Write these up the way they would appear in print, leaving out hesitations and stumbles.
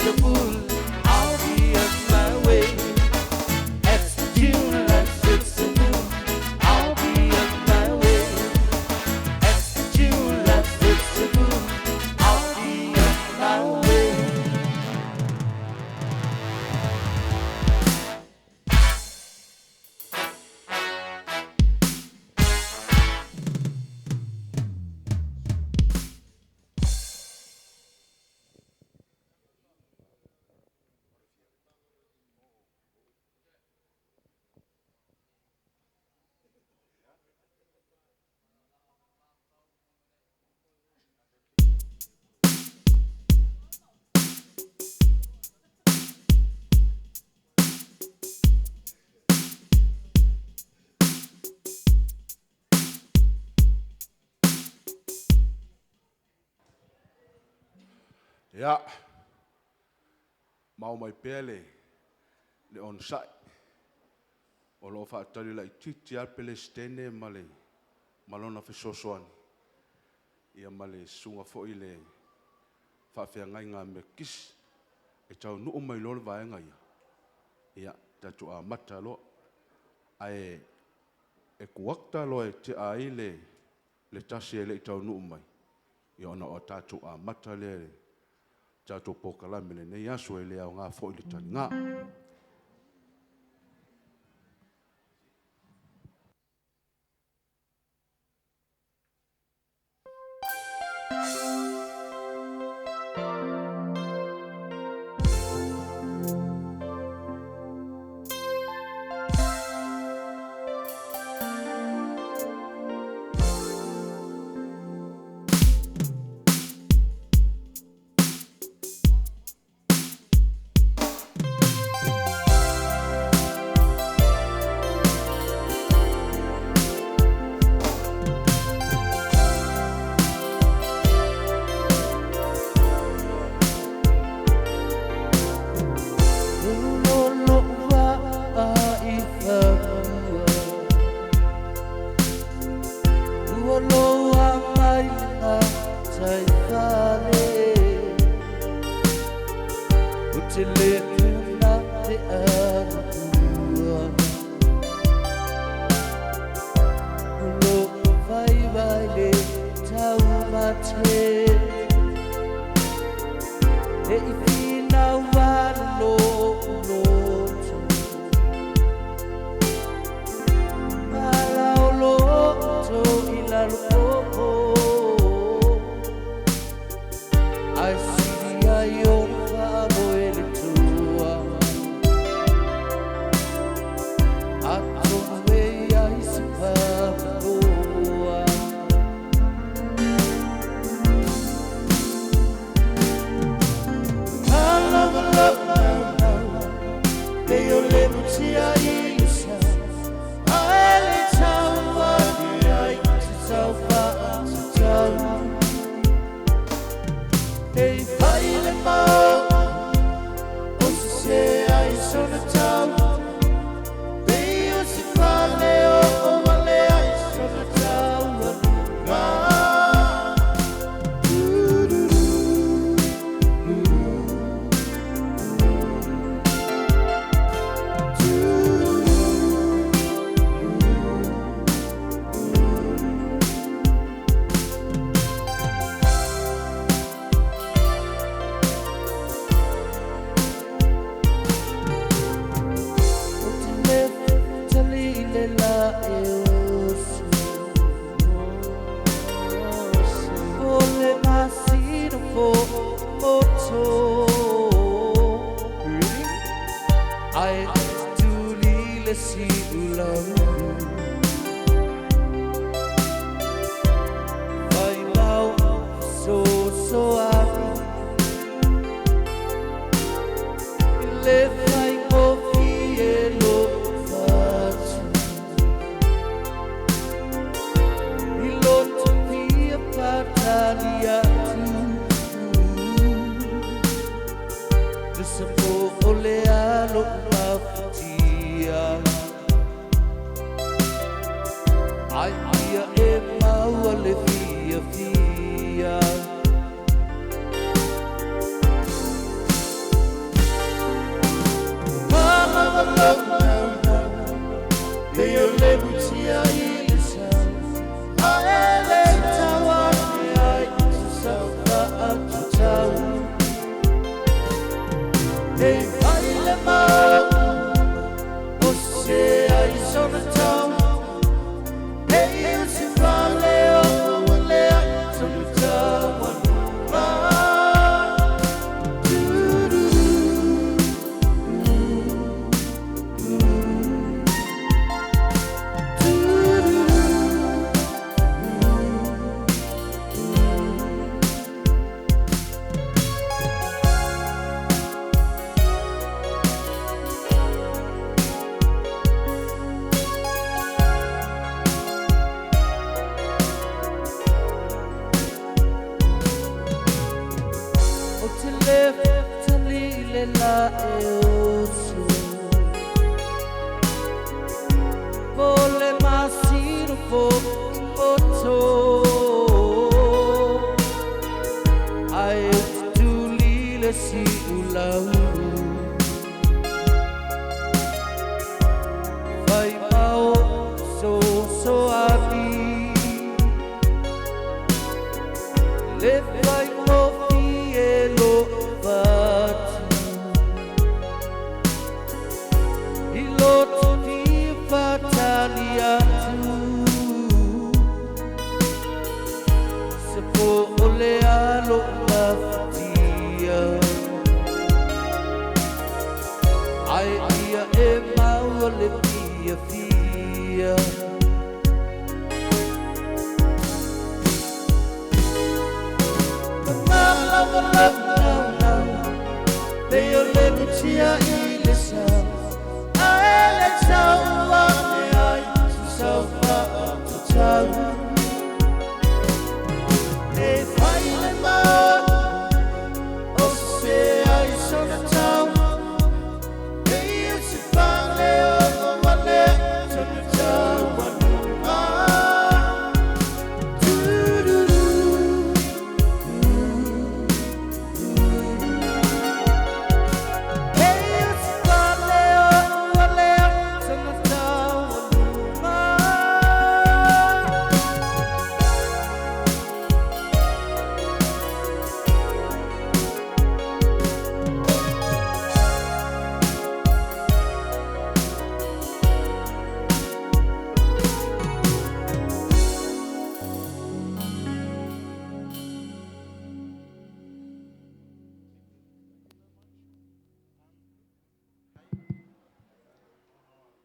a fool, I'll be on my way. As the tune that fits a fool, I'll be on my way. As the tune that fits a fool, I'll be on my way. Ia, ma o mai pea le onosai o loo faatali laitiiti lava le Peresetene ma le ma lona fesoasoani, ia ma le susuga foi i le faafeagaiga Metotisi. E taunuu mai loa le vaega ia, ia tatou amata loa. Ae e kuata loa e tea ai le 1 e le i taunuu mai, ia ona tatou amata lea i le tatou polokalame i lenei aso, e le aoga foi le taliga. Ulolo i fanua, ua loa mai lena taifale. Ou te le tuna te alua, o lo vaivai le taumate. E i finau alo loto, Malao loto i lalo o. Ai sili ai o whaamo e le tua, Atonu e ai se pāpanoa. Lava lava lava, e o le mutia i usa, A ele tau ani ai te tau wha te tau. E pai le mau, o se se ai sona tau. Pe o se pale o o wale ai sona tau anuga. O te le tali le la e oso, O le masina fo moto. Ai tuli le si ulau, Vai mau so so api, Le fai mo fie lo fatu. I loto pia patali atu, Le sa po o le alo mafutia. e oso Po le masino po oto Ai tutuli le si ulaulu Vai mau so so abi Le vai mo fi e lo fatu I lo ti fatali atu Se po o le alo mafatia Ai ia e mau le fia fia Le o le tia i le sa Ae le tau a me ai Si sau fa tu tau E fai le mau O se ai sona tau E i se fale o wale Tonu tau anu Tu-du-du.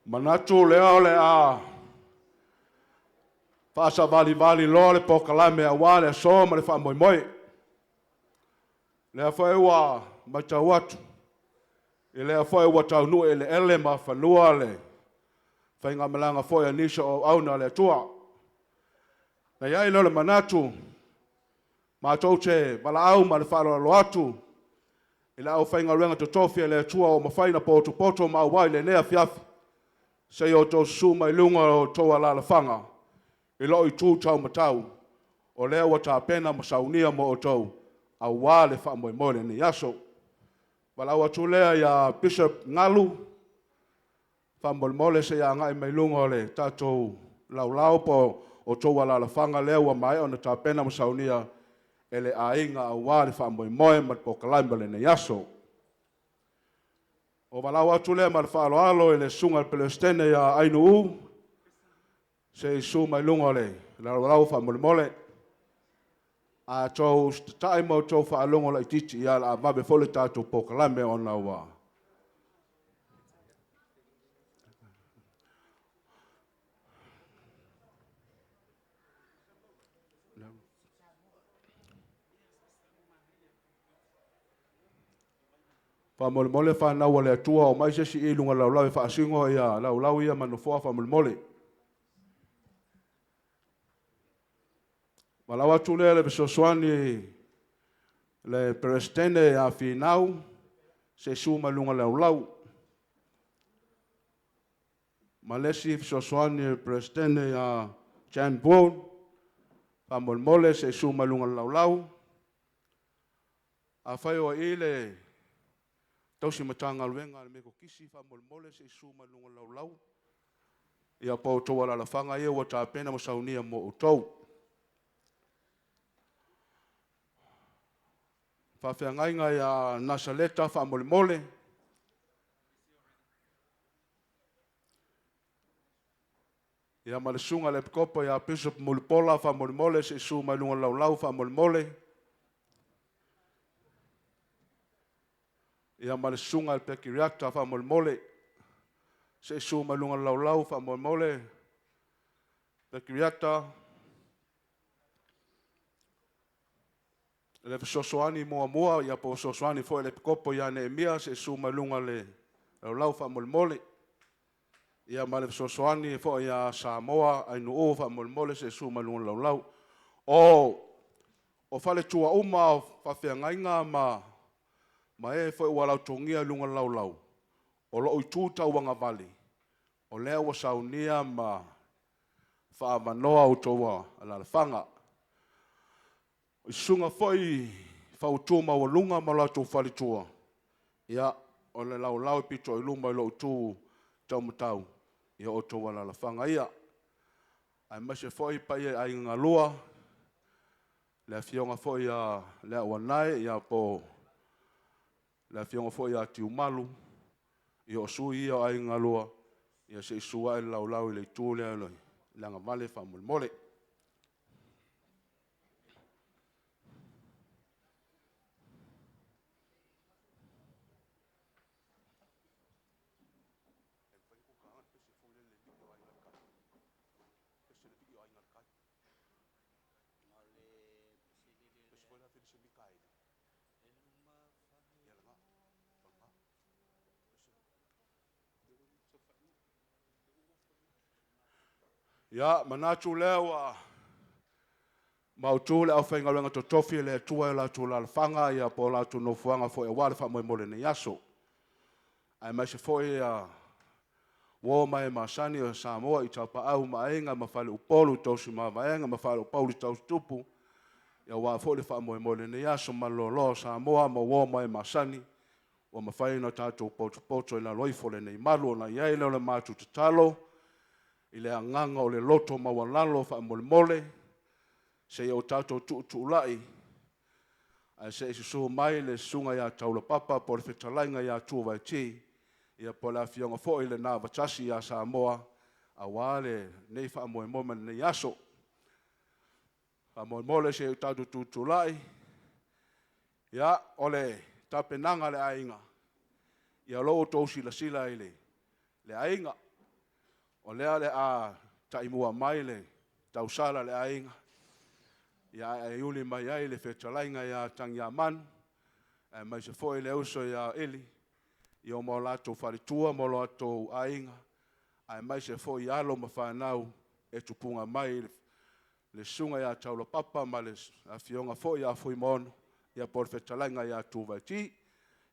Manatu lea o le a faasavalivali loa le polokalame auā le aso ma le faamoemoe. Lea foi ua matau atu, i lea foi ua taunuu eleele ma fanua le faigamalaga foi a nisi o auauna a le Atua. Na i ai lea o le manatu, matou te valaau ma le faaaloalo atu i le aufaigaluega totofi a le Atua ua mafai ona potopoto ma auai i lenei afiafi, seia outou susu mai luga o outou alaalafaga i lou itu taumatau, o lea ua tapena ma saunia mo outou auā le faamoemoe o lenei aso. Valaau atu lea ia Bishop Galu, faamolemole se i agai mai luga o le tatou laulao po o outou alaalafaga lea ua maea ona tapena ma saunia e le aiga auā le faamoemoe ma le polokalame o lenei aso. O valaau atu lea ma le faaaloalo i le susuga i le Peresetene ia Ainuu, se i susu mai luga o le laulao faamolemole. A outou tatai ma outou faalogo laitiiti, ia o le a vave foi le tatou polokalame ona ua Faamolemole whanau a le Atua o mai se si i lunga laulau e faasino ia laulau ia ma nofoa faamolemole. Valaau atu lea le fesoasoani le Peresetene a Finau se su mai luga laulau. Ma le isi fesoasoani le Peresetene a Jan Boone, faamolemole se su mai luga laulau. Afai o i le tausi matagaluega a le Metotisi, faamolemole se i susu mai luga laulau. Ia po o outou alaalafaga ia ua tapena ma saunia mo outou. Faafeagaiga ia Nasaleta faamolemole. Ia ma le susuga i le Epikopo ia Bishop Mulipola faamolemole se i susu mai luga laulau faamolemole. Ia ma le susuga i le Pekiriata faamolemole se i susu mai luga laulau faamolemole. Pekiriata le fesoasoani muamua ia po o fesoasoani foi le Epikopo ia Neemia se i susu mai luga le laulau faamolemole. Ia ma le fesoasoani foi ia Samoa Ainuu faamolemole se i susu mai luga laulau. O faletua uma o faafeagaiga ma Ma e foi ua lautogia i luga o le laulau, o lou itu tauagavale, o lea ua saunia ma faaavanoa outou alaalafaga. I susuga foi fautu maualuga ma latou faletua, ia, o le laulau e pito i luma i lou itu taumatau, ia outou alaalafaga ia. Aemaise foi paia i aiga galua, le afioga foi ia Leauanae ia po o le afioga foi ia Tiumalu, ia o sui ia o aiga galua, ia se i susu a'e le laulau i le itu lea o le agavale faamolemole. Ia manatu lea ua mautu le aufaigaluega totofi a le Atua i o latou alaalafaga ia po o latou nofoaga foi aua le faamoemoe o lenei aso. Aemaise foi uo ma e masani o Samoa i Tapaau ma Aiga ma Faleupolu tausi mavaega ma Faleapouli tausitupu, aua foi le faamoemoe o lenei aso maloloa o Samoa ma uo ma e masani ua mafai ona tatou potopoto i lalo ifo o lenei malu. Ona i ai lea o le matou tatalo i le agaga o le loto maualalo faamolemole, se i o tatou tuutuulai ae se i susu mai le susuga ia Taulapapa po o le fetalaiga ia Tuavaiti, ia po o le afioga foi i le Navatasi ia Samoa aua lenei faamoemoe ma lenei aso. Faamolemole se i o tatou tutulai. Ia, o le tapenaga a le aiga, ia o lo o ua outou silasila i le aiga, o lea o le a taimua mai le tausala a le aiga, ia ae uli mai ai le fetalaiga ia Tagiamanu, aemaise foi le uso ia Eli, ia ma o latou faletua ma o latou aiga, aemaise foi alo ma fanau e tupuga mai le susuga ia Taulapapa ma le afioga foi ia Fuimaono, ia po o le fetalaiga ia Tuvaiti.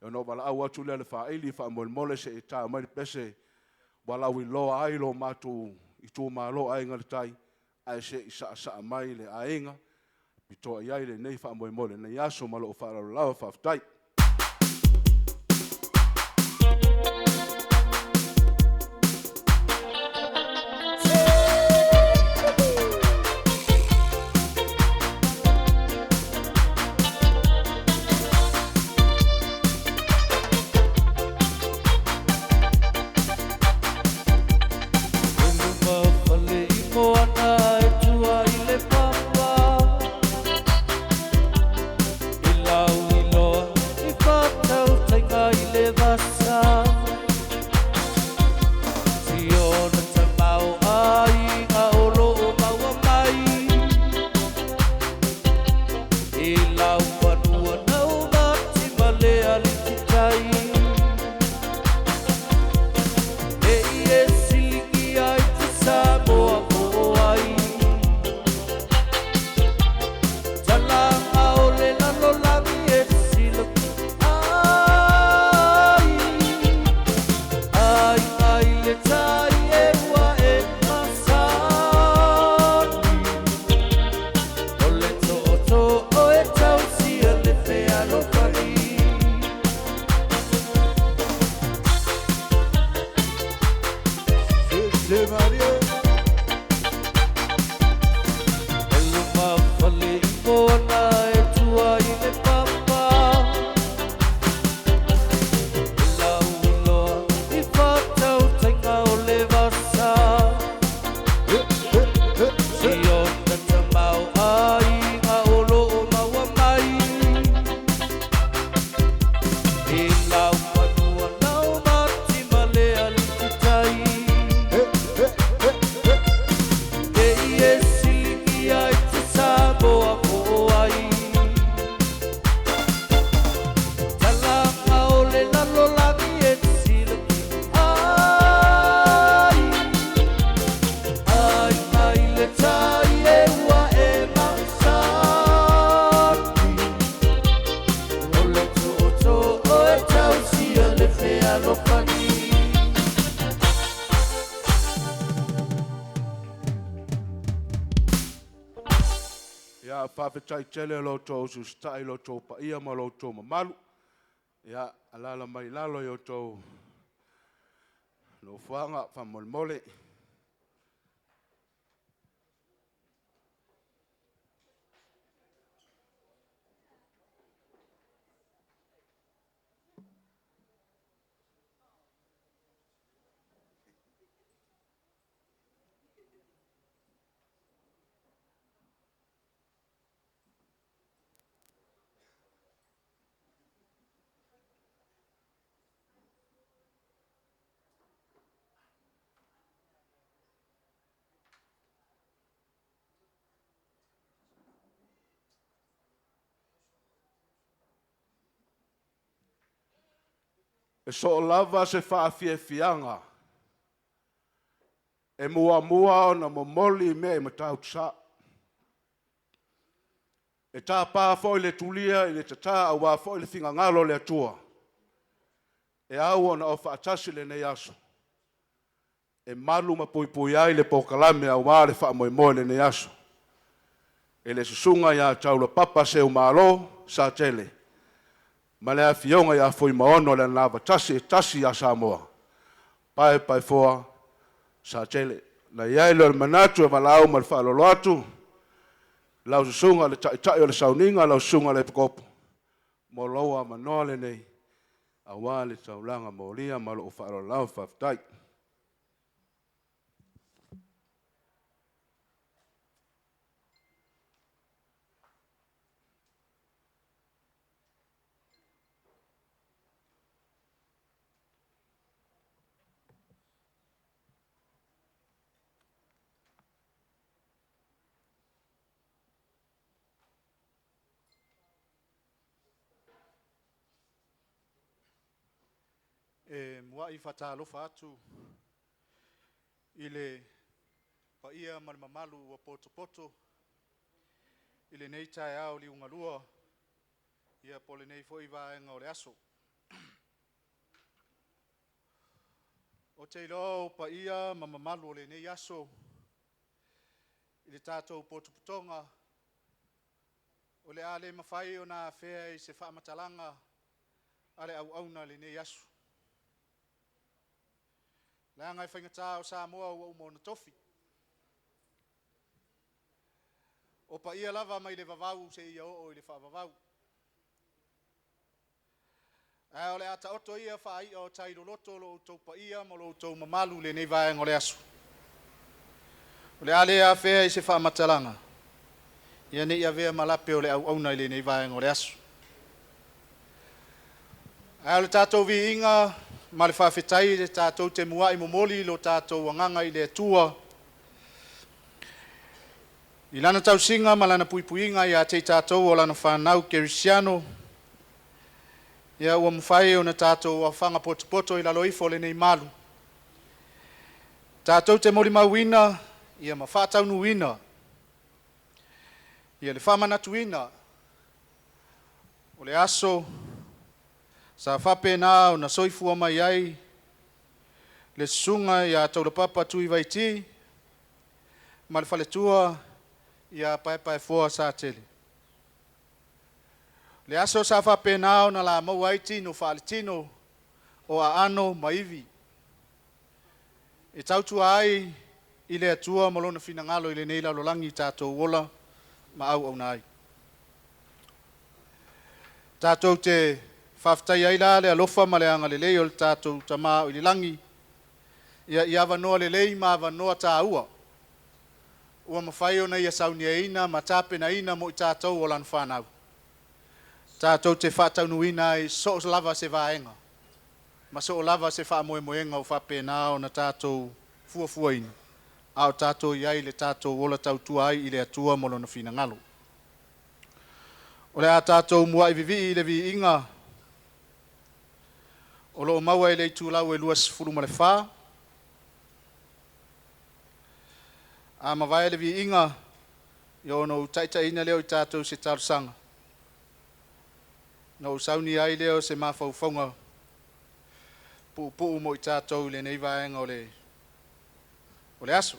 Ona ou valaau atu lea i le faaili faamolemole se i ta mai le pese ua lauiloa ai lo matou itumalo Aiga i le Tai, ae se i saasaa mai le aiga pitoa i ai lenei faamoemoe i lenei aso. Ma lou faaaloalo lava, faafetai. I luma o fale i moana e tua i le papa, i lauiloa i faatautaiga i le vasa. Siona tamao aiga o loo maua mai i lau fanua naumati ma le alititai. E i e siligi ai te Samoa po ai talaga o le lalolagi e silafi ai ai ai le tai e ua e masani o le tootoo e tausi. Ia, faafetai tele i lo outou usiusitai i lo outou paia ma lo outou mamalu. Ia, alaala mai i lalo i o outou nofoaga faamolemole. E soo lava se faafiafiaga e muamua ona momoli mea i Matautusa. E tapa foi le tulia i le tata aua foi le finagalo o le Atua e au ona oo faatasi i lenei aso e malu ma puipui ai le polokalame aua le faamoemoe i lenei aso. I le susuga ia Taulapapa Seumalo Satele ma le afioga ia Fuimaono Lealavatasi e tasi ia Samoa, Paepaefoa Satele. Na i ai lea o le manatu e valaau ma le faaaloalo atu lau susuga i le Taitai o le Sauniga, lau Susuga i le Epikopo mo lou avanoa lenei aua le taulaga molia ma lou faaaloalo lava. Faafetai. E muai faatalofa atu i le paia ma le mamalu ua potopoto i lenei taeao liugalua, ia po o lenei foi vaega o le aso. Ou te iloa o paia ma mamalu o lenei aso i le tatou potopotoga, o le a le mafai ona afea i se faamatalaga a le auauna i lenei aso, leaga e faigata o Samoa ua uma ona tofi. O paia lava mai le vavau seia oo i le faavavau. Ae o le a taoto ia faai'a o tai loloto o lo outou paia ma lo outou mamalu i lenei vaega o le aso. O le a le afea i se faamatalaga, ia ne i avea ma lape o le auauna i lenei vaega o le aso. Ae o le tatou viiga ma le faafetai le tatou te muai momoli lo tatou agaga i le Atua i Lana tausiga ma Lana puipuiga ia te i tatou o Lana fanau kerisiano, ia ua mafai ona tatou aofaga potopoto i lalo ifo o lenei malu, tatou te molimauina ia ma faataunuuina ia le faamanatuina o le aso sa faapena ona soifua mai ai le susuga ia Taulapapa Tuivaiti ma le faletua ia Paepaefoa Satele. Le aso sa faapena ona la maua ai tino faaletino o aano ma ivi e tautua ai i le Atua ma Lona finagalo i lenei lalolagi tatou ola ma auauna ai. Tatou te faafetaia ai la le alofa ma le agalelei o le tatou Tama oi le lagi ia i avanoa lelei ma avanoa taua ua mafai ona ia sauniaina ma tapenaina mo i tatou o lana fanau, tatou te faataunuuina ai so o lava se vaega ma so o lava se faamoemoega ua faapena ona tatou fuafuaina, a o tatou i ai i le tatou ola tautua ai i le Atua ma Lona finagalo. O le a tatou muai vivii i le viiga o lo o maua i le itulau e 24. A mavae le viiga, ia ona ou taitaiina lea o i tatou i se talosaga, ona ou saunia ai lea o se mafaufauga puupuu mo i tatou i lenei vaega o le aso.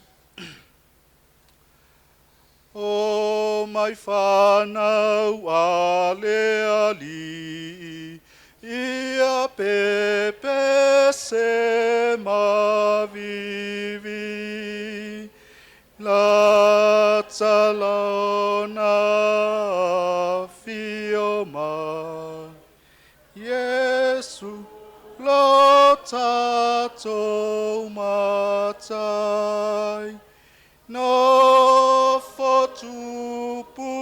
O mai fanau a le Alii, ia pepese ma vivi, latsa lona afio mai. Iesu lo tatou Matai, nofo tupu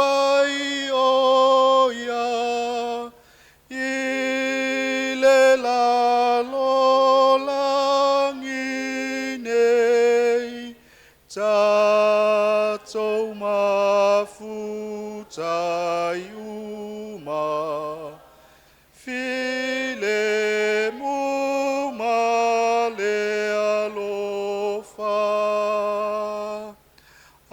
ai o ia, i le lalolagi nei, tatou mafuta ai uma, filemu ma le alofa.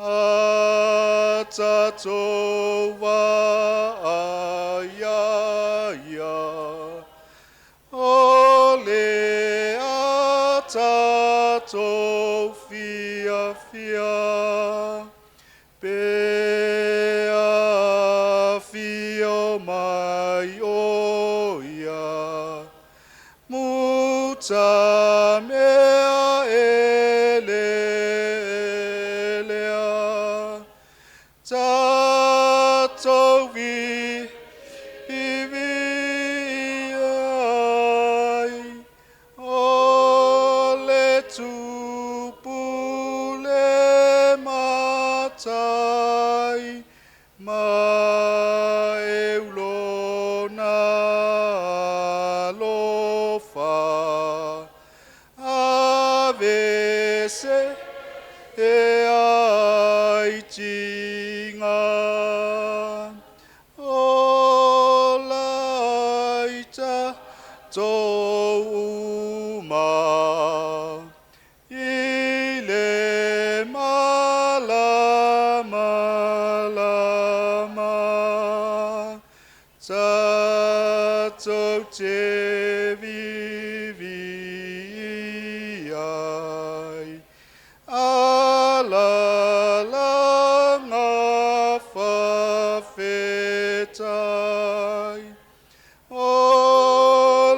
A tatou vaai ia ia, o le a tatou fiafia, pe afio mai o ia, muta mea eleelea, tatou viivii ai, o le Tupu le Matai, ma e ulona alofa, aveese e ai tiga. Ola i tatou uma, i le malamalama, tatou te viivii ai, alalaga faafetai, o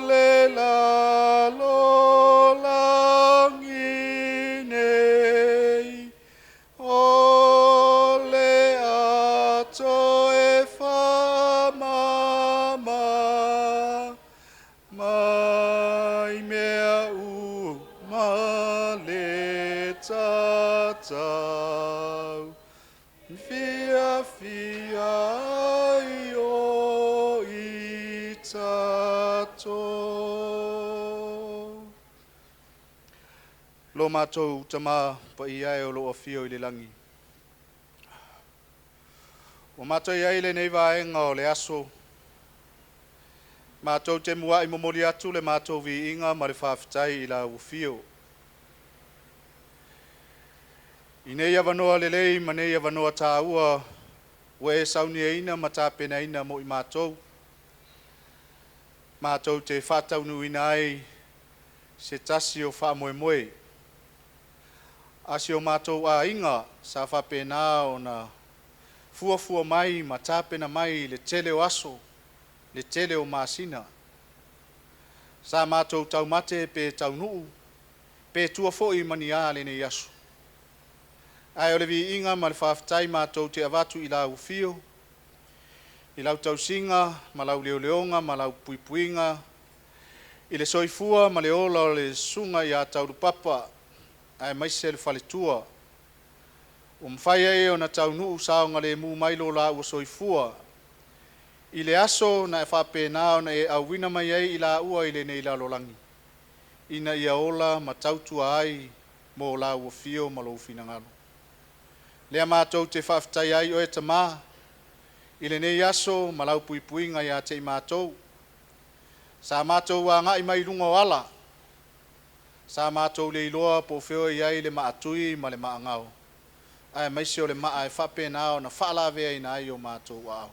le lalolagi nei, o le ato e faamama, mai mea uma le tatau, fiafia ai o i tatou. Lo matou Tamā paia e o loo afio i le lagi. Ua matou i ai lenei vaega o le aso. Matou te muai momoli atu le matou viiga ma le faafetai i lau afio. I nei avanoa lelei ma nei avanoa taua ua e sauniaina ma tapenaina mo i matou. Matou te faataunuuina ai se tasi o faamoemoe. A si o matou aiga sa faapena ona fuafua mai ma tapena mai i le tele o aso, le tele o masina. Sa matou taumate pe taunuu, pe tua foi ma ni a lenei aso. Ae o le viiga ma le faafetai matou te avatu i lau afio, i lau tausiga ma lau leoleoga ma lau puipuiga, i le soifua ma le ola o le susuga ia Taulupapa aemaise le faletua, ua mafai ai ona taunuu saogalemu mai lo laua soifua i le aso na e faapena ona e auina mai ai i laua i lenei lalolagi, ina ia ola ma tautua ai mo lau afio ma lou finagalo. Lea matou te faafetai ai oe Tamā i lenei aso ma lau puipuiga ia te i matou. Sa matou agai mai luga o ala, sa matou le iloa po o fea o i ai le maatui ma le maagao, aemaise o le maa e faapena ona faalaveaina ai o matou aao.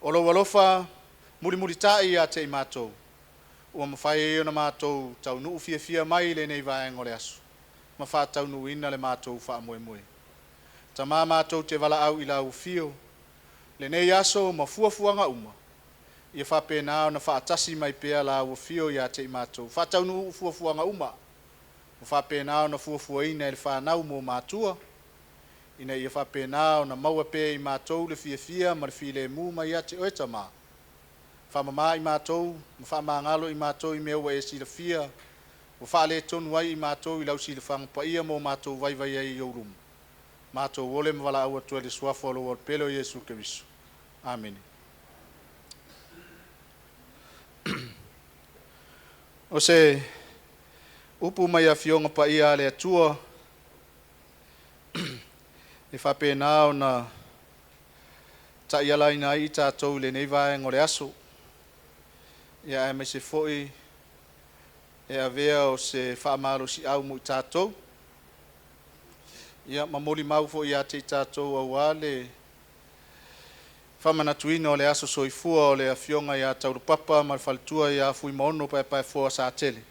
O lou alofa mulimulitai ia te i matou, ua mafai ai ona matou taunuu fiafia mai i lenei vaega o le aso, ma faataunuuina le matou faamoemoe. Tamā matou te valaau i lau Afio lenei aso ma fuafuaga uma, ia faapena ona faatasi mai pea lau Afio ia te i matou. Faataunuu fuafuaga uma ua faapena ona fuafuaina e le fanau mo matua, ina ia faapena ona maua pea i matou le fiafia ma le filemu mai ia te oe Tamā. Faamama i matou ma faamagalo i matou i mea ua e silafia ua faaletonu ai i matou i lau silafaga paia ma o matou vaivai ai i ou luma. Matou ole ma valaau atu ai i le suafa o lou Alo Pele o Iesu Keriso. Amene. O se upu mai Afioga Paia a le Atua e faapena ona taialaina ai i tatou i lenei vaega o le aso, ia aemaise foi e avea o se faamalosiau mo i tatou, ia ma molimau foi ia te i tatou aua le faamanatuina o le aso soifua o le Afioga ia Taulapapa ma le faletua ia Fuimaono Paepaefoa Satele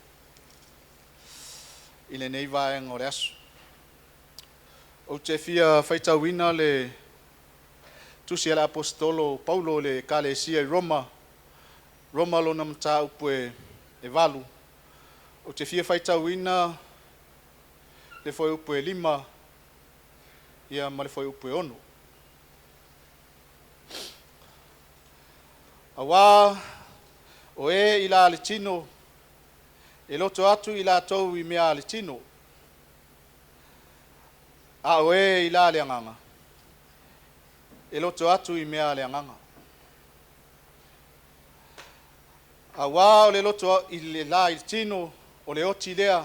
i lenei vaega o le aso. Ou te fia faitauina le tusi a le Aposetolo o Paulo i le Ekalesia i Roma, Roma lona mataupu e 8. Ou te fia faitauina le fuaiupu e 5 ia ma le fuaiupu e 6. Auā o e i la le tino, e loto atu i latou i mea a le tino, a o e i la le agaga, e loto atu i mea a le agaga. Auā o le loto i le la i le tino, o le oti lea,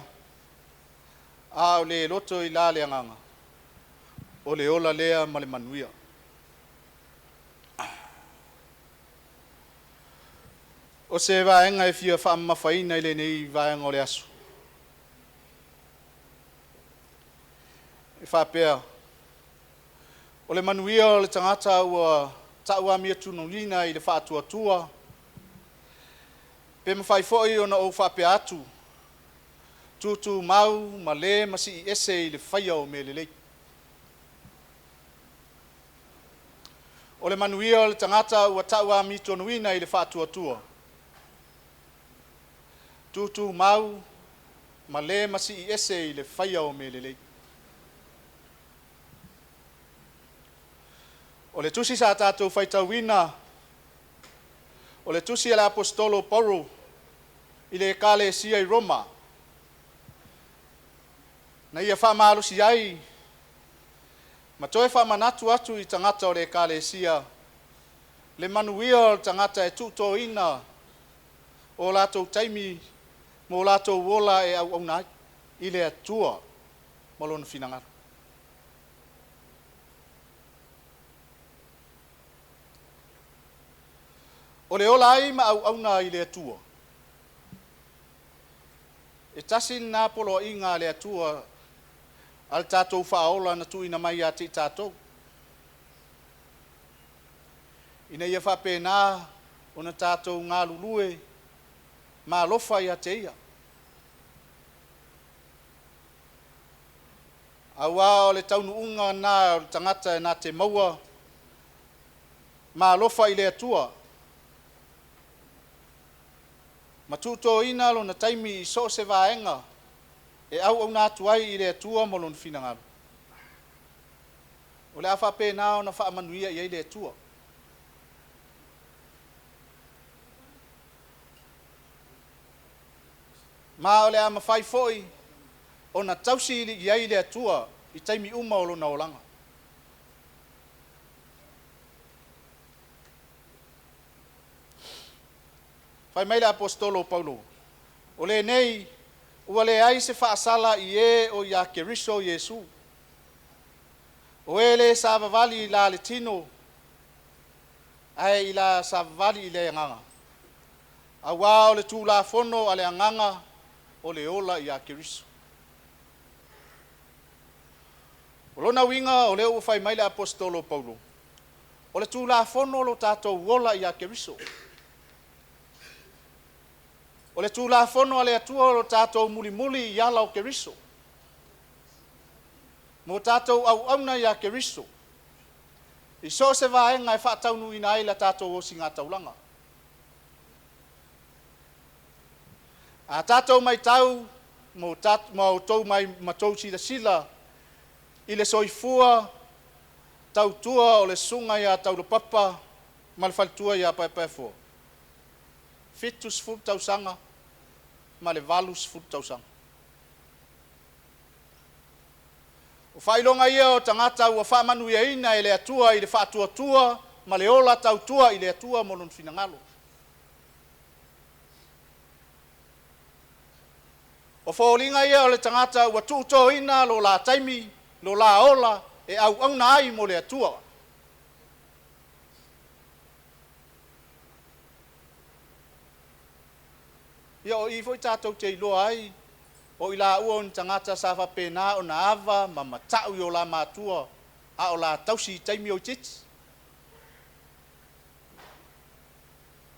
a o le loto i la le agaga, o le ola lea ma le manuia. O se vaega e fia faamamafaina i lenei vaega o le aso, e faapea, o le manuia o le tagata ua tauamiotonuina i le faatuatua, pe mafai foi ona ou faapea atu, tutumau ma le masii ese i le faia o mea lelei. O le manuia o le tagata ua tauamiotonuina i le faatuatua, tutumau ma le masii ese i le faia o mea lelei. O le tusi sa tatou faitauina, o le tusi a le Aposetolo o Paulo i le Ekalesia i Roma, na ia faamalosi ai ma toe faamanatu atu i tagata o le Ekalesia le manuia o le tagata e tuutoina o latou taimi ma o latou ola e auauna ai i le Atua ma lona finagalo. O le ola ai ma auauna i le Atua, e tasi lena poloaiga a le Atua a le tatou faaola na tuuina mai ia te i tatou, ina ia faapena ona tatou galulue ma alofa ia te Ia. Auā o le taunuuga lena o le tagata e na te maua ma alofa i le Atua ma tuutoina lona taimi i so o se vaega e auauna atu ai i le Atua ma lona finagalo, o le a faapena ona faamanuia i ai le Atua. Ma o le a mafai foi ona tausi i ai le Atua i taimi uma o lona olaga. Fai mai le Aposetolo o Paulo, o lenei ua leai se faasala i e o ia Keriso Iesu. O e le savavali i la le tino, ae i la savavali i le agaga. Auā o le Tulafono a le agaga o le ola ia Keriso. O lona uiga o lea ua fai mai le Aposetolo o Paulo, o le Tulafono lo tatou ola ia Keriso. O le Tulafono a le Atua o lo tatou mulimuli i ala o Keriso. Mo tatou auauna iā Keriso i so o se vaega e faataunuuina ai la tatou osigataulaga. A tatou matau ma outou mai ma tou silasila i le soifua tautua o le susuga ia Taulapapa ma le faletua ia Paepaefoa, 70 tausaga ma le 80 tausaga. O faailoga ia o tagata ua faamanuiaina e le Atua i le faatuatua ma le ola tautua i le Atua mo lona finagalo. O foliga ia o le tagata ua tuutoina lo la taimi, lo la ola e auauna ai mo le Atua. Ia o i foi tatou te iloa ai o i laua o ni tagata sa faapena ona ava ma mata'u i o la matua a o la tausi i taimi o itiiti.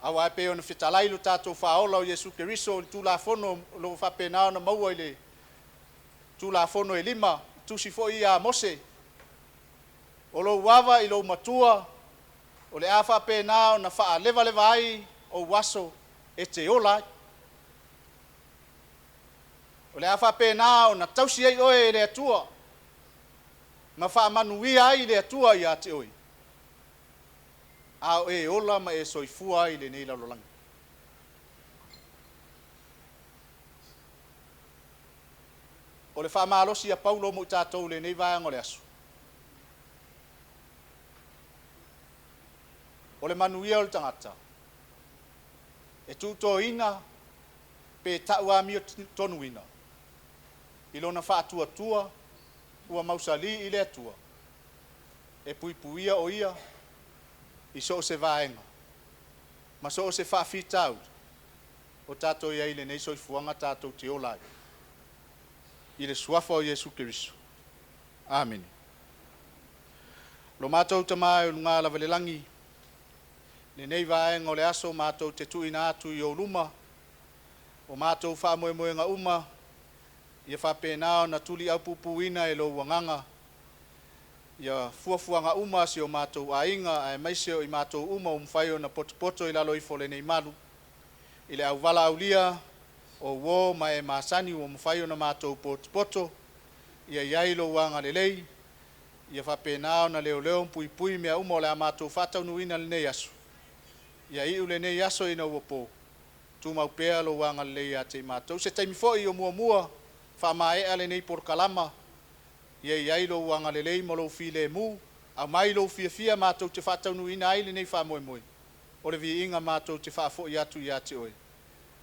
Aua e pei ona fetalai lo tatou Faaola o Iesu Keriso i le Tulafono o lo o faapena ona maua i le Tulafono e lima, tusi foi ia a Mose, o lou ava i lou matua o le a faapena ona faalevaleva ai ou aso e te ola ai. O le a faapena ona tausi ai oe e le Atua ma faamanuia ai le Atua ia te oe, a o e ola ma e soifua ai i lenei lalolagi. O le faamalosi a Paulo mo i tatou i lenei vaega o le aso, o le manuia o le tagata, e tutoina pe tau amiotonuina i lona faatuatua ua mausali i le Atua e puipuia o ia i so o se vaega ma so o se faafitauli o tatou i ai i lenei soifuaga tatou te ola ai. I le suafa o Iesu Keriso. Amene. Lo matou Tama e luga lava i le lagi, lenei vaega o le aso matou te tuuina atu i ou luma, o matou faamoemoega uma ia faapena ona tuliaupupuina e lou agaga ia fuafuaga uma a si o matou aiga aemaise o i matou uma ua mafai ona potopoto i lalo ifo o lenei malu i le auvala aulia o uo ma e masani ua mafai ona matou potopoto ia i ai lou agalelei ia faapena ona leoleo ma puipui mea uma o le a matou faataunuuina i lenei aso. Ia iu lenei aso ina ua po, tumau pea lou agalelei ia te i matou. Se taimi foi o muamua faamaea lenei polokalama, ia i ai lou agalelei ma lou filemu, aumai lou fiafia matou te faataunuuina ai lenei faamoemoe, o le viiga matou te faafoi atu ia te oe.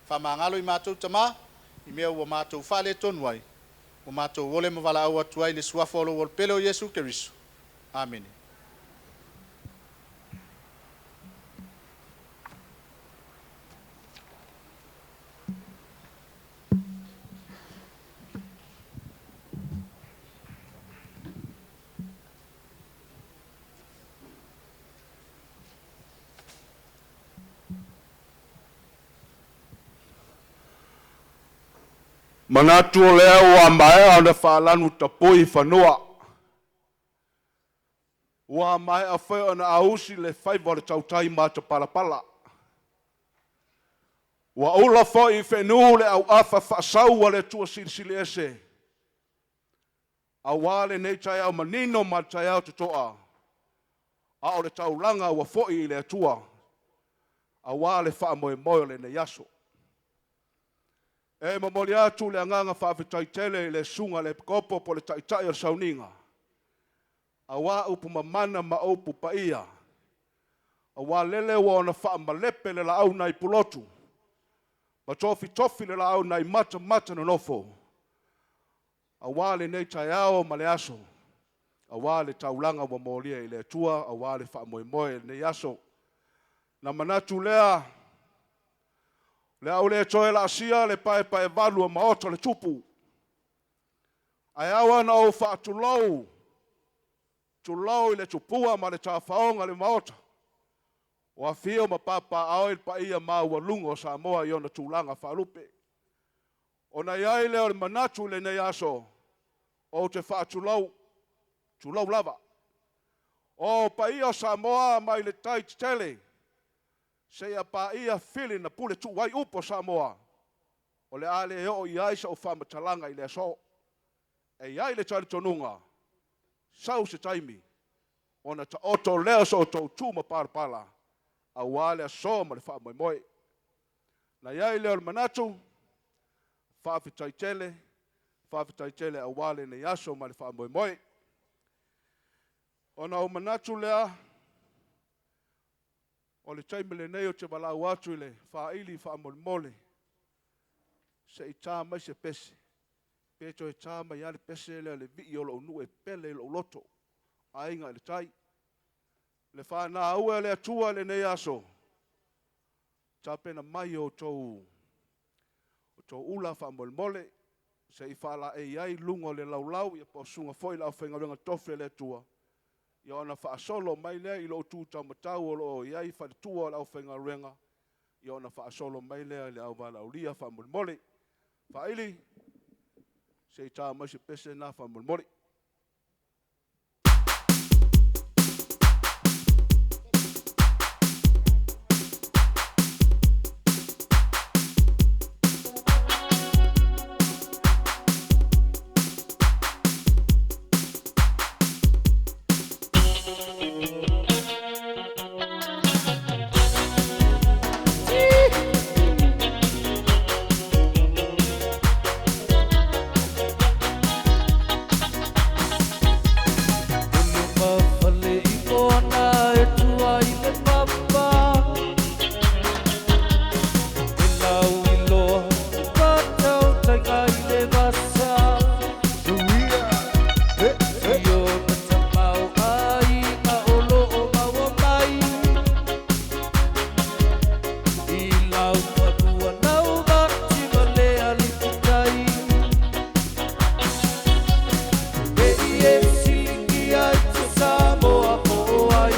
Faamagalo i matou tama i mea ua matou faaletonu ai, ua matou ole ma valaau atu ai i le suafa o lou Alo Pele o Iesu Keriso. Amene. Manatu o lea ua maea ona faalanu tapui fanua, ua maea foi ona ausi le faiva o le tautai matapalapala. Ua ula foi i fenu le auafa faasau a le Atua Silisili Ese aua lenei taeao manino ma le taeao totoa, a o le taulaga ua foi i le Atua aua le faamoemoe o lenei aso. E momoli atu le agaga faafetai tele i le susuga i le Epikopo po o le Taitai o le Sauniga, aua upu mamana ma upu paia, aua lele ua ona faamalepe le laau nai Pulotu ma tofitofi le laau nai Matamatanonofo, aua lenei taeao ma le aso, aua le taulaga ua molia i le Atua aua le faamoemoe i lenei aso. Na manatu lea, o le a ou le toe laasia le paepaevalu o maota o le Tupu, ae ao ona ou faatulou, tulou i le tupua ma le tafaoga o le Maota, o afio ma papaaao ai le paia maualuga o Samoa i ona tulaga faalupe. Ona i ai lea o le manatu i lenei aso, ou te faatulou. Tulou lava. O paia o Samoa mai le tai tetele seia paia fili na pule tuu ai upu o Samoa, o le a le oo i ai sau faamatalaga i le aso. E i ai le talitonuga, sau se taimi ona taoto lea o so outou tu mapalapala aua le aso ma le faamoemoe. Na i ai lea o le manatu, faafetai tele, faafetai tele aua lenei aso ma le faamoemoe. Ona ou manatu lea, o le taimi lenei ou te valaau atu i le faaili faamolemole, se i ta mai se pese, pe toe ta mai lava le pese lea o le vii o lou nuu e pele i lou loto, Aiga i le Tai. Le faana ua e le Atua i lenei aso, tapena mai outou ula faamolemole, se i faalaei ai luga o le laulau po o susuga foi i le aufaigaluega totofi a le Atua, ia ona faasolo mai lea i lou tu taumatau o lo o i ai faletua o le aufaigaluega, ia ona faasolo mai lea i le auvalaaulia faamolemole. Faaili, se i ta mai se pese lena faamolemole. Fale i ona e tua i le papa, e lau iloa patautaiga i le vasa. I ona tamau aiga o loo maua mai i lau fanua lau mati ma le alifutai. E i e siliki ai te Samoa po o ai.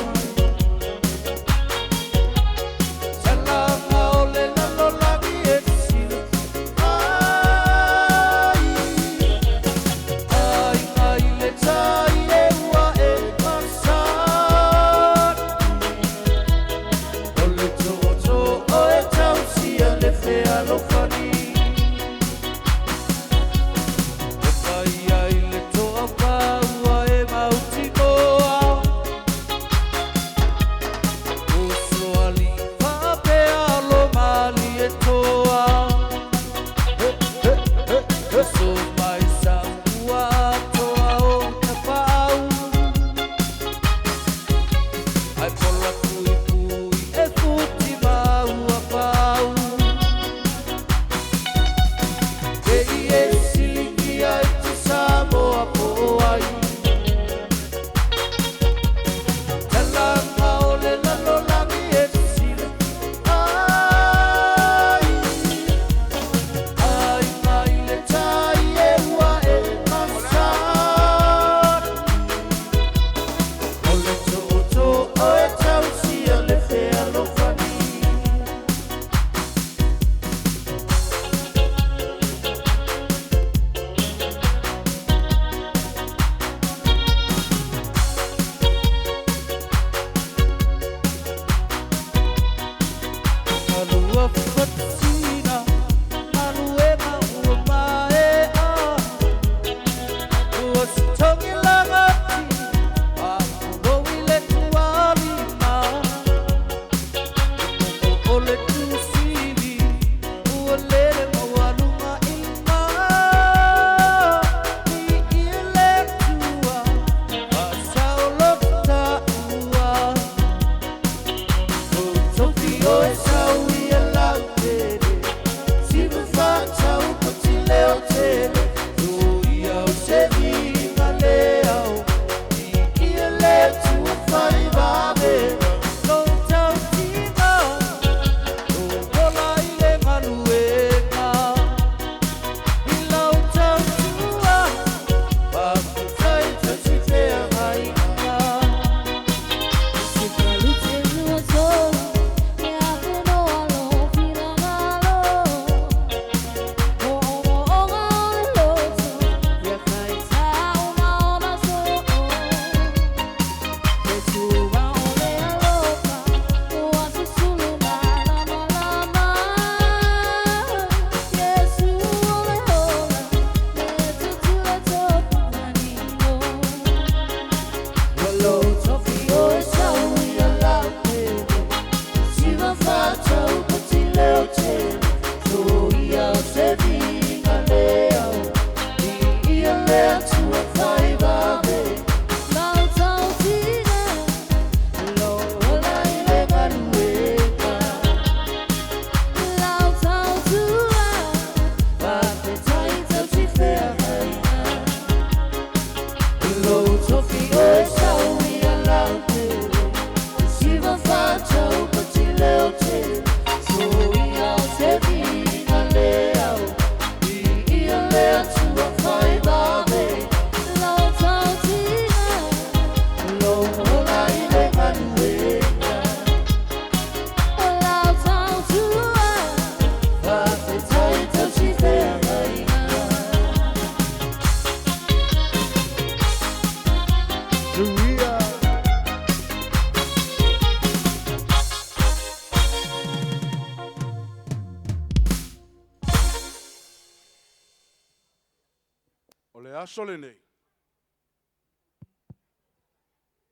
aso lenei,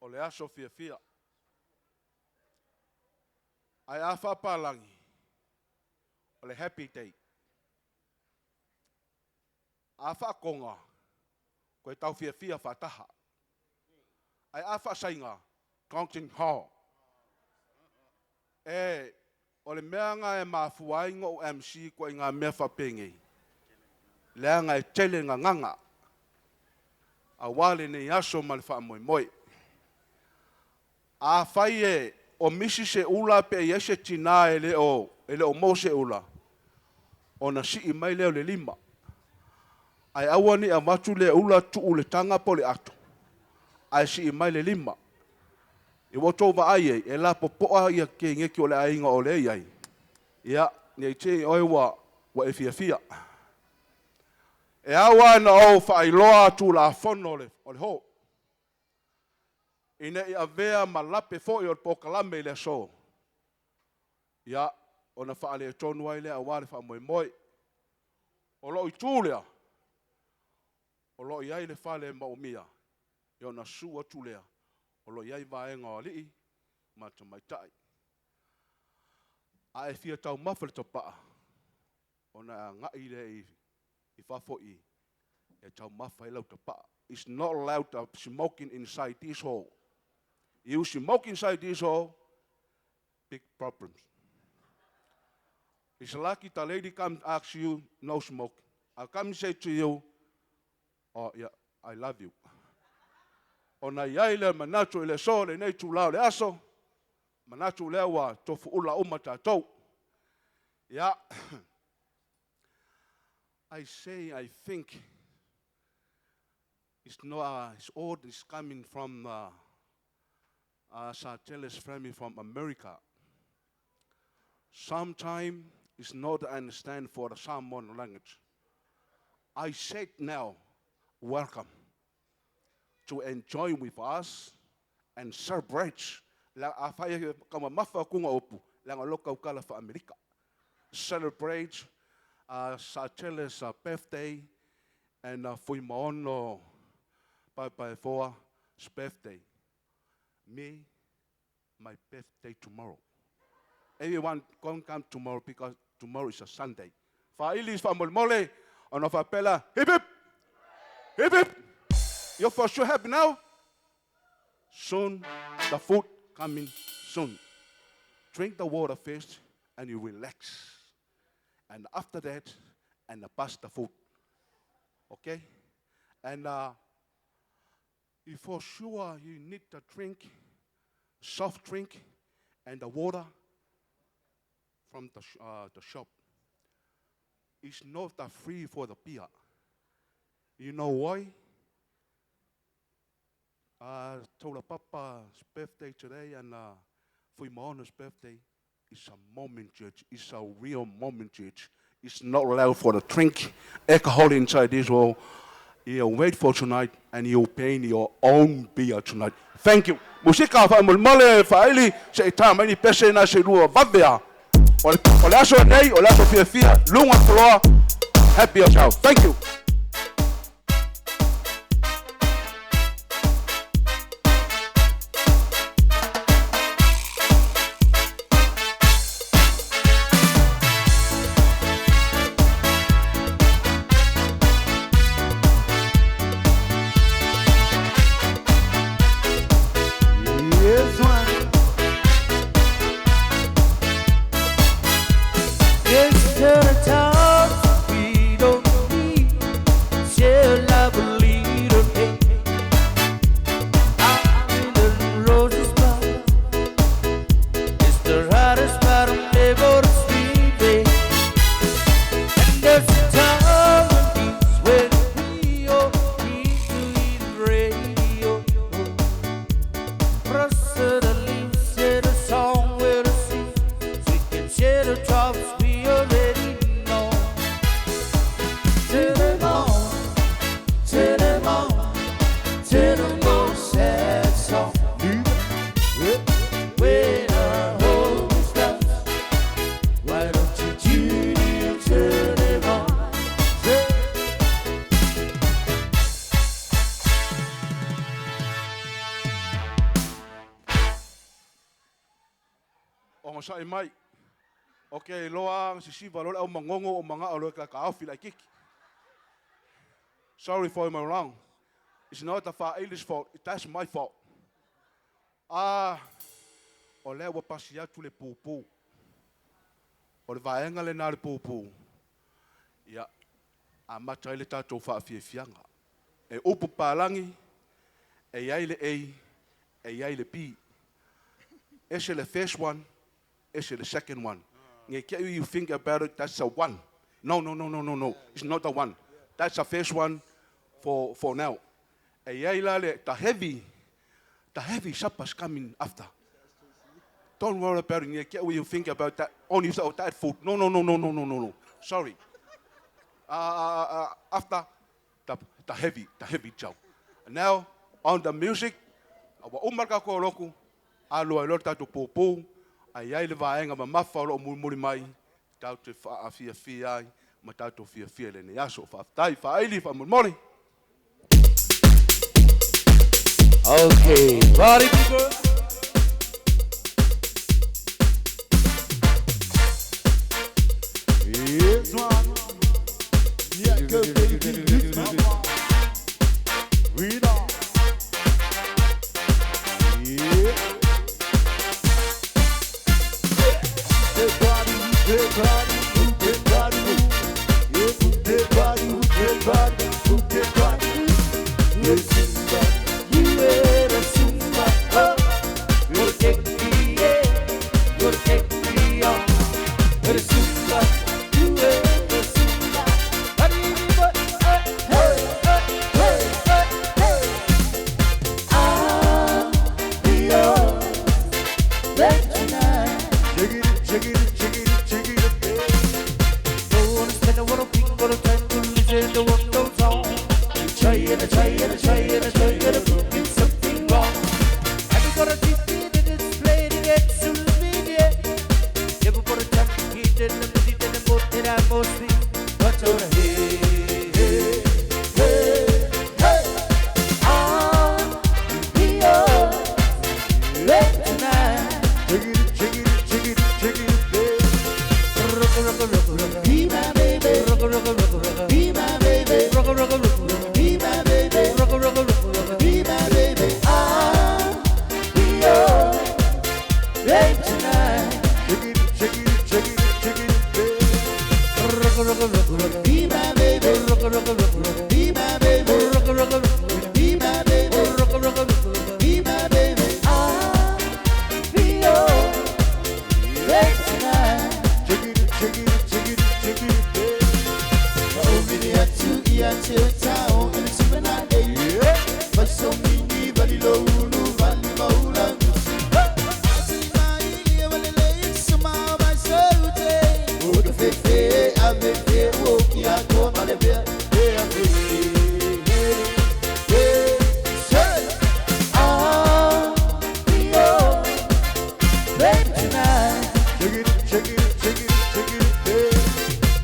o le aso fiafia. Ae a faapalagi, o le happy day. A faakoga, toe tau fiafia faataha. Ae a faasaiga, Gong Hao. E, o le mea nga e mafua ai ona ou MC ko i ngā mea faapenei, leaga e tele gagana. Auā lenei aso ma le faamoemoe. Afai e o misi se ula pe i ai se tinā e le o maua se ula, ona sii mai lea o le lima. Ae aua ne i avatu le ula tuu le taga po o le ato, ae sii mai le lima. Ia ua outou vaai ai, e lapopoa ia keneti o le aiga o lea e i ai, ia, ne i te i oe ua e fiafia. E ao lava ona ou faailoa Tulafono o le hall, ina ne i avea ma lape foi o le polokalame i le aso, ia, ona faaletonu ai lea aua le faamoemoe. O lou itu lea, o lo o i ai le fale e maomia, ia ona susu atu lea, o lo o i ai vaega o alii ma tamaitai. A e fia taumafa i le tapaa, ona e agai lea i fafo i e taumafa ai lau tapaa. It's not allowed to smoking inside this hall. You smoke inside this hall, big problems. It's lucky the lady come ask you no smoke. I come say to you, oh yeah, I love you. Ona i ai le manatu i le aso lenei itulā o le aso, manatu lea ua tofuula uma tatou. Yeah. I say I think it's not it's old, it's coming from Satele's family from America. Sometimes it's not understand for the Samoan language. I said now, welcome to enjoy with us and celebrate. La afai kama mafa kunga opu, la ngalo kaukala fa Amerika. Celebrate Satele's birthday and Fuimaono Paepaefoa's birthday. Me, my birthday tomorrow. Everyone come come tomorrow because tomorrow is a Sunday. Fa'aili faamolemole ona faapea, hip hip, hip hip. You're for sure happy now? Soon, the food coming soon. Drink the water first and you relax. And after that, and pass the food. Okay? And if for sure you need to drink soft drink and the water from the shop. It's not the free for the beer. You know why? Tola Papa's birthday today and Fuimaono's birthday is a moment, church. It's a real moment, church. It's not allowed for the drink alcohol inside this hall. You wait for tonight and you pay your own beer tonight. Thank you. Musika faamolemole faaili se i tā mai ni pese na se lua vavea. O le aso nei, o le aso fiafia, luga floor, happy yourself. Thank you. Yes, one. Yes, to the top, we don't need share love a little bit. I'm in the roses spot. It's the hottest spot I'm ever sleeping. And there's a time when peace when we all need to hear the radio. Rustle the leaves, say the song we'll sing. So we can share the drops we already know. To the moon, to the moon, to the most sad song. When our hope stops, why don't you tune in, turn it on? Say. Ogosaʻi mai. Okay, loa sisiva lo le au magogo o magaʻo loe ka ofi laʻitiiti. Sorry for my wrong. It's not the Fa'aili's fault. That's my fault. Ah, o lea ua pasi atu le pupū. O le vaega lenā le pupū. Ia, amata ai le tatou faafiafiaga. E upu palagi, e iai le A, e iai le B. Ese le first one, ese le second one. Nge kia you think about it, that's a one. No, no, no, no, no, no. It's not the one. That's the first one for now. E iai la le, the heavy supper's coming after. Don't worry about it. Nge kia you think about that. Only that food. No, no, no, no, no, no, no, no. Sorry. After the heavy job. Now, on the music, ua uma le tatou lotu, alu ai loa le tatou pupū, ae ai le vaega mamafa o loo mulimuli mai, tatou te faafiafia ai ma tatou fiafia i lenei aso. Faafetai, faaili faamolemole. Okay, party people. It's one. Yeah, go baby, it's one. Read on. Yeah. That body, that body, move that body, move. Yeah, move that body, move that body, move that body. Yeah, Zumba, You era Zumba, oh, porque porque eres Zumba, you era Zumba. Arriba, hey, hey, hey, hey, hey. I'll be yours late tonight. Shake it, shake it, shake it, shake it, yeah. Don't spend a little thing, but time to listen to what goes on. Try and try and try and try and prove something wrong. Have you got a TV that is playing it to video? Never put a time to keep it, the music and the mood that I mostly. But you're hey, hey, hey, hey. I'll be yours late tonight. Shake it, shake it, shake it, shake it, yeah. Rock, rock, rock, rock. Be my baby. Rock, rock, rock, rock. Be my baby. Rock, rock, rock, rock. Be my baby. Rock, rock, rock, rock. Be my baby. I'll be yours late tonight. Shake it, shake it, shake it, shake it, yeah. Rock, rock, rock, rock. Be my baby. Rock, rock, rock, rock. Be my baby. Rock, rock, rock, rock. Be my baby. Rock, rock, rock, rock. Be my baby. I'll be yours late tonight. Shake it, shake it, shake it, shake it, yeah. Yeah. I'll be yours late tonight. Shake it, shake it, shake it, shake it, yeah.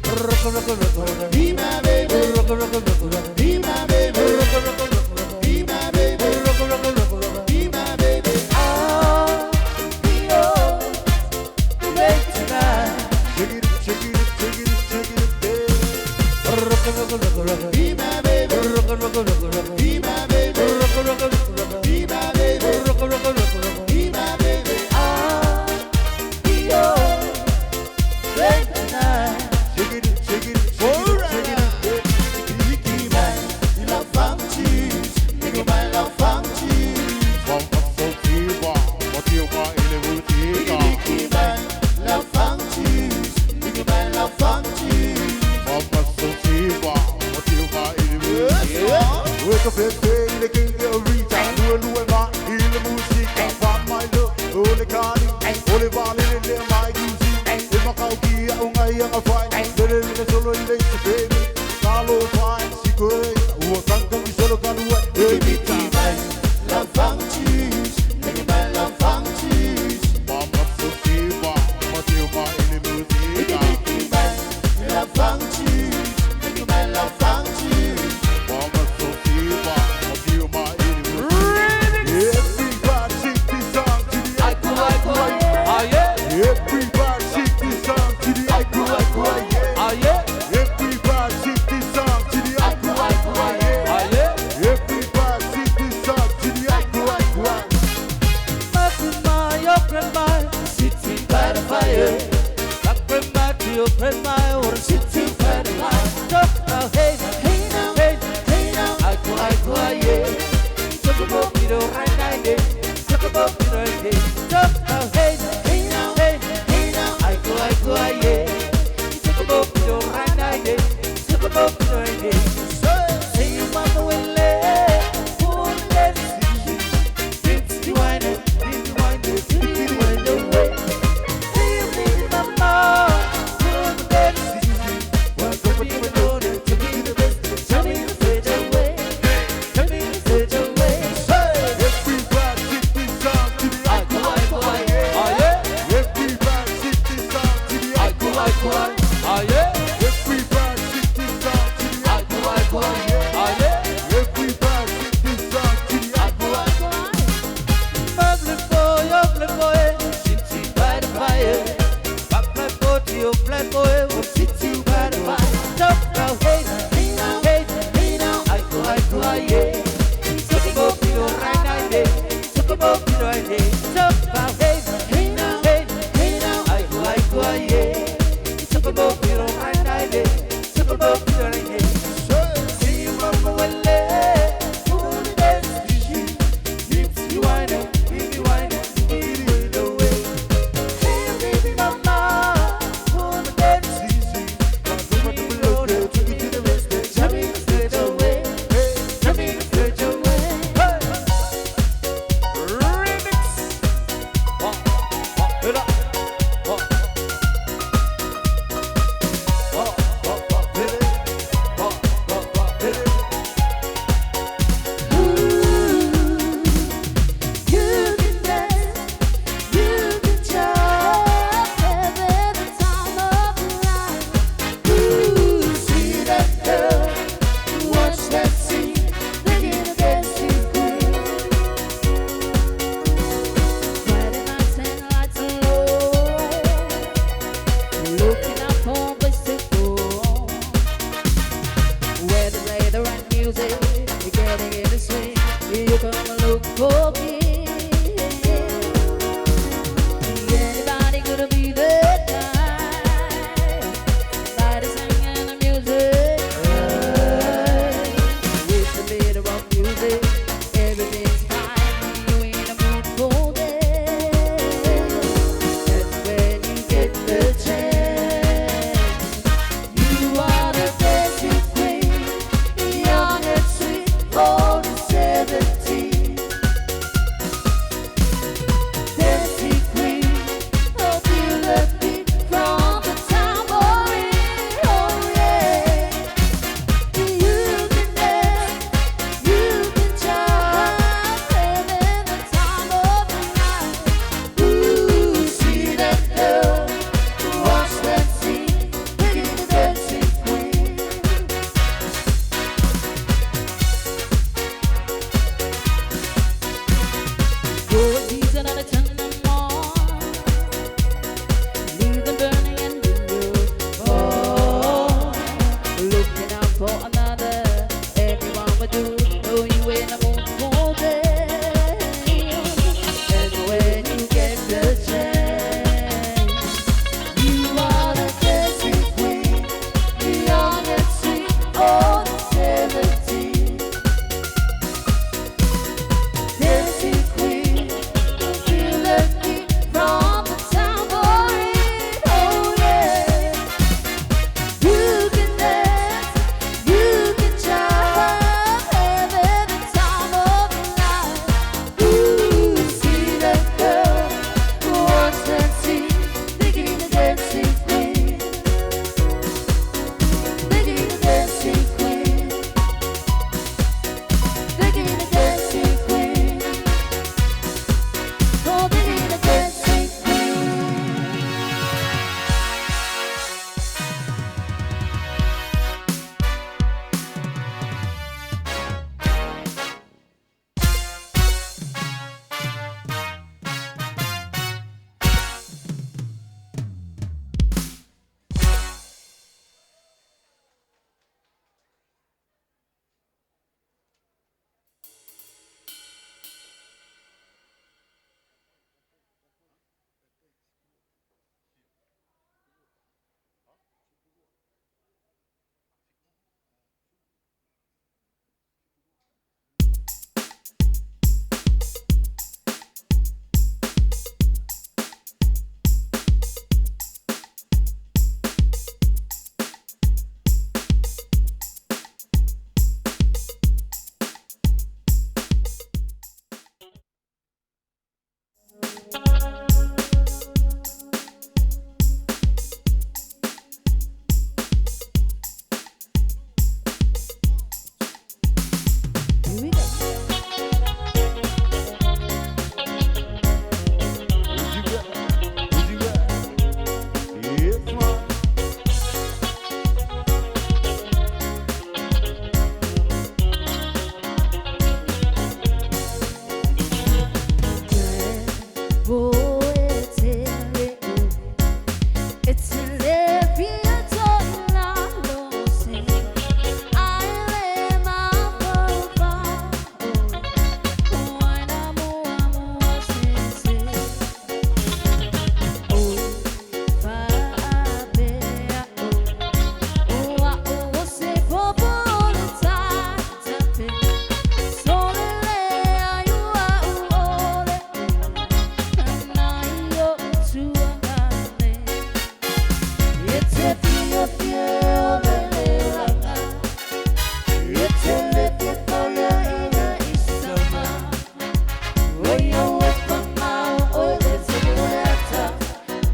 Rock, rock, rock, rock. Be my baby. Rock, rock, rock, rock. Be my baby. Rock, rock, rock, rock. Be my baby. Rock, rock, rock, rock. Be my baby. I'll be yours late tonight. Shake it, shake it, shake it, shake it, yeah. Rock, rock, rock, rock. Be my baby. Rock, rock, rock, rock. Be my baby. Rock, rock, rock, rock. Be my baby. Rock, rock, rock, rock. Be my baby. I'll be yours late tonight. Shake it, shake it, shake it, shake it, yeah. Iki mai la fam cheese, iki mai la fam cheese. Iki mai la fam cheese, iki mai la fam cheese. Wake up and say le king Rita, lua lua ma ile musika fa mai lo ole kani ole vale le le mai gusi e makau ki au ngai anga fai le le le solo ile se baby kalo fai sikoi ua kang solo kalua e Iki mai la fam cheese, iki mai la fam cheese. Iki mai la fam cheese, iki mai la fam cheese. Everybody sing this song to the Ai ku ai ku ai yeah.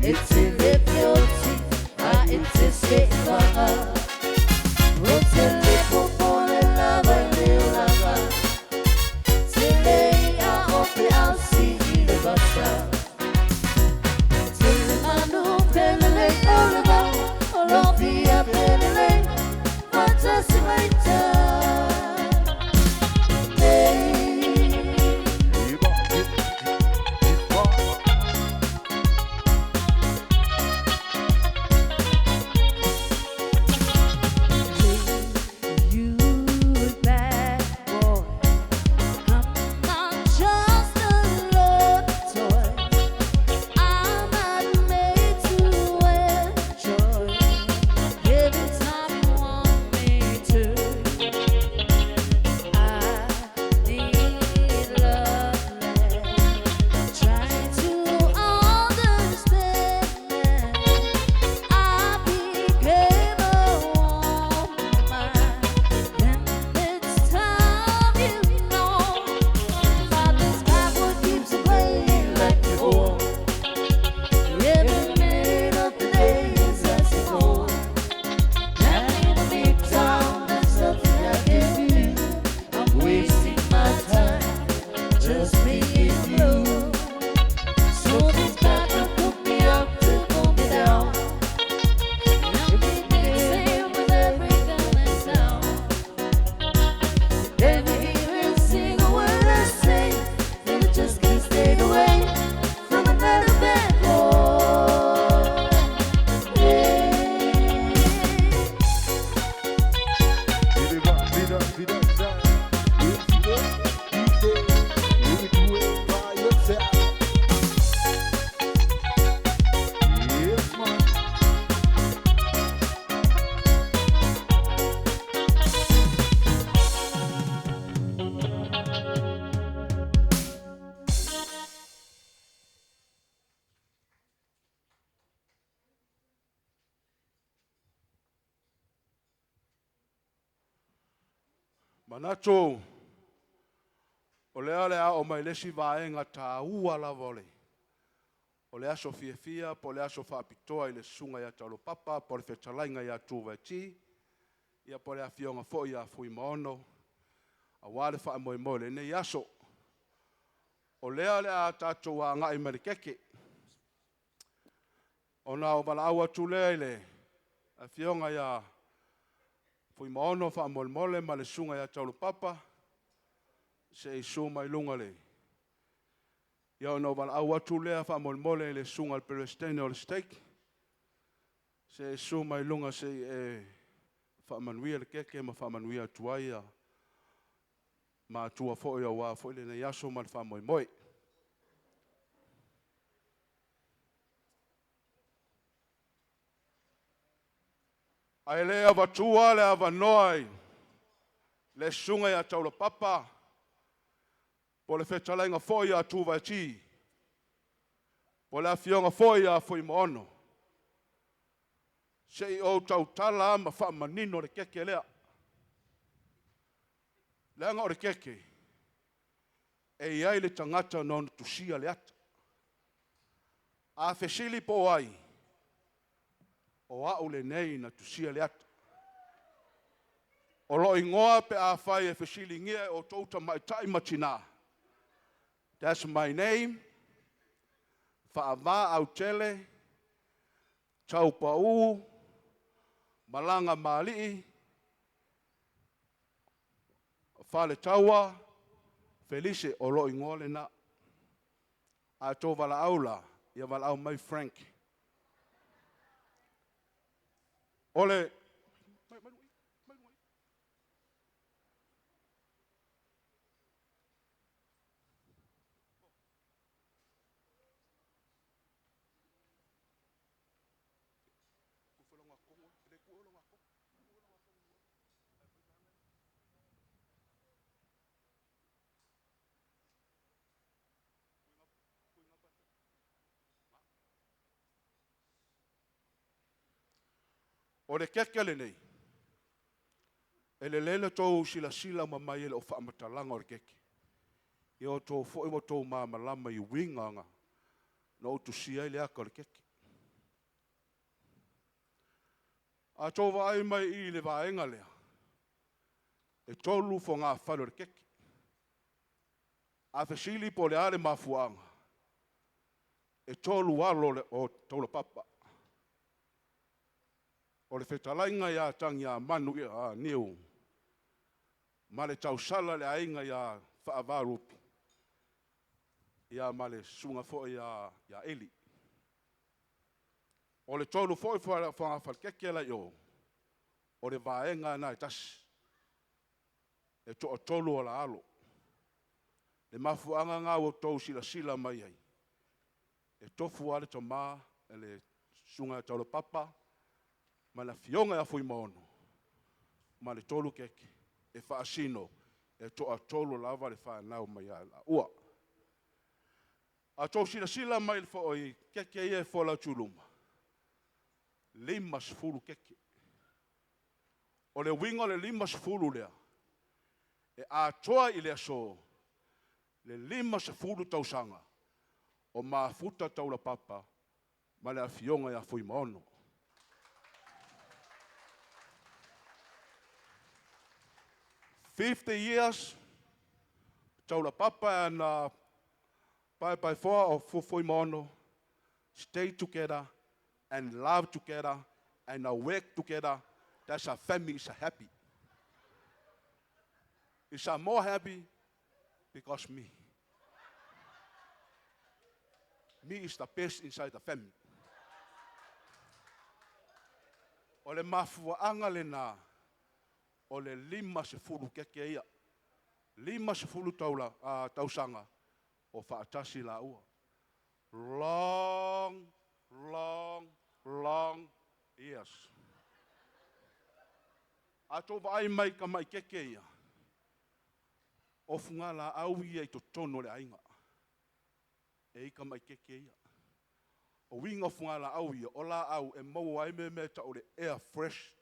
E te le feoti a e te sefaga. O te le popole lava i le olaga. Te le ia o pe au si i le vasa. Te le manu pelele o le vao. O lo fia pelele fatasi mai tai. Hey. You bad boy, I'm not just a love toy. I'm not made to enjoy every time you want me to. I need love, try to understand. I became a woman, and it's time you know that this bad boy keeps on playing like before. Every minute of the day is as before. And in a big town, there's nothing I can do. I'm wasting my time just being blue. So this bad boy put me up to pull me down. I'm the same with everything and sound. Never hear a single word I say. Then I just can't stay away from another bad boy. Hey. Yes, man. Manatu o lea le a o mai lesi vaega tāua lava o le aso fiafia po o le aso faapitoa i le susuga ia Taulapapa po o le fetalaiga ia Tuvaiti, ia po o le afioga foi ia Fuimaono, aua le faamoemoe o lenei aso. O lea le a tatou agai mai le keke. Ona o valaau atu lea i le afioga ia Fuimaono faamolemole ma le susuga ia Taulapapa se i su mai luga le. Ia ona o valaau atu lea faamolemole i le susuga i le Peresetene o le Stake se i su mai luga se i e faamanuia le keke ma faamanuia atu ai ia matua foi aua foi lenei aso ma le faamoemoe. Ae le avatua le avanoa i le susuga ia Taulapapa po o le fetalaiga foi ia Tuvaiti, po o le afioga foi ia Fuimaono, se i ou tautala ma faamanino le keke lea. Leaga o le keke, e i ai le tagata na ona tusia le ata. A fesili po o ai, o au lenei na tusia le ata. O lo igoa pe a fai e fesiligia e outou tamaitai ma tinā. That's my name. Faava Autele, Taupau, Malaga Malii, Faletaua, Felice o lo igoa lena. A tou valaau la, ia valaau mai Frank. O le O le keke lenei, e lelei le tou silasila ma mai e le o faamatalaga o le keke. Ia o tou foi ma tou malamalama i uiga na ou tusia ai le ata o le keke. A outou vaai mai i le vaega lea, e 3 fogafale o le keke. A fesili po o le a le mafuaaga, e 3 alo o Taulapapa. O le fetalaiga ia Tagiamanu Niu ma le tausala le aiga ia Faavalupe ia ma le susuga foi ia Eli. O le 3 foi fogafale keke la i o, o le vaega lena e tasi, e toatolu o la alo. Le mafuaaga lena ua outou silasila mai ai, e tofu lava le tama, le susuga ia Taulapapa ma le afioga ia Fuimaono ma le 3 keke e faasino, e toatolu lava le fanau mai ia i laua. A outou silasila mai foi i keke ia e fola atu i luma, e 50 keke. O le uiga o le 50 lea, e atoa i le aso le 50 tausaga o mafuta Taulapapa ma le afioga ia Fuimaono. 50 years Taulapapa and Paepaefoa o Fuimaono stay together and love together and work together. That's a family is happy. It's a more happy because me. Me is the best inside the family. O le mafuaaga lena o le 50 keke ia. 50 tausaga o faatasi laua. Long, long, long years. A outou vaai mai i tamai keke ia, o fugalaau ia i totonu o le aiga. E i tamai keke ia. O uiga o fugalaau ia, o laau e maua ai mea e tau o le air fresh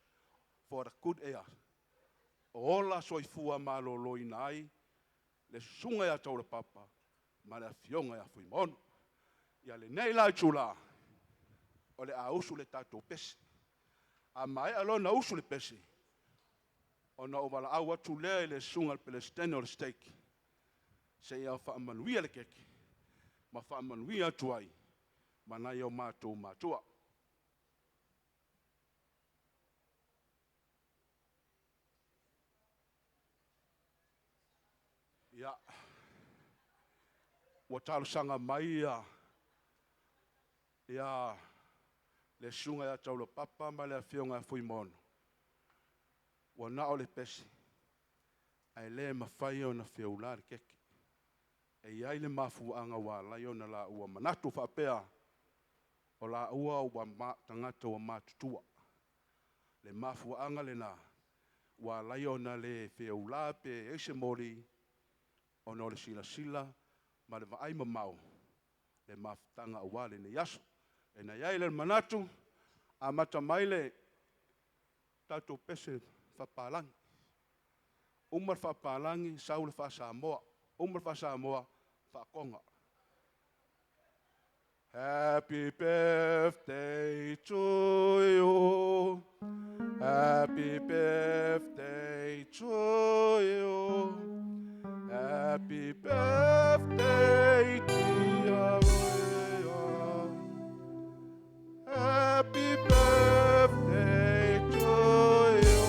for the good air. O ola soifua maloloina ai le susuga ia Taulapapa ma le afioga ia Fuimaono. Ia lenei la itula, o le a usu le tatou pese. A maea loa ona usu le pese, ona ou valaau atu lea i le susuga i le Peresetene o le STEC seia faamanuia le keke ma faamanuia atu ai ma nai o matou matua. Ia, ua talosaga mai le susuga ia Taulapapa ma le afioga ia Fuimaono, ua na o le pese ae le mafai ona feula le keke. E i ai le mafuaaga ua ala ai ona laua manatu faapea, o laua ua tagata ua matutua. Le mafuaaga lena ua ala ai ona le feula pe i ai se moli, ona o le silasila ma le vaai mamao le mafutaga aua lenei aso. Ona i ai lea o le manatu, amata mai le tatou pese faapapalagi. Uma le faapapalagi sau le faa-Samoa, uma le faa-Samoa, faa-Toga. Happy birthday to you. Happy birthday to you. Happy birthday, dear Maria. Happy birthday to you.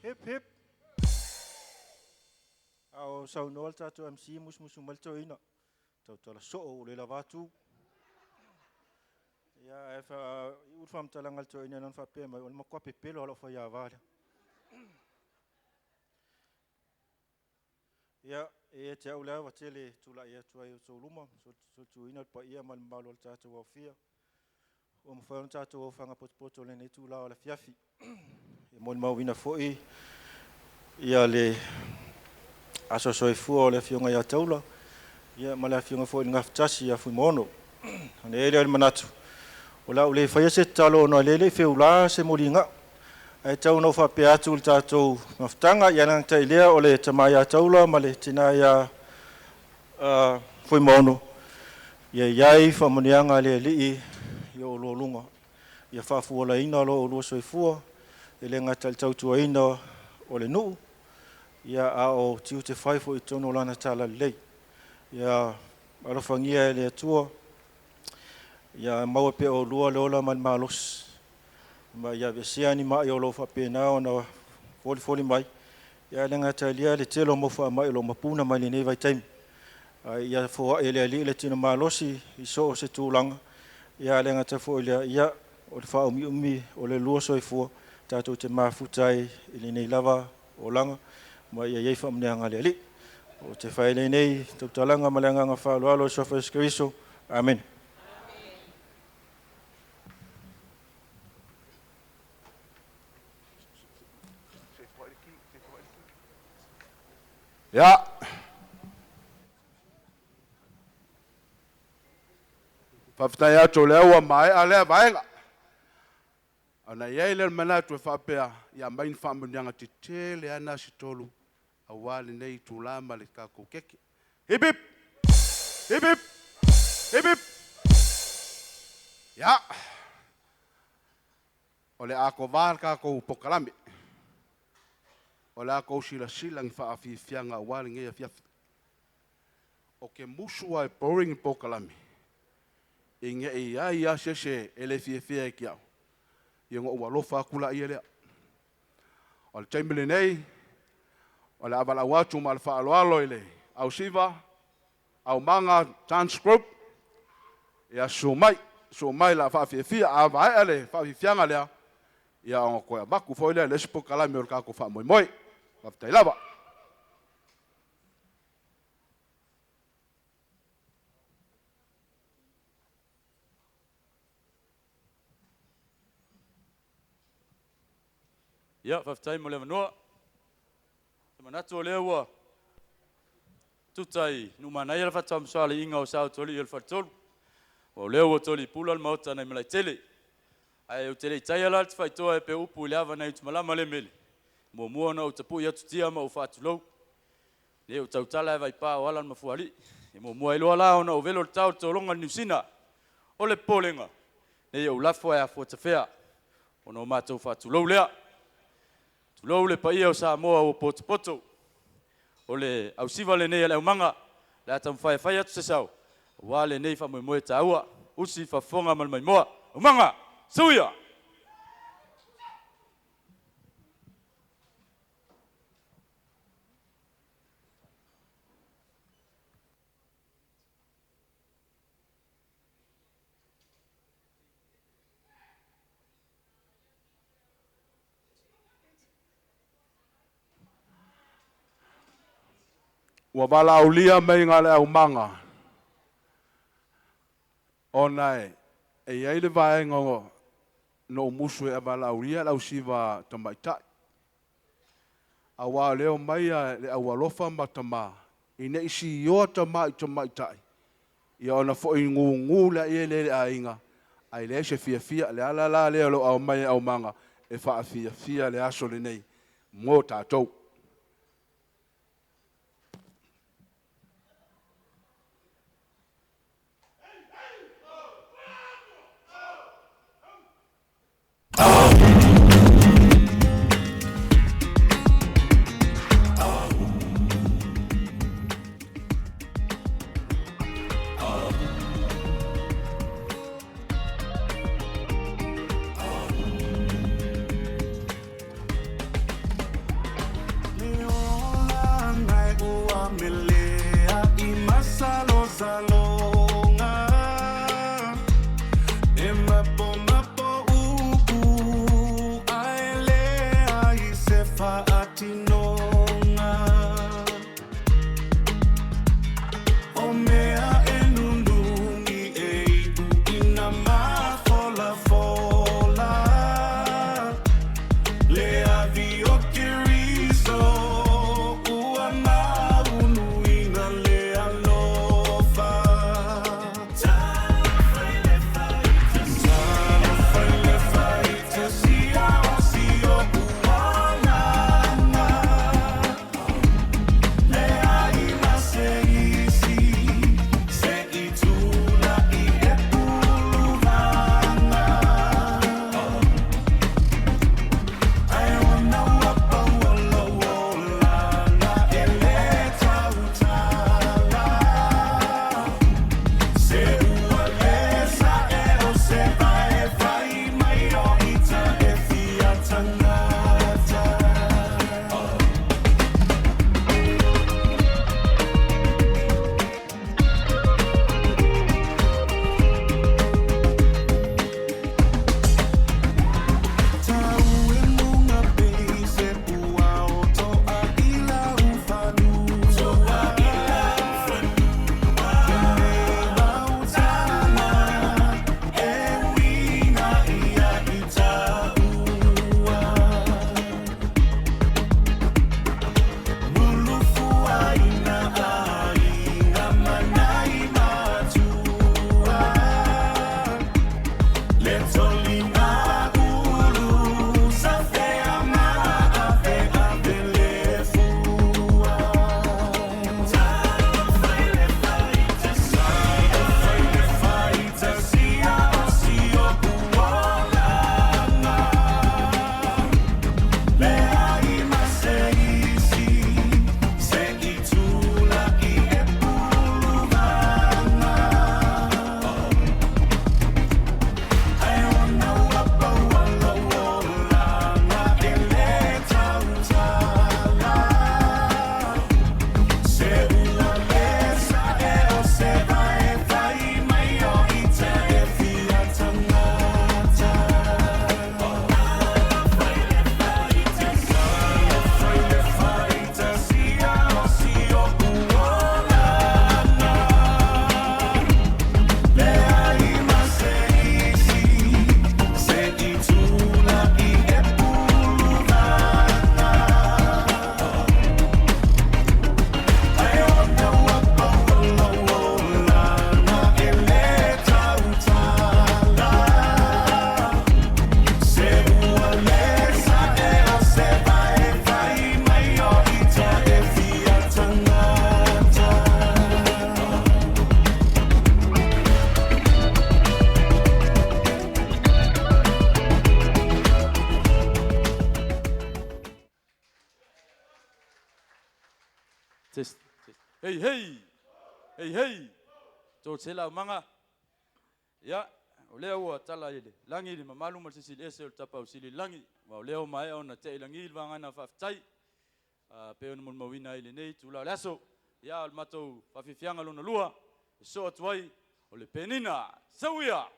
Hip hip. A o saunoa le tatou MC, musumusu mai le toeaina. Tautala soo ua le lava atu. Ia ae iu le faamatalaga a le toeaina lana faapea mai, o le matua pepelo lava o lau faiava lea. Ia, e ia te au le ava tele e tulai atu ai i outou luma, solituina le paia ma le mamalu o le tatou aofia. Ua mafai ona tatou ofaga potopoto i lenei itula o le afiafi. E molimauina foi Ia le aso soifua o le afioga ia Taula, ia ma le afioga foi i le Gafatasi ia Fuimaono. Ona i ai lea o le manatu, o le a ou le faia se tatalo ona o lea e le i feula se moliga. Ae tau ina ou faapea atu i le tatou mafutaga, ia e le gata i lea o le tama ia Taula ma le tina ia Fuimaono, ia i ai faamanuiaga a le Alii i o oulua luga. Ia faafualaina lo oulua soifua, e le gata i le tautuaina o le nuu, ia a o tiute fai foi i totonu o Lana Talalelei. Ia alofagia e le Atua, ia maua pea e oulua le ola ma le malosi, ma ia aveesea ni mai o lo o faapena ona folifoli mai, ae le gata i lea le tele o mau faamai o lo o mapuna mai lenei vaitaimi. A ia foai e le Alii le tino malosi i so o se tulaga, ae le gata foi i lea, ia, o le faaumiumi o le lua soifua tatou te mafuta ai i lenei lava olaga, ma ia i ai faamanuiaga a le Alii. Ou te fai ai lenei tautalaga ma le agaga faaaloalo i le Suafa o Iesu Keriso. Amene. Ia, faafetai atu o lea ua maea lea vaega. Ona i ai lea o le manatu e faapea, ia aumai ni faamanuiaga tetele lava na se tolu aua lenei itula ma le tatou keke. Hip hip! Hip hip! Hip hip! Ia, o le a kovā le tatou polokalame. O le a tou silasila i ni faafiafiaga aua lenei afiafi. Ou te musu lava e boring le polokalame, ina ne i i ai lava se isi e le fiafia ia te au, ia ona ou alofa atu laia lea. O le taimi lenei, o le a valaau atu ma le faaaloalo i le ausiva, aumaga dance group, ia susu mai, susu mai o le a faafiafia. A maea le faafiafiaga lea, ia ona toe avatu foi lea o le isi polokalame o le tatou faamoemoe. Faafetai lava. Ia, faafetai mo le avanoa. Ou te manatu o lea ua tuta i Numanaia le faatamasoaliiga o Sa Atoalii o le Faletolu, aua o lea ua toli i pula le maota nai Malaetele. Ae ou te le i taia la le tifaitoa e pei o upu i le ava nai Utimalama le mele, e muamua ona ou tapui atutia ma ou faatulou, ne i ou tautala ae vaipa o ala le mafuaalii. E muamua ai loa la ona ou velo le tao i le tologa o le Niusina. O le popolega, ne i ou lafo ae afua tafea, ona o matou faatulou lea. Tulou le paia o Samoa ua potopoto. O le ausiva lenei a le aumaga, o le a taumafai e fai atu se sao aua lenei faamoemoe taua. Usi faafofoga ma le maimoa. Aumaga, suia! Ua valaaulia meiga a le aumaga, ona e i ai le vaega na ou musu e valaaulia le ausiva tamaitai, aua o lea e omai le aualofa ma tama, ina ne i sioa tama i tamaitai, ia ona foi gugu lea i le aiga, ae leai se fiafia. Le ala la lea o lou aumai e aumaga e faafiafia le aso lenei mo tatou. tagata. Test, test. Hey, hey! Hey, hey! Tō te lau manga. Ia, o lea ua tala i le lagi le mamalu ma le Silisili Ese o le Tapausili lagi. Ua o lea ua maea ona te'i lagi le vagana faafetai. Pei ona molimauina ai lenei itulā o le aso. Ia, o le matou faafiafiaga lona lua, e sosoo atu ai o le Penina. Sau ia!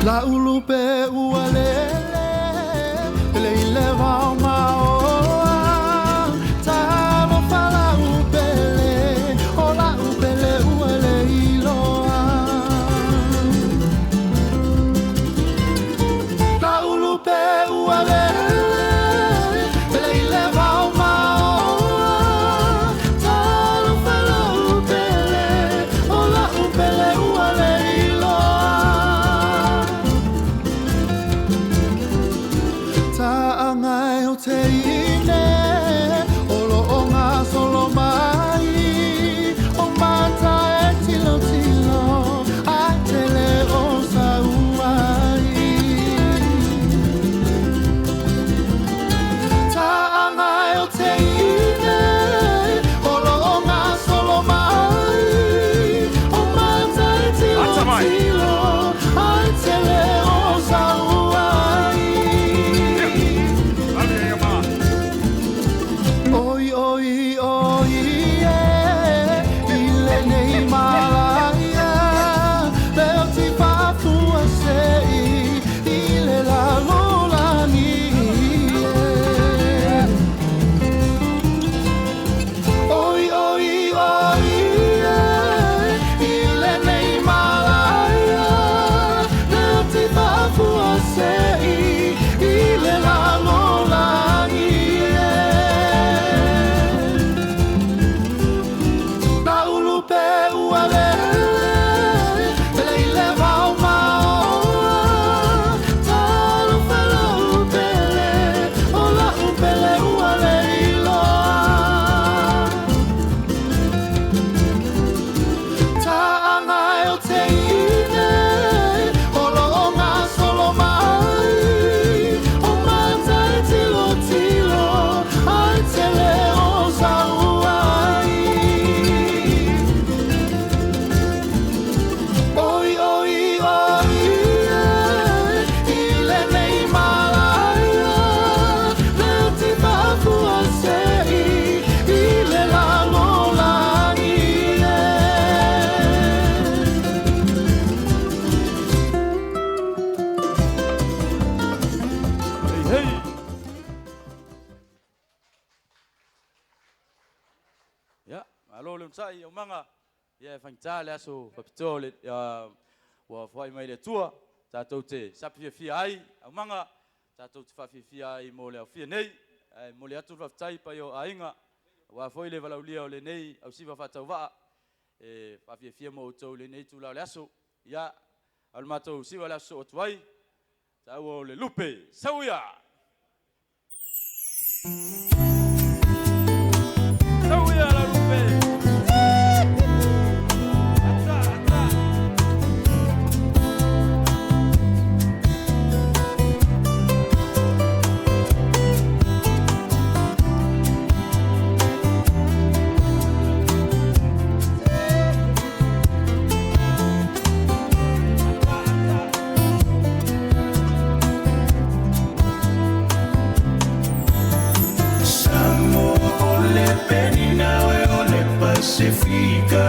La ulupe ua lele le ile vao maoa talofa la upele o la upele ua le iloa La ulupe ua lele le ile vao maoa. onosai aumaga. Ia e faigata le aso faapitoa le ua foai mai le Atua tatou te sapi fiafia ai aumaga, tatou te faafiafia ai mo le aofia nei. Ae momoli atu le faafetai i paia o aiga aua foi le valaaulia o lenei ausiva faatauvaa e faafiafia mo outou i lenei itula o le aso. Ia, a o le matou siva o le aso soo atu ai, taua o le lupe, sau ia! Sau ia la lupe! Ata, ata! Samoa o le penina oe o le Pasefika.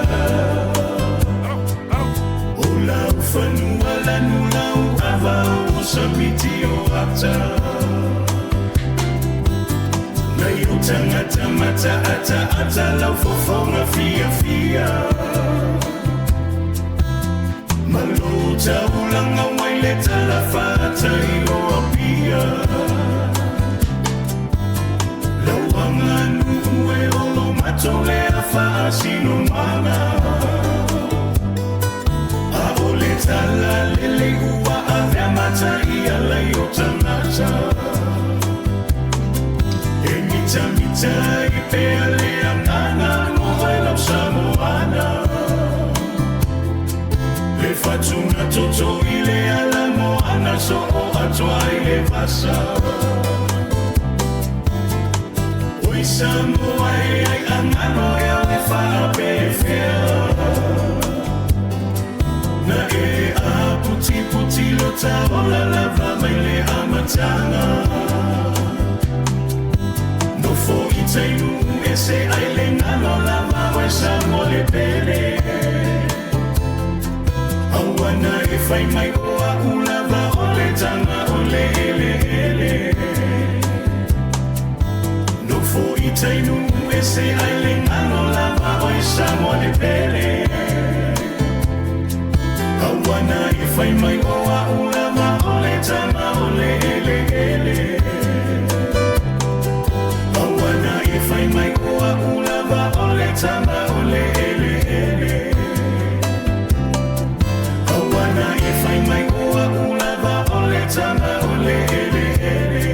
O lau fanua lanu lau ava o samiti o ata. Nai o tangata mata ata ata lau fofonga fia fia. Malo taulanga wai le tala fata i o apia. Lauanga nu e olo mato le afa sino mana. A o le tala lele ua avea mata i ala i o tangata. E mita mita i pea le anganga no vai lau Samoana. Le fatuna toto i le ala moana so o atoa i le vasa. Oi Samoa e ai angano e au e whaapefea. Na e a puti puti lo taola lava mai le amatanga. No fo i tainu e se ai le ngalo lava oe Samoa le pele. Auana e whai mai o a ulava o le tanga o le ele ele. No fo i tainu e se ai le ngalo lava oe Samoa le pele. Auana e whai mai o a ulava o le tanga o le ele ele. Auana e whai mai o a ulava o le tanga o le ele ele. Auana e whai mai o a ulava o le tanga o le ele ele.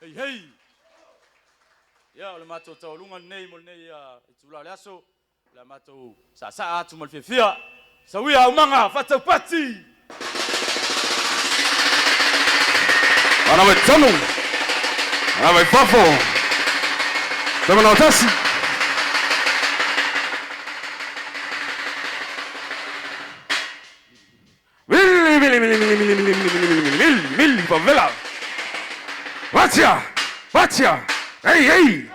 Hei, hei! Ia, o le matou taualuga lenei mo lenei itula o le aso. O le a matou saasaa atu ma le fiafia. Sau ia aumaga faataupati! Ana mai tonu. Ana mai fafo. Te tasi. Mili, mili, mili, mili, mili, mili, mili, mili, mili, mili, mili, favela. Vatia, vatia. Hey, hey.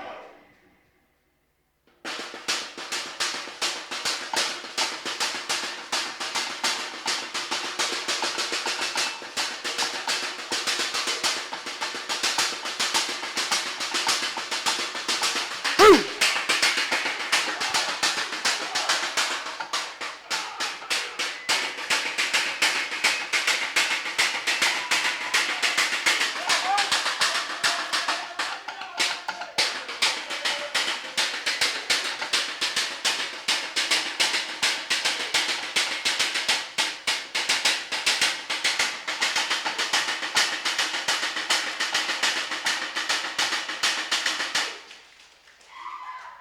Woo!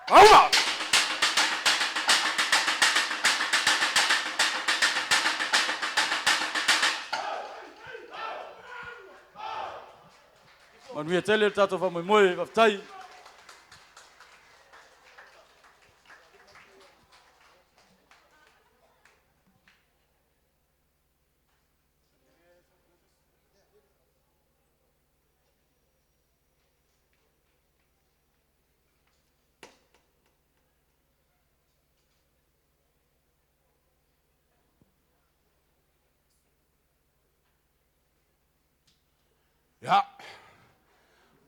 Aua! Manuia tele le tatou faamoemoe, faafetai.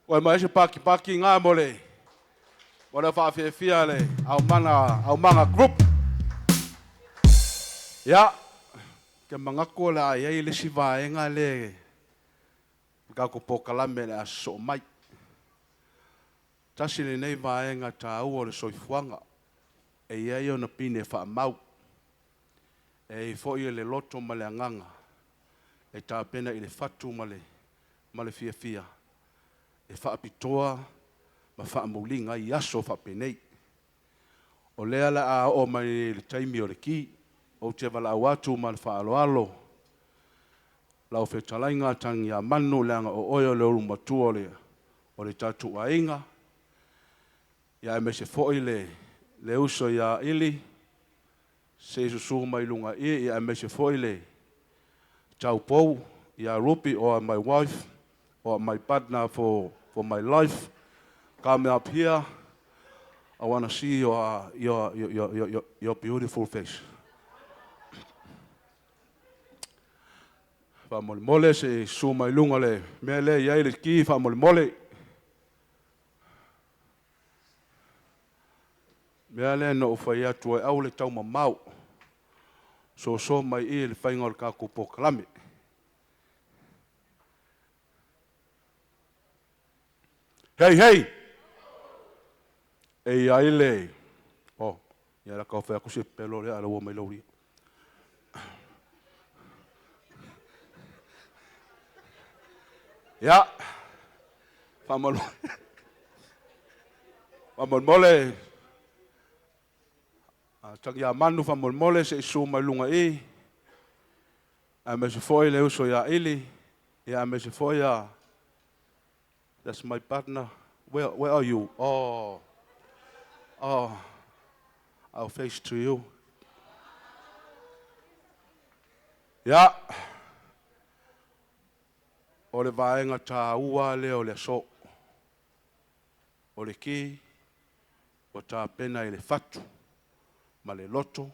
Ua mai se paki paki ngā mo le mo le whaafiafia le Aumaga, Aumaga Group. Ia, ke mangako le a iai le si vaenga le kako pokalame le aso mai. Tasi lenei vaega tāua o le soifuaga e iai ona pine faamau. E i foi le loto ma le agaga e tapena i le fatu ma le fiafia e faapitoa ma faamuliga ai aso faapenei. O lea la a oo mai le taimi o le ki, ou te valaau atu ma le faaaloalo lau fetalaiga Tagiamanu leaga o oe o le ulumatua o le tatou aiga. Ia aemaise foi le uso ia Ili, se i susu mai luga i, ia aemaise foi le taupou ia Ruby or my wife or my partner for my life. Come up here. I want to see your beautiful face. Faamolemole se susu mai luga le mea lea i ai le ki faamolemole. Mea lea na ou fai atu ai au le taumamao. Soso mai i le faiga o le tatou polokalame. Hei, hei! E i ai le... Oh, ia la kau whai aku se pelo le ala ua mai lauria. Ia, faamolemole, Tagiamanu faamolemole se i susu mai luga i, aemaise foi le uso ia Ili, ia aemaise foi ia, that's my partner. Where are you? Oh, oh, I'll face to you. Ia, o le vaega tāua lea o le aso. O le ki, o tapena i le fatu, ma le loto,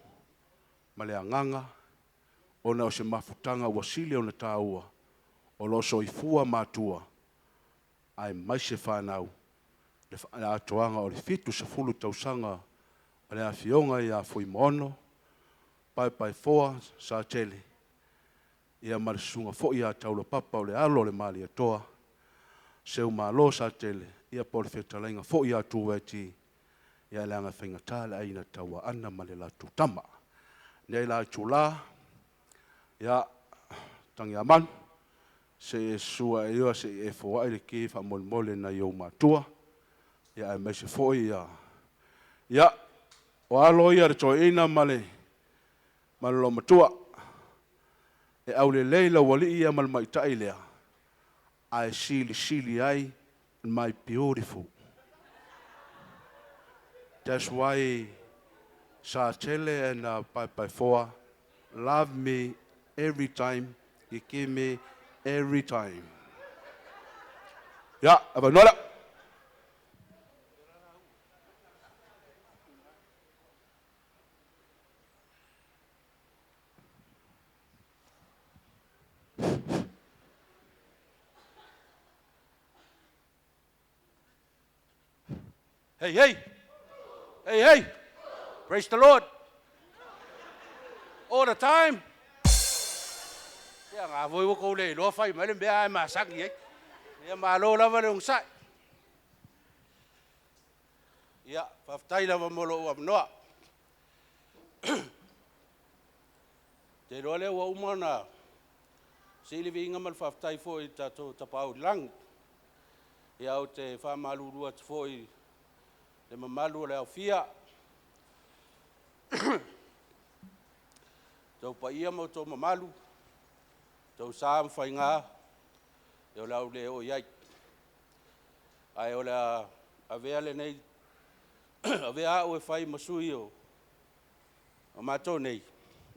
ma le agaga, ona o se mafutaga ua sili ona tāua, o lo o soifua matua, aemaise whanau, le atoaga o le 70 tausaga o le afioga ia Fuimaono, Paepaefoa Satele, ia ma le susuga foi ia Taulapapa o le alo o le Malietoa, Seumalo Satele, ia po o le fetalaiga foi ia Tueti, ia le aga faigata le aiga Tauaana ma le latou tama. Nei la itula, ia Tagiamanu, se e sua e ia se e foai le ki faamolemole nai ou matua, ia aemaise foi ia, ia, o alo ia le toeaina ma le lomatua, e aulelei lau alii ia ma le maitai lea, ae silisili ai my beautiful. That's why Satele and Paepaefoa love me every time. He give me every time. Ya, avanoa. Hey, hey! Hey, hey! Praise the Lord! All the time! Ia ngā voi ua kou le iloa fai mai le mea ai masaki ai. Ia malo lava le onosai. Ia, faafetai lava mo lou avanoa. Te iloa lea ua uma ona sili viiga ma le faafetai foi i tatou Tapaau i le lagi. Ia ou te faamalulu atu foi le mamalu o le aofia. Tou paia ma outou mamalu, tou sa ma faiga, ia o le a ou le oo i ai. Ae o le a avea lenei, avea au e fai ma sui o matou nei,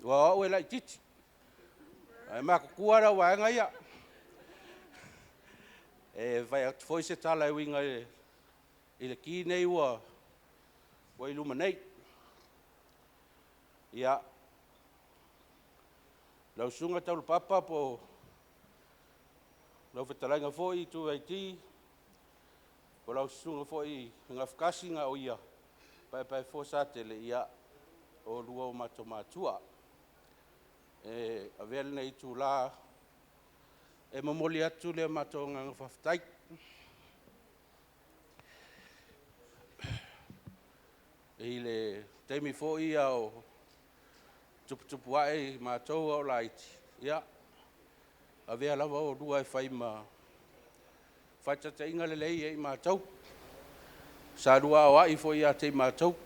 ua o au e laitiiti. Ae matutua lau vaega ia. E fai atu foi se tala e uiga i le ki nei ua i luma nei. Ia, lau susuga Taulapapa po o lau fetalaiga foi Tuiaiti, Po o lau susuga foi Gafekasi ga o ia Paepaefoa Satele, ia o lua o matou matua. E avea lenei itulā e momoli atu le matou agaga faafetai i le taimi foi a o tuputupu ae i matou a o laiti, ia avea lava oulua e fai ma faataitaiga lelei ia i matou. Sa lua aoai foi ia te i matou.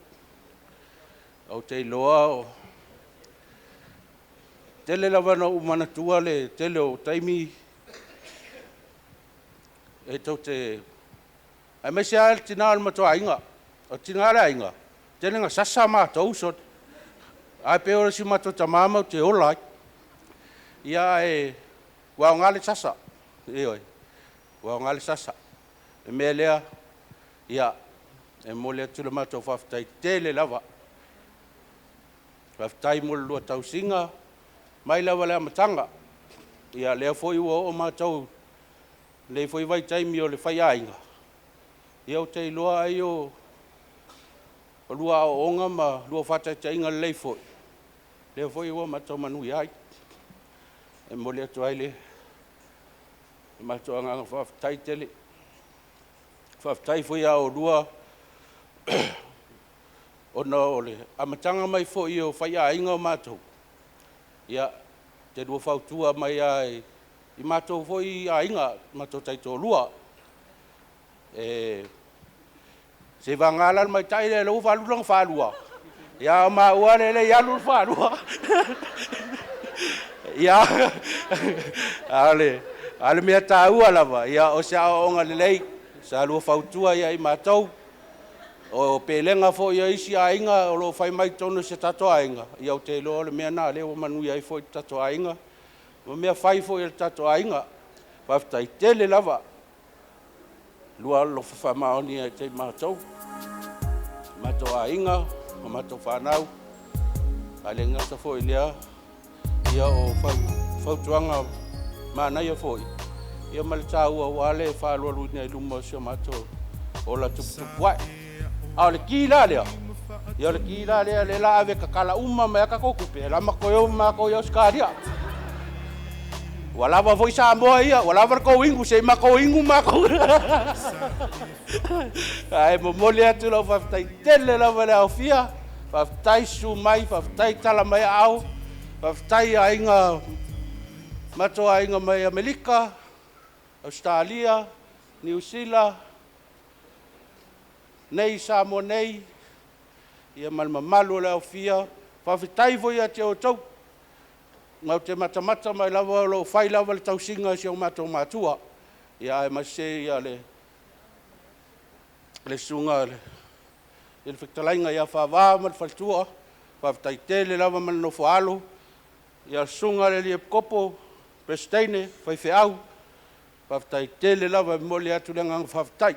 Ou te iloa o tele lava na ou manatua le tele o taimi e tou te aemaise lava le tina o le matou aiga. O le tina o le aiga, tele na sasa matou sole. Ae pei o si o matou tamā matou te ola ai. Ia ae ua aoga le sasa. Ioe, ua aoga le sasa. Le mea lea, ia, e momoli atu le matou faafetai tele lava. Faafetai mo le lua tausiga mai lava i le amataga. Ia lea foi ua oo matou i lenei foi vaitaimi o le faiaiga, ia ou te iloa ai o lua aooga ma lua faataitaiga lelei foi, lea foi ua matou manuia ai. E momoli atu ai le matou agaga faafetai tele. Faafetai foi ia oulua ona o le amataga mai foi o faiaiga o matou, ia, te lua fautua mai lava i matou foi aiga, matou taitoalua. E seiavagana la le tamaitai lea ua faaalu lona faalua, ia a o maua lea e le i alu le faalua. Ia, a o le mea taua lava, ia o se aoaoga lelei sa lua fautua ia i matou, o pelega foi a isi aiga o lo o fai mai totonu o si o tatou aiga, ia ou te iloa o le mea lena o lea ua manuia ai foi le tatou aiga, ma mea fai foi a le tatou aiga. Faafetai tele lava, lua alofa faamaoni ia te i matou, matou aiga ma matou fanau, ae le gata foi i lea, ia o fautuaga manaia foi, ia ma le taua aua le faalualuina i luma o si o matou ola tuputupu ae. A o le ki la lea, ia o le ki la lea, lea la ave tatala uma mai lava tatou tupe, la ma toe o ma matou i Ausetalia. Ua lava foi Samoa ia, ua lava le tou inu, se i matou inu matou. Ae momoli atu lau faafetai tele lava i le aofia, faafetai susu mai, faafetai tala mai aao, faafetai aiga, matou aiga mai Amerika, Ausetalia, Niu Sila, nei i Samoa nei, ia ma le mamalu o le aofia. Faafetai foi ia te outou, matou te matamata mai lava o lo o fai lava le tausiga a si o matou matua, ia aemaise ia le susuga i le fetalaiga ia Faava ma le faletua, faafetai tele lava ma le nofo a alo, ia le susuga i le alii Epikopo, Peresetene, faifeau, faafetai tele lava. E momoli atu le agaga faafetai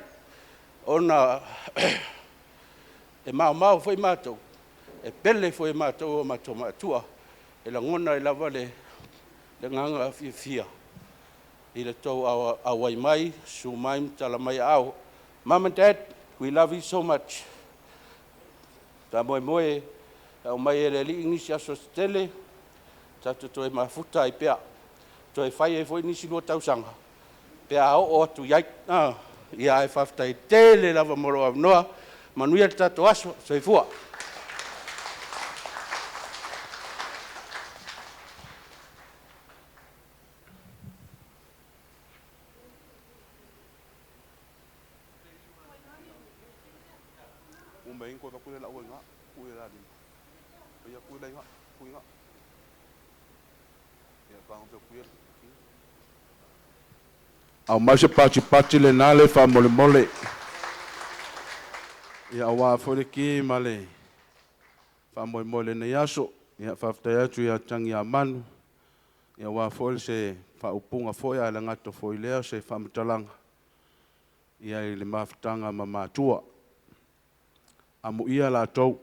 ona e maomao foi matou, e pele foi e matou o matou matua, e lagona ai lava le agaga fiafia i le tou auai mai, susu mai ma tala mai aao. Mom and Dad, we love you so much. Faamoemoe e aumai e le Alii nisi aso se tele, tatou toe mafuta ai pea, toe fai ai foi nisi 2 tausaga pe a oo atu i ai. Ia ae faafetai tele lava mo lou avanoa, manuia le tatou aso, soifua. Aumai se patipati lena le faamolemole. Ia aua foi le ki ma le faamoemoe i lenei aso. Ia faafetai atu ia Tagiamanu, ia aua foi se faaupuga foi ae le gata foi i lea o se faamatalaga ia i le mafutaga ma matua. Amuia latou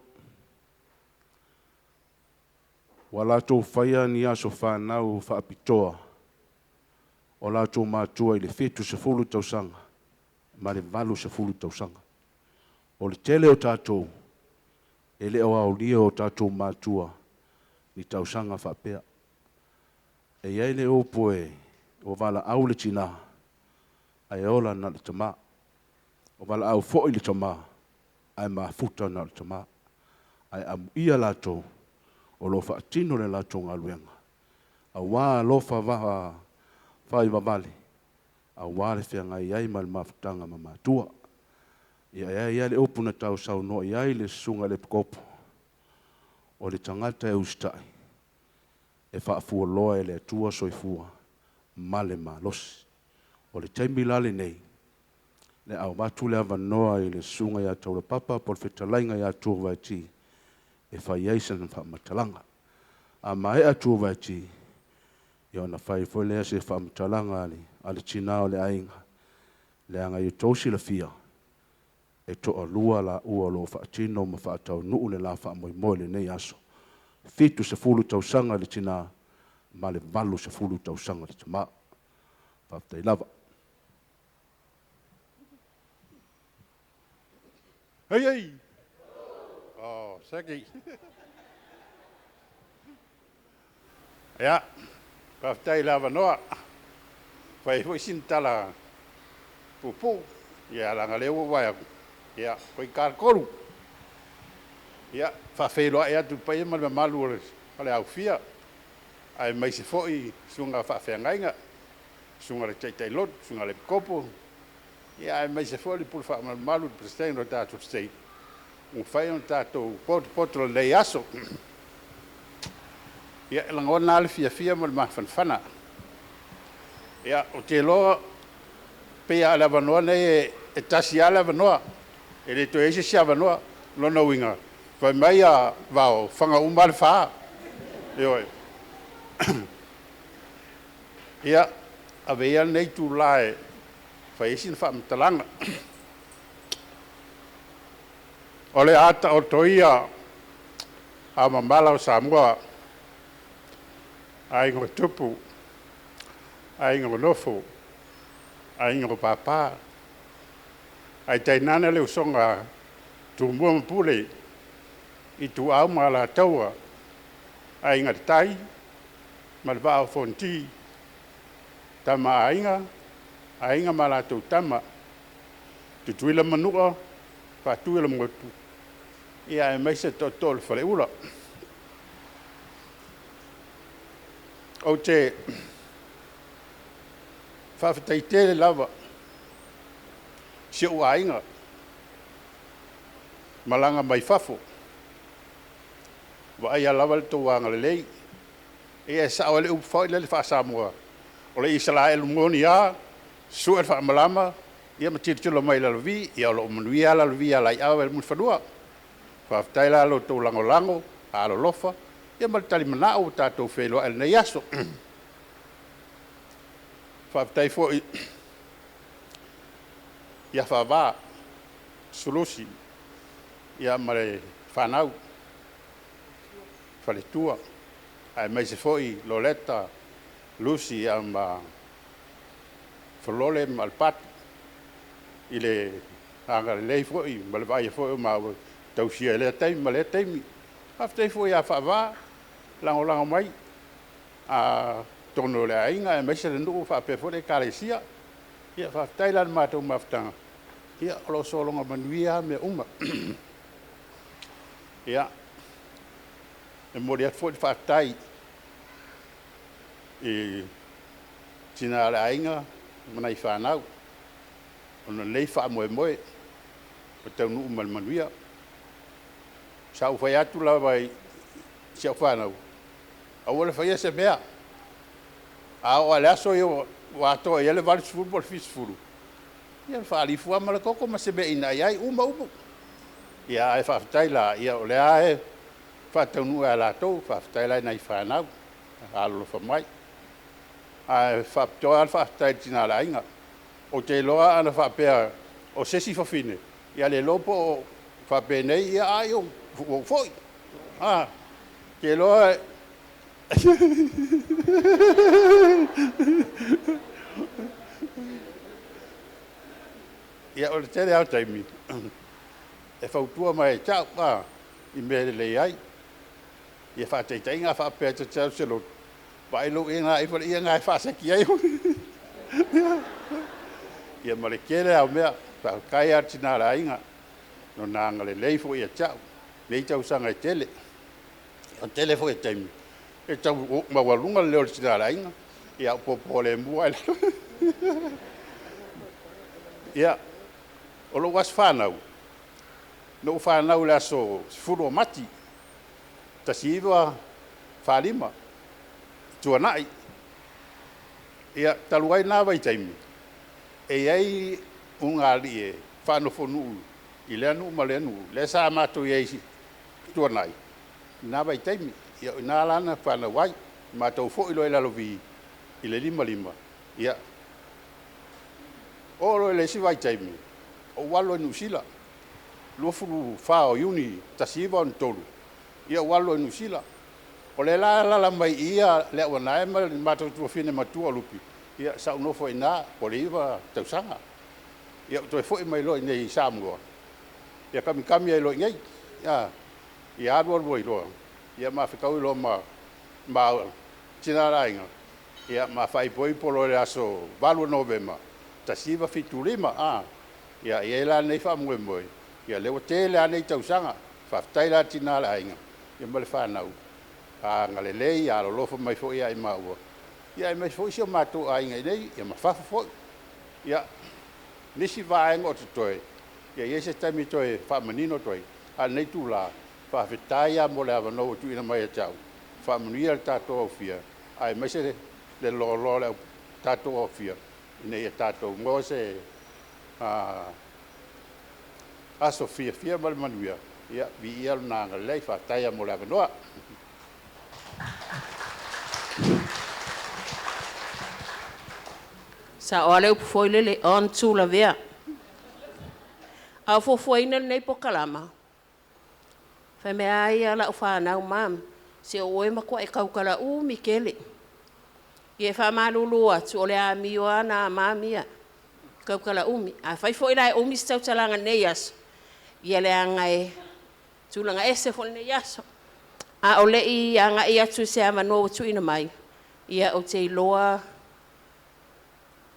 ua latou faia ni aso fanau faapitoa o latou matua i le 70 tausaga. ma le 80 tausaga. O le tele o tatou, e le o aolia o tatou matua ni tausaga faapea. E i ai le upu e ua valaau le tinā, ae ola na o le tamā. Ua valaau foi le tamā, ae mafuta na o le tamā. Ae amuia latou o lo o faatino le latou galuega, auā alofa faivavale, auā le feagai ai ma le mafutaga ma matua. Ia e i ai lava le upu na tausaunoa i ai le susuga i le Epikopo, o le tagata e usitai, e faafualoa e le Atua soifua ma le malosi. O le taimi la lenei, le a avatu le avanoa i le susuga ia Taulapapa po o le fetalaiga ia Tua Vaiti e fai ai sana faamatalaga. A maea Tua Vaiti, ia ona fai foi lea se faamatalaga a le tina o le aiga, leaga ia outou silafia, e toalua laua o lo o faatino ma faataunuu le la faamoemoe i lenei aso. 70 tausaga le tina ma le 80 tausaga le tama. Faafetai lava. Hei, hei! Oh, seki. Ia, faafetai i le avanoa. Fai ai foi sina tala puupuu, ia leaga o lea ua ou vaai atu, ia toeitiiti lava le 3. Ia, e faafeiloai atu i le paia ma le mamalu o le faleaufia, aemaise foi susuga i faafeagaiga, susuga i le taitai lotu, susuga i le epikopo, aemaise foi le pule faamalumalu i le Peresetene o le tatou State ua mafai ona tatou potopoto i lenei aso. Ia, e lagona lava le fiafia ma le mafanafana. Ia, ou te iloa pei lava o le avanoa lenei e tasi lava le avanoa, e le toe i ai se isi avanoa. O lona uiga, fai mai a Vao, faga uma lava le fa. Ioe. Ia, avea ia lenei itula e fai ai sina faamatalaga. O le a taoto ia ao mamala o Samoa, aiga o tupu, aiga o nofo, aiga o papa, ae tainane le usoga a Tumua ma Pule, Ituau ma Alataua, Aiga i le Tai ma le Vaa o Fonoti, Tama a Aiga, Aiga ma latou Tama, Tutuila ma Manua, Faatui o le Motu, ia aemaise Tootoo o le Faleula. Ou te faafetai tele lava i si ou aiga malaga mai fafo, vaaia lava le tou agalelei. Ia e sao ai le upu foi lele faa-Samoa, o le Isaraelu moni lava, sue le faamalama ia ma tilotilo mai i Lalovi, ia o lo o manuia lava Lalovi ia Laiava i le Mulifanua. Faafetai la i lo outou lagolago alolofa ia ma le talimanao ua tatou feiloai i lenei aso. Faafetai foi ia Faava, Sulusi ia ma le fanau, faletua, aemaise foi Loleta, Lucy ma Folole ma Alapati i le agalelei foi ma le vaaia foi o maua tausia i lea taimi ma lea taimi. Faafetai foi ia Faava, lagolago mai totonu o le aiga aemaise le nuu faapea foi le Ekalesia. Ia faafetai la i le matou mafutaga, ia o lo o sologa manuia lava mea uma. Ia, e momoli atu foi le faafetai i tina o le aiga ma nai fanau ona o lenei faamoemoe ua taunuu ma le manuia. Sa ou fai atu lava i si au fanau, aua le faia se mea, a oo lava i le aso ia ua atoa i ai le 80 po o le 70, ia faaali ifo lava ma le koko ma se mea e inai ai, uma upu. Ia ae faafetai la, ia o lea e faataunuu ia latou, faafetai la i nai fanau alolofa mai. Ae faapitoa lava le faafetai i le tina o le aiga. Ou te iloa ana faapea o se isi fafine, ia le iloa po o faapenei, ia ai ua ou foi. Ou te iloa Ia, o le tele lava o taimi e fautua mai ia te a'u i mea e lelei ai. Ia, faataitaiga a faapea ta te alu i se lotu, vaai lou ē ga'e ifo i le ie na e faaseki ai. Ia ma le tele lava o mea. Faafetai lava i le tina o le aiga i lona agalelei foi ia te a'u i nei tausaga e tele. O le tele foi o taimi e tau maualuga le leo o le tina o le aiga, ae ou popo lemu lava i lalo. Ia, o lou aso fanau, na ou fanau i le aso 10 o Mati 1945 i Tuanai. Ia, talu ai na vaitaimi, e i ai ulugalii e faanofonuu i lea nuu ma lea nuu, lea sa matou i ai i Tuanai i na vaitaimi. Ia o i ina la na fanau ai. Matou foi loa i Lalovi i le 55, ia, oo loa i le isi vaitaimi, ou alu loa i Niu Sila, 24 o Iuni 1963, ia ou alu loa i Niu Sila. O lea la e alaala mai i i Leauanae ma le matou tuafafine matua o Lupi, ia sa ou nofo ai i ina po o le 9 tausaga. Ia ou toe foi mai loa i inei i Samoa, ia kamikami ai loa i inei. Ia alu alu ai loa, ia ma fetaui loa ma le tina o le aiga, ia ma faaipoipo loa i le aso 8 o Novema 1975. Ia e i ai la lenei faamoemoe, ia lea ua tele lava nei tausaga. Faafetai la i le tina o le aiga ma le fanau, agalelei alolofa mai foi ia i maua, aemaise foi si o matou aiga i inei ma fafo foi. Ia, nisi vaega o totoe, ia e i ai se taimi toe faamanino atu ai, a o lenei itula, faafetai lava mo le avanoa ua tuuina mai ia te au, faamanuia i le tatou aofia, aemaise le loaloa o le tatou aofia ina ia tatou maua se aso fiafia ma le manuia. Ia, viia Lona agalelei. Faafetai lava mo le avanoa. Sao lava le upu foi lele, on tulavea. A o fuafuaina lenei pokalama, fai mai lava ia lau fanau, "Mum, se o oe e matuai tautala umi tele." Ia e faamalulu atu, o le amio lava na a mami ia, tautala umi. Afai foi la e umi se tautalaga i lenei aso, ia leaga e tulaga ese foi lenei aso. A o le i agai atu i se avanoa ua tuuina mai, ia ou te iloa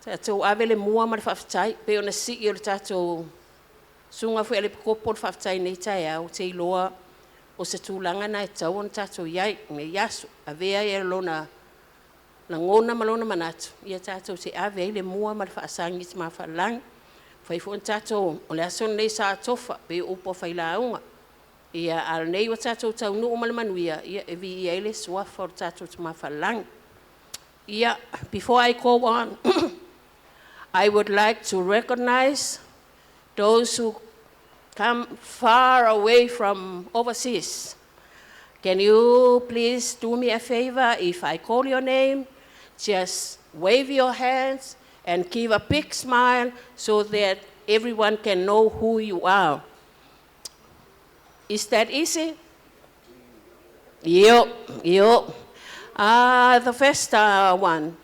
tatou ave le mua ma le faafetai pei ona sii e le tatou susuga foi i le Epikopo le faafetai i lenei taeao. Ou te iloa o se tulaga lena e tatau ona tatou i ai i lenei aso. Avea ia lona lagona ma lona manatu, ia tatou te ave ai le mua ma le faasagi i le Tama Faalelagi. Ua mafai foi ona tatou, o le aso lenei sa atofa pei o upu a failauga, a o lenei ua tatou taunuu ma le manuia, e viia ai le suafa o le tatou Tama Faalelagi. Ia, before I go on, I would like to recognize those who come far away from overseas. Can you please do me a favor? If I call your name, just wave your hands and give a big smile so that everyone can know who you are. Is that easy? Yo. The first one,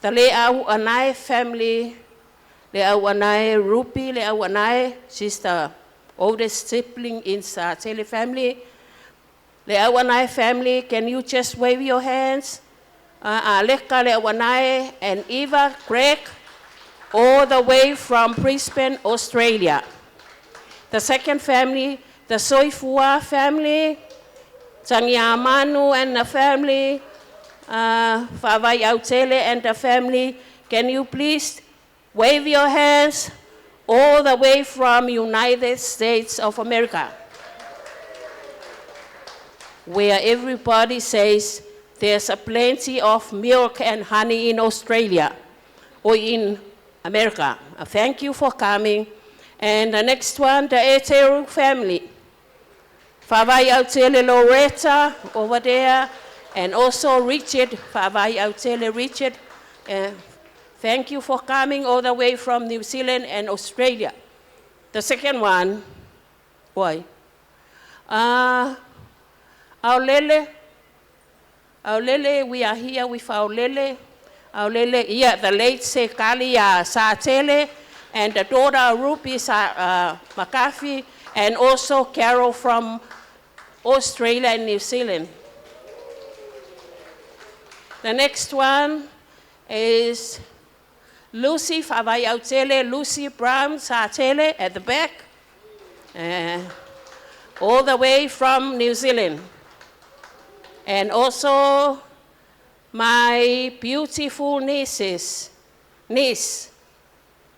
the Leauanae family, Leauanae Ruby, Leauanae, she's the oldest sibling in Satele family. Leauanae family, can you just wave your hands? Aleka Leauanae and Eva Craig, all the way from Brisbane, Australia. The second family, the Soifua family, Tangiamanu and the family, Favai Autele and the family. Can you please wave your hands all the way from United States of America, where everybody says there's a plenty of milk and honey in Australia or in America. Thank you for coming. And the next one, the Eteru family. Favai Autele Loretta over there, and also Richard, Favai Autele Richard. Thank you for coming all the way from New Zealand and Australia. The second one, why? Aulele, Aulele, we are here with Aulele. Aulele, yeah, the late Sekali Satele and the daughter Ruby McCarthy, and also Carol from Australia and New Zealand. The next one is Lucy Favai Lucy Brown Satele at the back, all the way from New Zealand. And also my beautiful niece,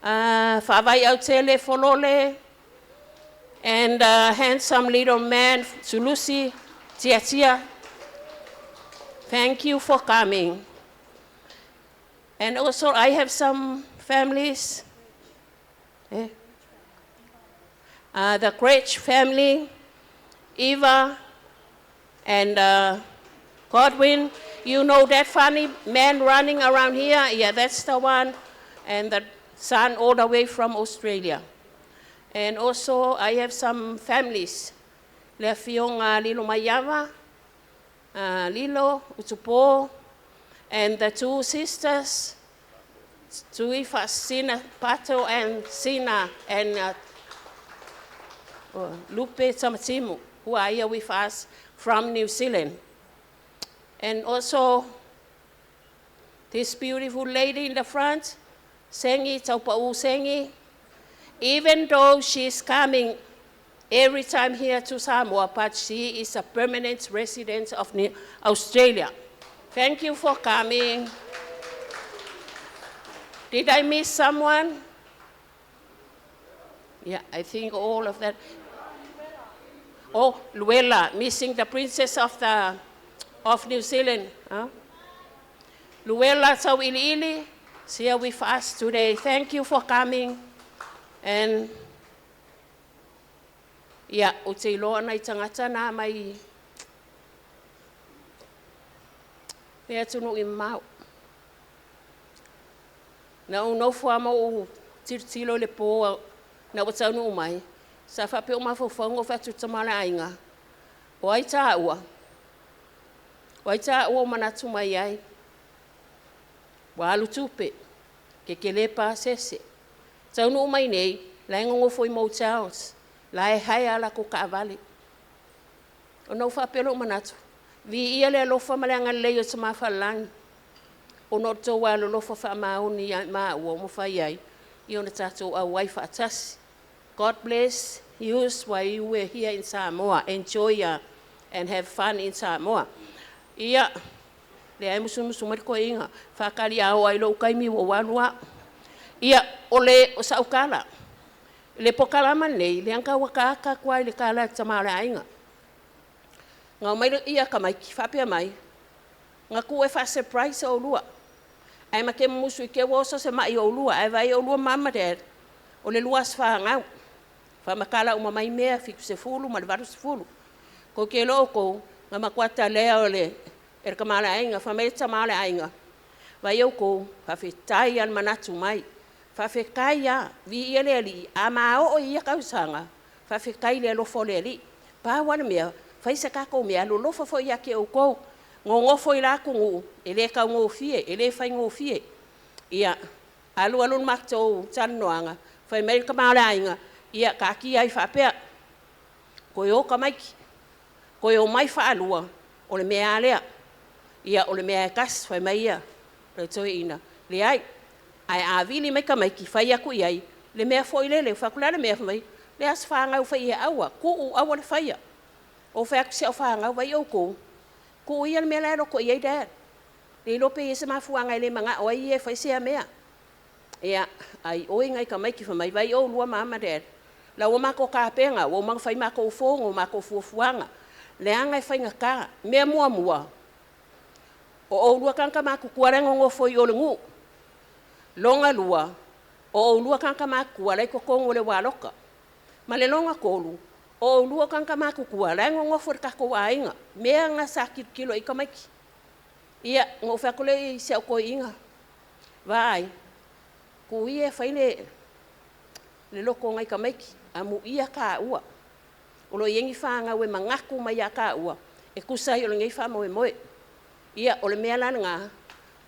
Favai Autele Folole, and handsome little man, Sulusi Tia Tia. Thank you for coming. And also I have some families. The Gretsch family, Eva, and Godwin. You know that funny man running around here? Yeah, that's the one. And the son all the way from Australia. And also I have some families. Le Fionga Lilo Mayava, Lilo Utupo, and the two sisters, Tuifa Sina Pato and Sina and Lupe Tamatimu, who are here with us from New Zealand. And also this beautiful lady in the front, Sengi Taupa'u Sengi, even though she's coming every time here to Samoa, but she is a permanent resident of Australia. Thank you for coming. Did I miss someone? Yeah, I think all of that. Oh, Luella, missing the princess of New Zealand. Huh? Luella Tauiliili is here with us today. Thank you for coming. And yeah, o te iloa nai tangata nā mai le atunu i mau. Na u nofo ama u tirotiro le pō na ua taunuu mai, sa faapea o mafaufauga o faatutamalaaina aiga. O ai tāua? O ai tāua o manatu mai ai? Ua alu tupe, kekele pasese. Taunuu mai nei, la e gogofo i motels, la e hae ala ko kaavale. Ona ou faapea lou manatu, viia le alofa ma le agalelei o Tamā Falelagi, ona o le tou alolofa faamaoni ia maua ua mafai ai i ona tatou auai faatasi. God bless you while you were here in Samoa. Enjoy and have fun in Samoa. Ia, leai musumusu mai le koiga, faakali ao ai lou kaimi ua ou alu a'u. Ia, o le o sa'u kala. Le pokalama nei, le anga ua kaaka atu ai le kala e tamā o le aiga. Gao mai ia kamaiki, faapea mai, gaku e faa-surprise oulua. Ae ma ke musu i ke ua oso se ma'i oulua, ae vai oulua mama dad, o le lua aso fāgau. Faamakala uma mai mea 70 ma le 80. Ko ke lo kou, nga makuata lea o le e le kamala aiga, fa mai tamā o le aiga. Vai au kou, faafetai al manatu mai. Faafetai ia, vi ia le alii, a maoo i ia kausaga, faafetai le alofa o le alii. Pau le mea, fai se kako mea, alolofa foi ia ke oukou. Gogofo i la atunuu, e le kaugofie, e le faigofie. Ia, alu alu le matou talanoaga, fai mai le tama o le aiga, ia taatia ai faapea, toe o tamaiti, toe omai faalua, o le mea a lea. Ia, o le mea e tasi, fai mai ia, le toeaina, leai, ae a vili mai tamaiti, fai atu i ai, le mea foi lele, fai atu le a le mea, fai mai, le aso fanau fai e aua, tuu aua le faia. O fai atu si au fanau, vai oukou, tuu ia le mea la e loko i ai dad. Le iloa pe i ai se mafuaaga e le magao ai ia e fai sea mea. Ia, ai oi ngai tamaiti fai mai, vai oulua mama dad. La ua matou tapena, ua uma ona fai matou fono, matou fuafuaga. Leaga e faigata, mea muamua, o oulua tagata matutua la e nonofo i o le nuu. Longa lua, o oulua tagata matutua la e i totonu o le ualoka. Ma le longa tolu, o oulua tagata matutua la e nonofo i le tatou aiga. Mea na sa tilotilo ai tamaiti. Ia, na ou fai atu lea i si au toeaina, vaai, tuu ia e fai le loto o nai tamaiti, amuia taua. O lo o i ai ni fanau e manatu mai ia taua, e tusa ai o lenei faamoemoe. Ia, o le mea la lena,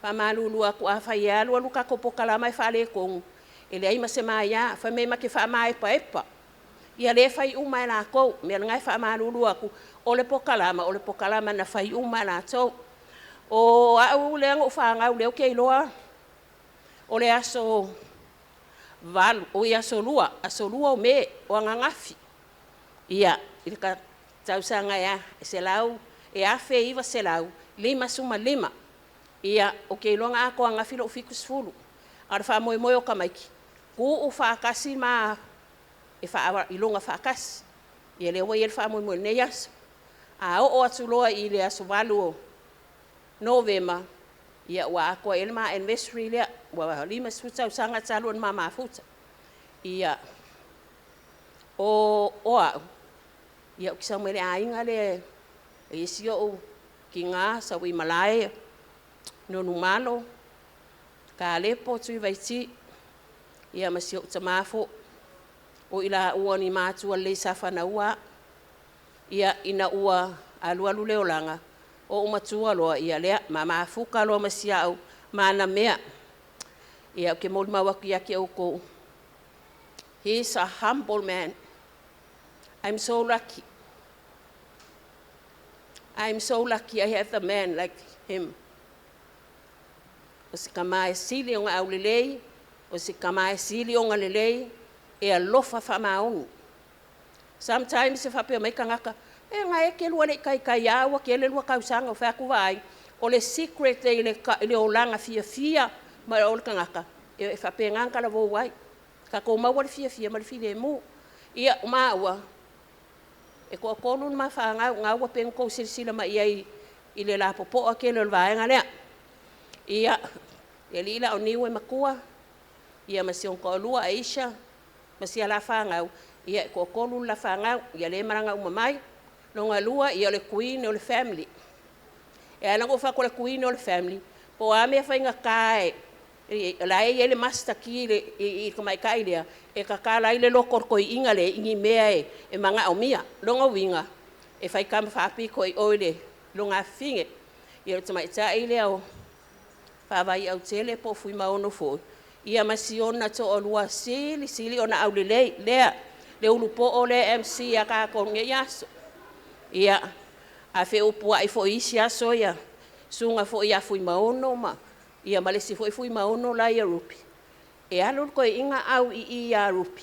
faamalulu atu afai e alu alu tatou pokalama e faaletonu, E leai ma se maia, fai mai ma te faamaepaepa. Ia lea e fai uma e latou, mea lena e faamalulu atu, o le pokalama, o le pokalama na fai uma e latou. O au lea na ou fanau lea ou te iloa o le aso 8, oi aso 2, aso 2 o Me, o ananafi. Ia, i le tausaga e 1955. Ia, ou te iloa na atoa ananafi lou 70. A o le faamoemoe o tamaiti, tuu faatasi ma e iloga faatasi. Ia lea ua i ai le faamoemoe i lenei aso. A oo atu loa i le aso 8 o Novema, ia ua atoa i ai le ma anniversary lea, ua 50 tausaga talu ona ma mafuta. Ia, o au, ia ou te sau mai le aiga lea e i ai si ou tina, Sauimalae, Nonumalo, Kalepo Tuivaiti, ia ma si ou tama foi. O i laua o ni matua lelei sa fanaua au. Ia, ina ua alualu le olaga, ou matua loa, ia lea, ma mafuta loa ma si au manamea. Ia, ou te molimau atu ia te outou, he is a humble man. I'm so lucky. I'm so lucky I have a man like him. O se tama e sili ona aulelei, o se tama e sili ona lelei, e alofa faamaoni. Sometimes e faapea mai tagata, e na e te lua le i taitai lava ua tele lua tausaga. Ou fai atu, vaai, o le secret i le olaga fiafia ma o le tagata, e faapena ona talavou ai. Tatou maua le fiafia ma le filemu. Ia, o maua, e toatolu le ma fanau, na ua pei ona outou silasila mai i ai i le lapopoa tele o le vaega lea. Ia, le alii la o Niu e matua, ia ma si ona toalua Aisha ma si a la fanau, ia e toatolu le la fanau, ia lea e malaga uma mai. Lona lua, ia o le queen o le family. E ala ona ou fai atu o le queen o le family, po o a mea faigata e, o la e i ai le master key i le tamaitai lea, e tatala ai le loko o le toeaina lea i ni mea e manaomia. Lona uiga, e faitama faapito i o i le lona afafine. Ia o le tamaitai lea o Faavaiautele po o Fuimaono foi, ia ma si ona toalua silisili ona aulelei, lea, le ulupoo lea e MC ia tatou i lenei aso. Ia, a feupuai foi i isi aso le susuga foi ia Fuimaono ma le isi foi Fuimaono la e ia Rupy, e alu le toeaina au i i ia Rupy,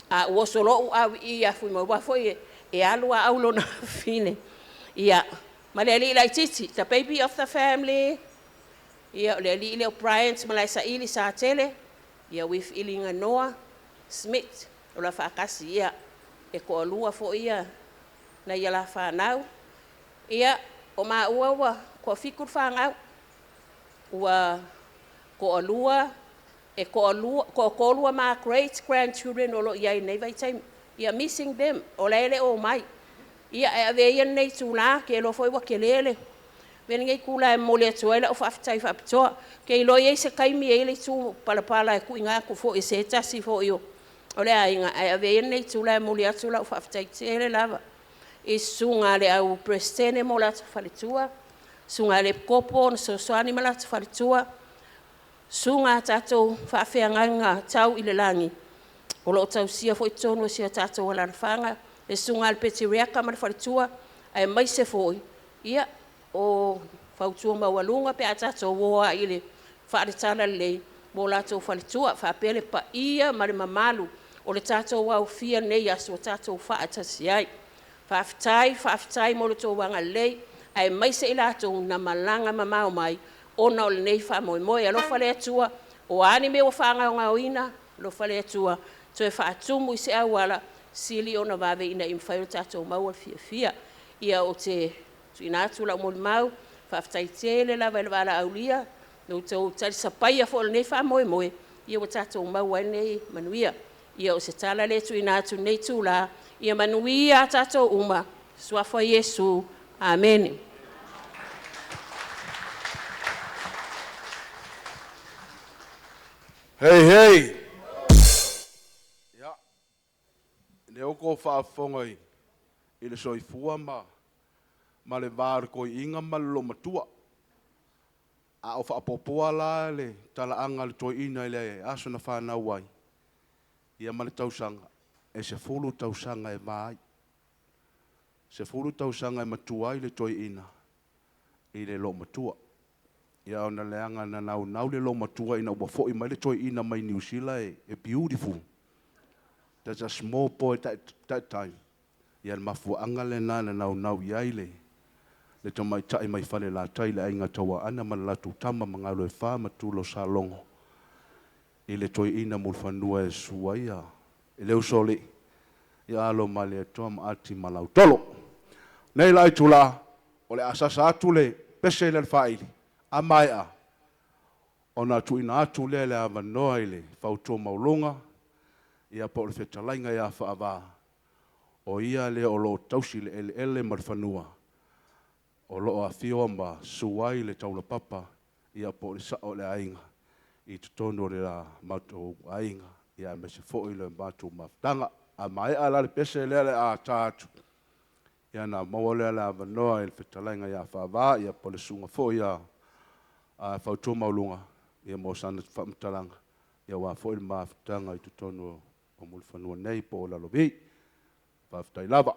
a ua oso loa ou au i i ia Fuimaono, aua foi e alu lava au i lona afafine. Ia, ma le alii laitiiti, the baby of the family, ia o le alii lea o Bryant Malaesaili Satele, ia with Iliganoa Smith, o le faatasi, ia, e toalua foi ia nai a la fanau. Ia, o maua ua toafitu le fanau, ua toalua, e toalua, toatolu a ma great grandchildren o lo o i ai i lenei vaitaimi. Ia, missing them, o la e le o omai. Ia, ae avea ia lenei itula, ou te iloa foi ua tele le avea lenei itula e momoli atu ai lau faafetai faapitoa. Ou te iloa e i ai se taimi e i ai le itu palapala e tuuina atu foi e se tasi foi o le aiga, ae avea ia lenei itula e momoli atu lau faafetai tele lava i susuga i le au Peresetene ma o latou faletua, susuga i le Epikopo na fesoasoani ma latou faletua, susuga a tatou faafeagaiga tau i le lagi o lo o tausia foi totonu o si o tatou alaalafaga, le susuga ia Lepeeti Riaka ma le faletua, aemaise foi o fautua maualuga pe a tatou o lava i le faale-talalelei ma o latou faletua, faapea le paia ma le mamalu o le tatou aofia i lenei aso ua tatou faatasi ai. Faafetai, faafetai mo lo outou agalelei aemaise i latou na malaga mamao mai ona o lenei faamoemoe. Ia alofa le Atua, o a ni mea ua faagaogaoina, alofa le Atua toe faatumu i se auala sili ona vave ina ia mafai ona tatou maua le fiafia. Ia, ou te tuuina atu lau molimau, faafetai tele lava i le valaaulia, lo outou talisapaia foi o lenei faamoemoe ua tatou maua ai lenei manuia. Ia, o se tala lea e tuuina atu i lenei itula, ia manuia tatou uma i le suafa o Iesu. Amene. Hei, hei! Ia, lea ua outou faafofoga i le soifua ma le va o le toeaina ma le loomatua. A o faapopoa la le talaaga a le toeaina i le aso na fanau ai, ia ma le tausaga, e 10 tausaga e va ai. 10 tausaga e matua ai le toeaina i le loomatua. Ia ona leaga na naunau le loomatua ina ua foi mai le toeaina mai Niu Sila e beautiful. That's a small boy that time. Ia le mafuaaga lena na naunau i ai le tamaitai mai Falelatai le aiga Tauaana ma le latou tama ma Galuefa ma Tulo Salogo i le toeaina Mulifanua e susu ai e le usoalii ia alo mai le Atua ma ati ma lautolo. Nei la itula o le asasa atu le pese le faili a maea ona tuuina atu lea le avanoa i le fautua maualuga ia po o le fetalaiga ia Faavā o ia lea o loo tausi le eleele ma le fanua o loo afio ma susu ai le taulapapa ia po o le sao o le aiga i totonu o le matou aiga ia aemaise foi le matou mafutaga. A maea la le pese lea le a ta atu ia na maua lea le avanoa i le fetalaiga ia Faavā ia po o le susuga foi ia fautua maualuga ia mo sana faamatalaga ia aua foi le mafutaga i totonu o Mulifanua nei po o Lalovi. Faafetai lava.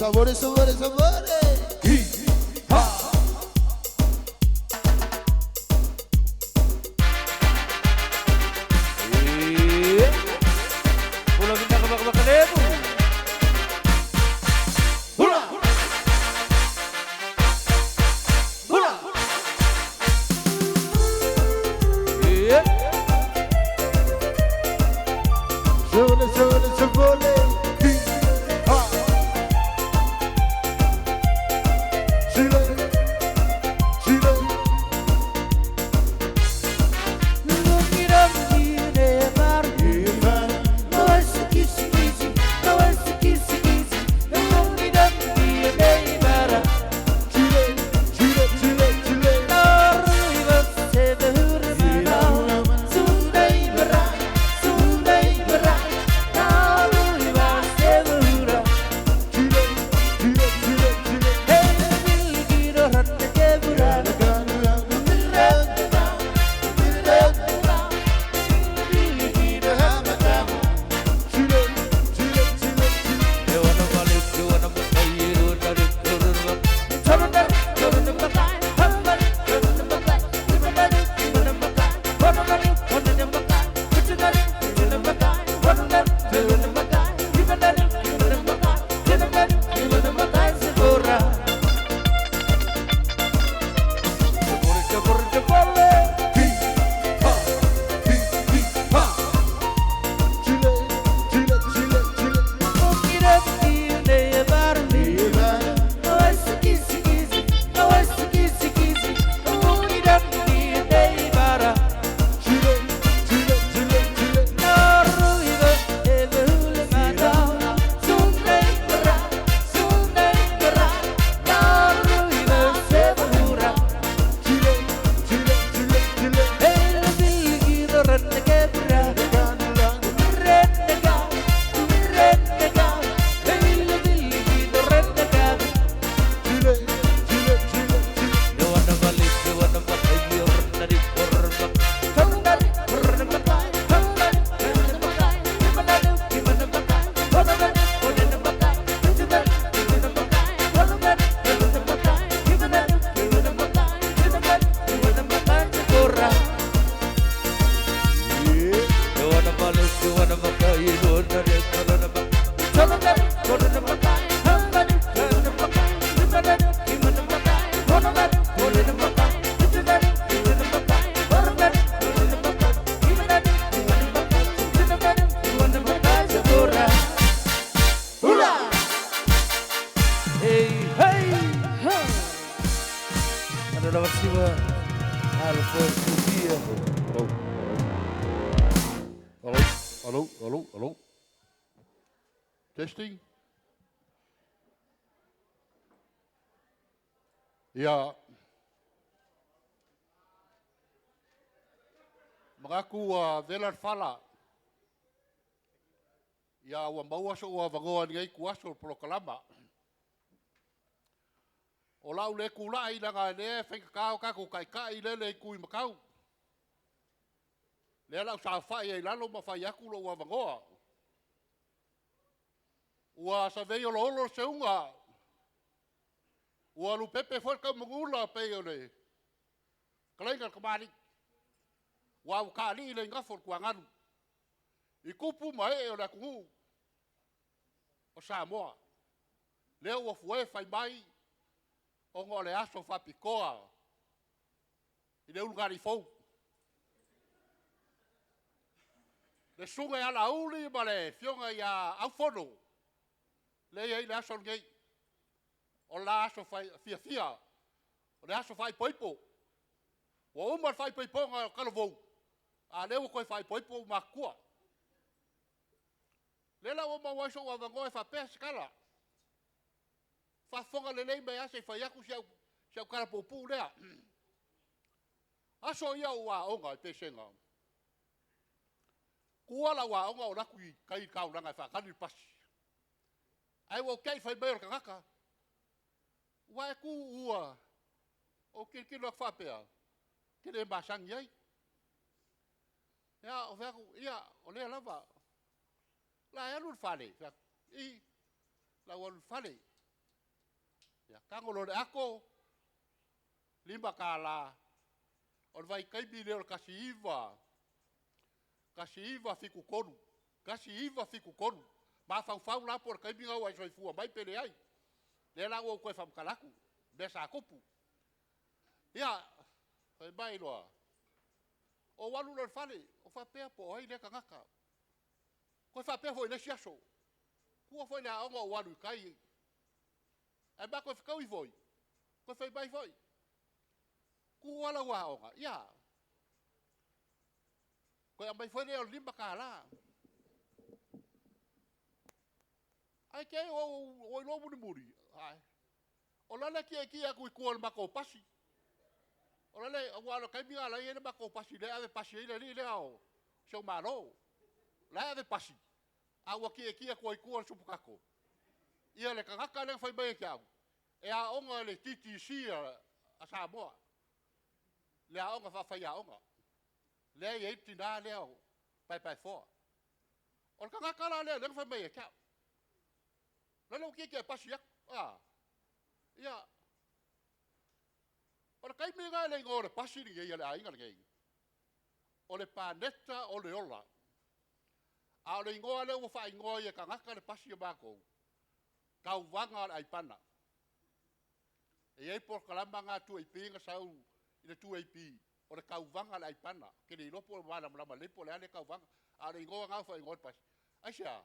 Sabores, sabores, sabores. Sabores, sabores, sabores. 9, alo foi Futia. Alô, alô, alô, alô. Testing. Ia. Magaku ua vela le fala. Ia ua maua so'u avanoa i lenei ituaso o le polokalama. O la'u lē tula'i leaga o lea e faigatā o tatou ta'ita'i lea e le itu i matau. Lea la ou saofa'i ai i lalo ma fai atu lo'u avanoa. Ua savei oloholo le seuga, ua lupepe foi le taumunuula pei o le fetalaiga i le tamalii, ua ua taalii le igafo o le tuagalu i tupu ma ee o le atunuu o Samoa. Lea ua fuē fai mai ona o le aso faapitoa i le ulugalii fou. Le susuga ia Laauli ma le afioga ia Aufono, lea e i ai le aso lenei, o le la aso fiafia, o le aso faaipoipo. Ua uma le faaipoipoga o talavou, a o lea ua toe faaipoipo ua matutua. Lea la ua maua ai sou avanoa e faapea se tala, faafofoga lelei mai lava se i fai atu si au tala puupuu lea. Aso ia a o ou aoga i Pesega, tuua lau aoga ou alu atu i tai i le taulaga e faatali le pasi. Ae ua ou te'i fai mai o le tagata. Ua e tu ua, ou tilotilo atu faapea, ou te le masani ai. Ia, ou fai atu, ia, o lea lava. O le a e alu i le fale? Ou fai atu, ii, o le a ou alu i le fale. Ia, tago loa i le ato, $5, o le vaitaimi lea o le 1973, 1973. Mafaufau la po o le taimi lena ua e soifua mai pe leai. Lea la ua ou toe faamatala atu mea sa tupu. Ia, fai mai loa, ou alu loa i le fale, ou faapea po o ai lea tagata. Toe faapea foi i le isi aso. Tuua foi le aoga ou alu i tai, ae ma toe fetaui foi, toe fai mai foi. Tuua lau aoga? Ia. Toe aumai foi lea o le $5. Ae te i ua ou iloa mulimuli, ae, o la e tietie atu i tua o le matou pasi. O la e, aua o le taimi lena o la e i ai le matou pasi lea e ave pasi ai le alii lea o si ou Malo. O la e ave pasi, a ua tietie atu ai i tua o le suputato ia le tagata lea na fai mai ia te au, e aoga i le TTC a Samoa, le aoga faafaiaoga. Lea e i ai le tina lea o Paepaefoa. O le tagata la lea o lea na fai mai ia te au. O lea ua tietie e pasi atu. A, ia, o le taimi lena e le igoa o le pasi lenei a le aiga lenei, o le Paneta o le Ola. A o le igoa lea ua faaigoa ai e tagata le pasi a matou, Tauvaga o le Aipana. E i ai polokalama na a le 2AP na sau i le 2AP, o le Tauvaga a le Aipana. Ou te le iloa po o malamalama lelei po o le a lea tauvaga, a o le igoa lena ua faaigoa ai le pasi. Aisea?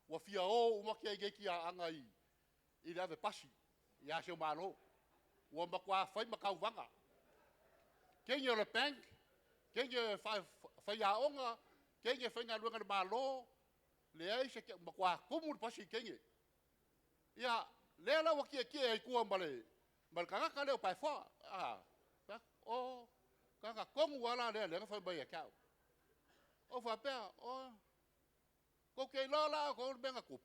Ua fia o uma teineiti Aana i le ave pasi ia Seumalo. Ua matua fai ma tauvaga. Teine o le bank, teine faiaoga, teine faigaluega a le Malo, leai se matua tumu le pasi i teine. Ia, lea la ua tietie ai i tua ma le tagata lea o Paefoa. A, o, tagata tonu lava la lea na fai mai ia te au. Ou faapea, o, tou te iloa la outou le mea na tupu.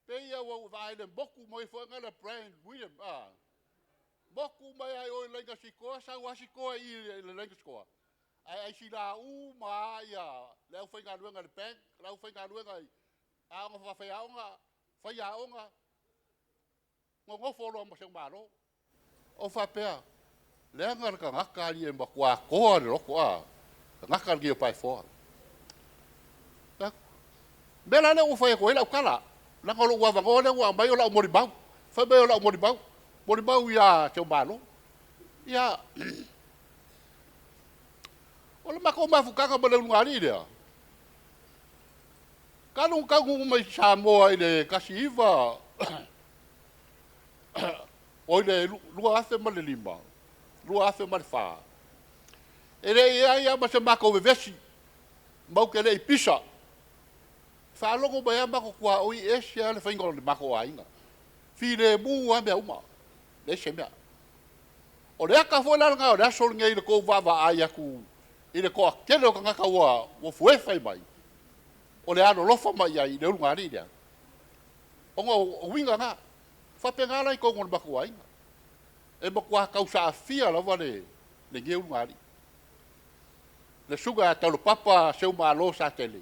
Pei ua ou vaai i le motu mai foi lea Brand William, a, motu mai lava i o i le laina sitoa, sau lava sitoa i i le laina sitoa, ae aisila uma lava ia le aufaigaluega i le bank, le aufaigaluega i aoga faafaiaoga, faiaoga, nonofo loa ma seumalo. Ou faapea, leaga le tagata alii e matua toa le loto, a, tagata lenei o Paefoa. Mea la lea ua fai atu ai lau tala, leaga o lou avanoa lea ua aumai o lau molimau. Fai mai o lau molimau, molimau ia Seumalo. Ia, o le matou mafutaga ma le ulugalii lea, talu ona taunuu mai i Samoa i le 19... Oi le 2005, 2004, e le i ai lava ma se matou vevesi, matou te le i pisa. Faalogo mai lava matou tuaoi e ese lava le faiga o le matou aiga. Filemu lava mea uma, leai se mea. O le ata foi la lena o le aso lenei i le tou vaavaai atu i le toatele o tagata ua fuefue mai, o le alolofa mai i ai i le ulugalii lea, ona o uiga na. E faapena la i totonu o le matou aiga. E matua tausaafia lava lenei ulugalii. Le susuga ia Taulapapa Seumalo Satele,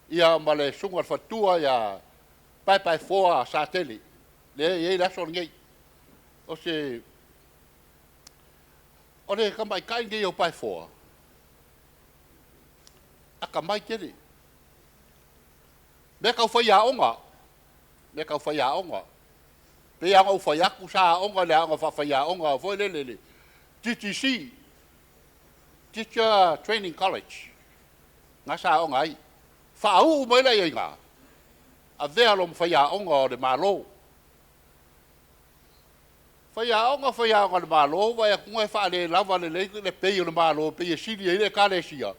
ia ma le susuga i le faletua ia Paepaefoa Satele, lea e i ai le aso lenei. O le tamaitai lenei o Paefoa, atamai tele. Mea tau faiaoga, mea tau faiaoga. Pei lava ona ou fai atu, sa aoga i le aoga faafaiaoga foi lele le TTC, Teacher Training College, na sa aoga ai. Faauu mai lea i ina, avea loa ma faiaoga o le Malo. Faiaoga, faiaoga a le Malo, vaai atu e faalelava lelei le pay o le Malo, pei e sili ai le Ekalesia,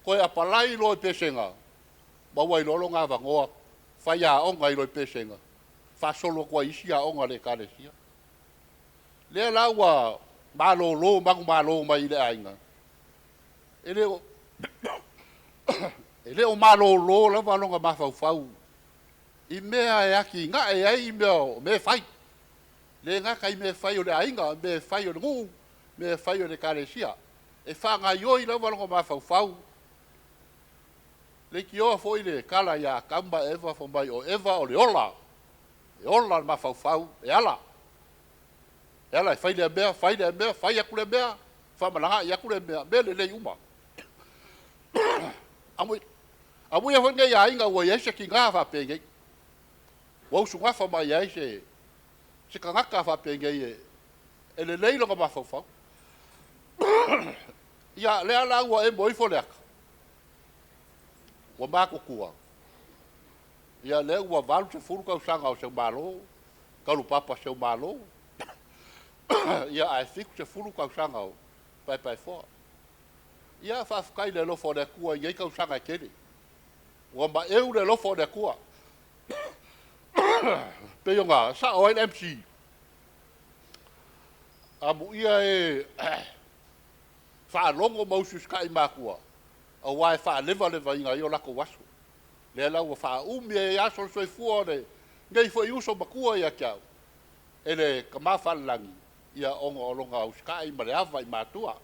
toe apalai loa i Pesega, maua ai loa lona avanoa, faiaoga ai loa i Pesega, faasolo atu ai i isi aoga a le Ekalesia. Lea la ua malolo manumalo mai i le aiga, e le o malolo lava lona mafaufau i mea e atinae ai mea o mea e fai. Le gata i mea e fai o le aiga, mea e fai o le nuu, mea e fai o le Ekalesia. E faagaioi lava lona mafaufau. Leitioa foi le tala ia Atamu ma Eva fai mai o Eva o le ola, e ola le mafaufau e ala. E ala e fai lea mea, fai lea mea, fai atu lea mea, faamalagai atu lea mea, mea lelei uma. Amuia foi lenei aiga ua i ai se tina faapenei. Ua usugafa mai ai se tagata faapenei e lelei lona mafaufau. Ia, lea la ua emo ifo le ata, ua matutua, ia lea ua 80 tausaga o Seumalo, Taulupapa Seumalo, ia ae 70 tausaga o Paepaefoa. Ia faafetai i le alofa o le Atua i nei tausaga e tele. Ua maeu le alofa o le Atua. Pei ona sao ai le MC, amuia e faalogo ma usiusitai i matua, aua e faalevalevaina ai o latou aso. Lea la ua faaumi ai aso o le soifua o lenei foi uso matua ia te au, e le Tama Faalelagi, ia ona o lona usitai ma le ava i matua.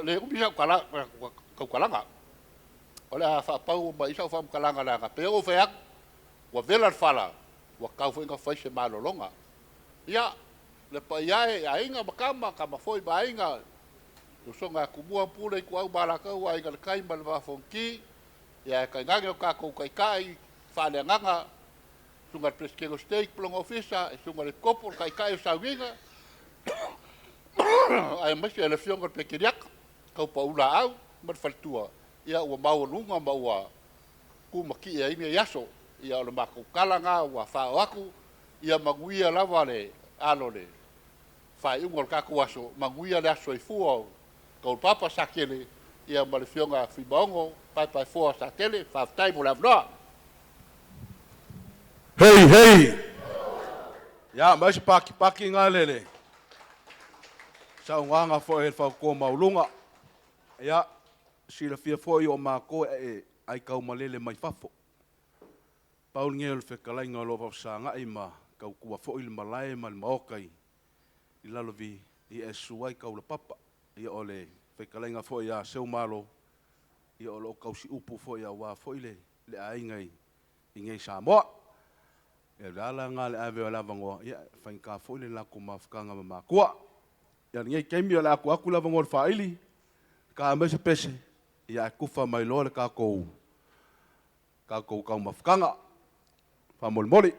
Le umi sau tautalaga, o le a faapau mai i sau faamatalaga leaga pei ona ou fai atu, ua vela le fala, ua tatau foi ona fai se malologa. Ia, le paia e i aiga ma tama, tama foi ma aiga, le usoga a Tumua ma Pule, Ituau ma Alataua, Aiga i le Tai ma le Vaa o Fonoti, ia ae tainane o tatou taitai faaleagaga, susuga i le Peresetene o Stake ma lona Ofisa, le susuga i le Epikopo, le Taitai o Sauniga, aemaise le afioga i le Pereteniaka, Taupaulaau ma le faletua, ia ua maualuga ma ua tumatie ai lenei aso. Ia o le matou tala lena ua faaoo atu, ia manuia lava le alo o le faaiuga o le tatou aso, manuia le aso soifua o Taulapapa Satele, ia ma le afioga Fuimaono Paepaefoa Satele. Faafetai mo le avanoa. Hei, hei! Ia, mai se paki ngā lele. Saunoaga foi e le fautua maualuga. Ia, silafia foi o matou e ai taumalele mai fafo. Pau lenei o le fetalaiga o lo o faafesagai ma tautua foi le malae ma le maota i lalovi i e susu ai Taulapapa. Ia o le fetalaiga foi a Seumalo, ia o lo o tausiupu foi aua foi le aiga i nei Samoa. Ia le ala lena le ave o le avanoa, ia faigata foi le latou mafutaga ma matua. Ia lenei taimi o le a tuu atu le avanoa i le faaili, ka aumai se pese, ia ae tufa mai loa le tatou taumafataga. Faamolemole.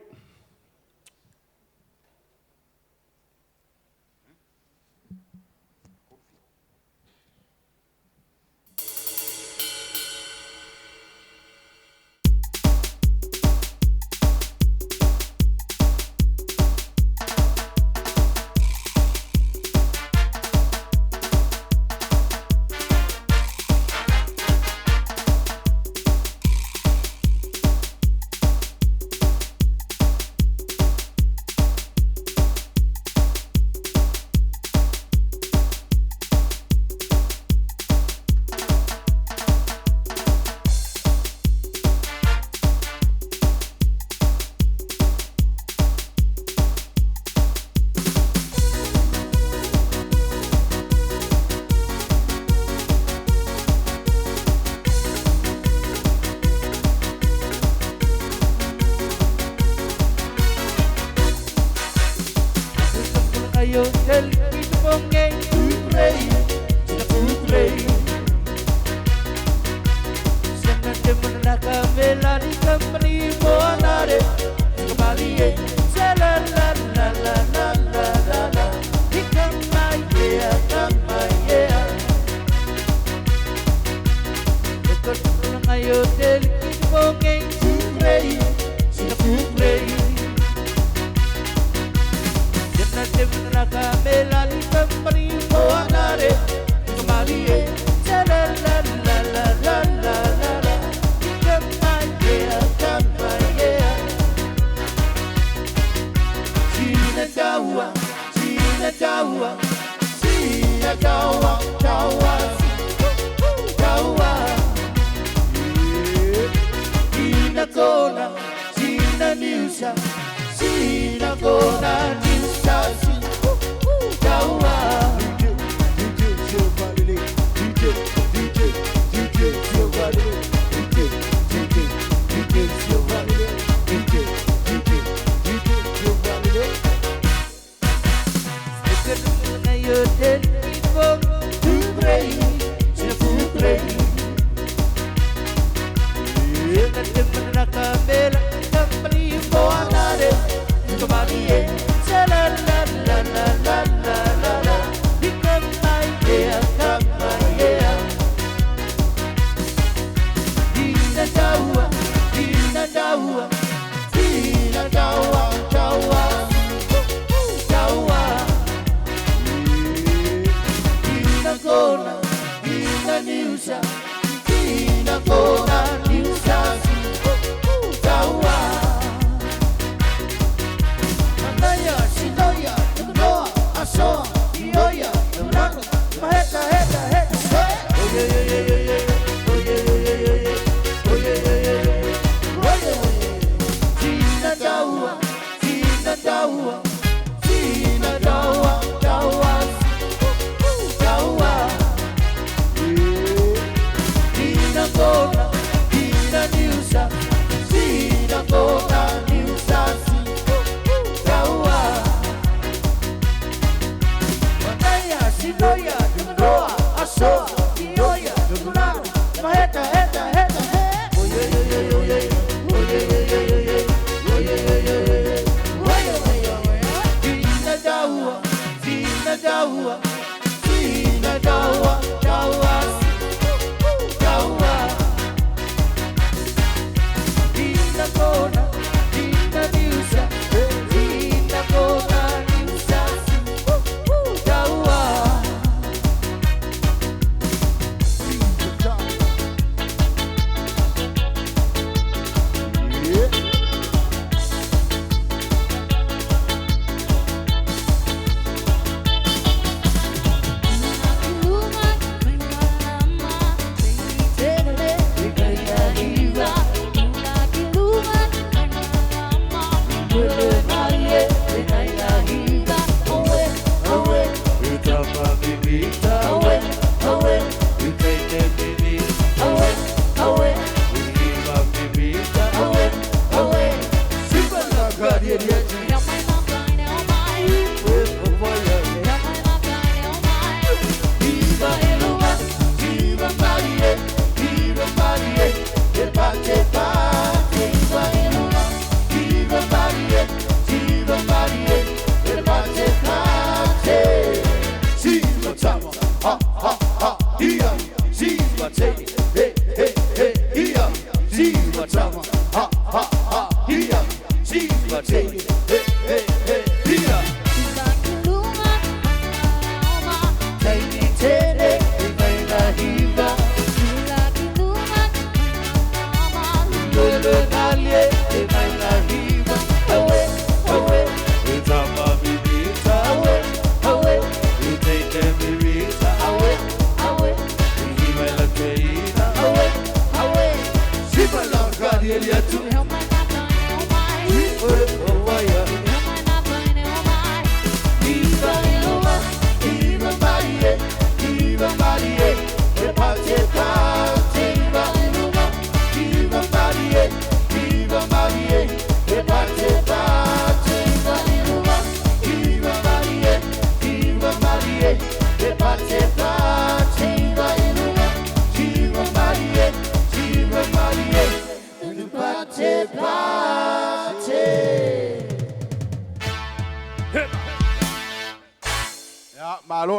Marie,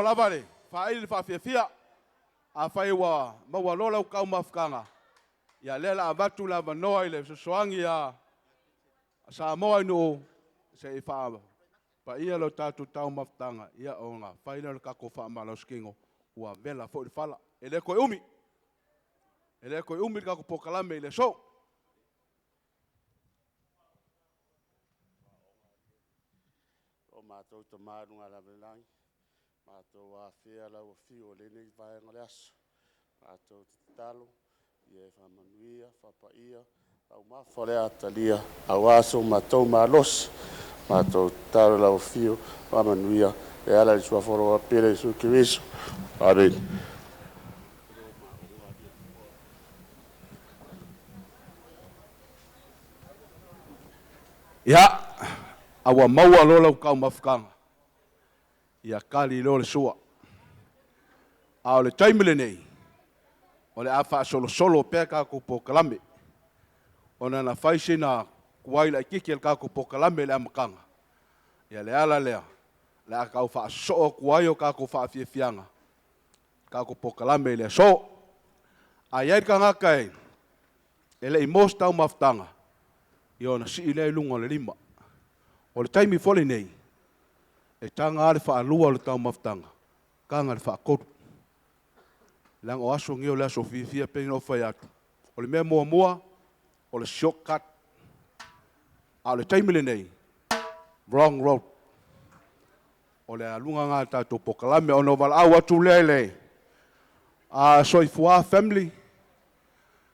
lava le faaili le faafiafia. Afai ua maua loa lau taumafataga, ia lea la avatu le avanoa i le fesoasoani a Samoa i nuu se i faapaia lo tatou taumafataga, ia ona fai lea o le tatou faamalositino ua vela foi le fala. E le toe umi, e le toe umi le tatou polokalame i le aso. O matou tama i luga lava i le lagi, matou afea lau afio i lenei vaega o le aso. Matou te tatalo ia e faamanuia, faapaia taumafa o le a talia aua so matou malosi. Matou tatalo i lau afio faamanuia e ala i le suafa aloa Pele Iesu Keriso. Amene. Ia, a ua maua loa lau taumafataga, ia kali loa le sua. A o le taimi lenei, o le a faasolosolo pea tatou polokalame, ona na fai sina tuai laitiiti e le tatou polokalame i le amataga, ia le ala lea, o le a tau faasosoo atu ai o tatou faafiafiaga, tatou polokalame i le aso. A i ai le tagata e le i maua se taumafataga, ia ona sii lea i luga o le lima. O le taimi foi lenei, e taga lava le faalua o le taumafataga, taga le faatolu. Leaga o aso nei o le aso fiafia pei ona ou fai atu, o le mea muamua, o le shortcut. A o le taimi lenei, wrong road. O le aluga lena o le tatou polokalame. Ona ou valaau atu lea i le Soifua Family,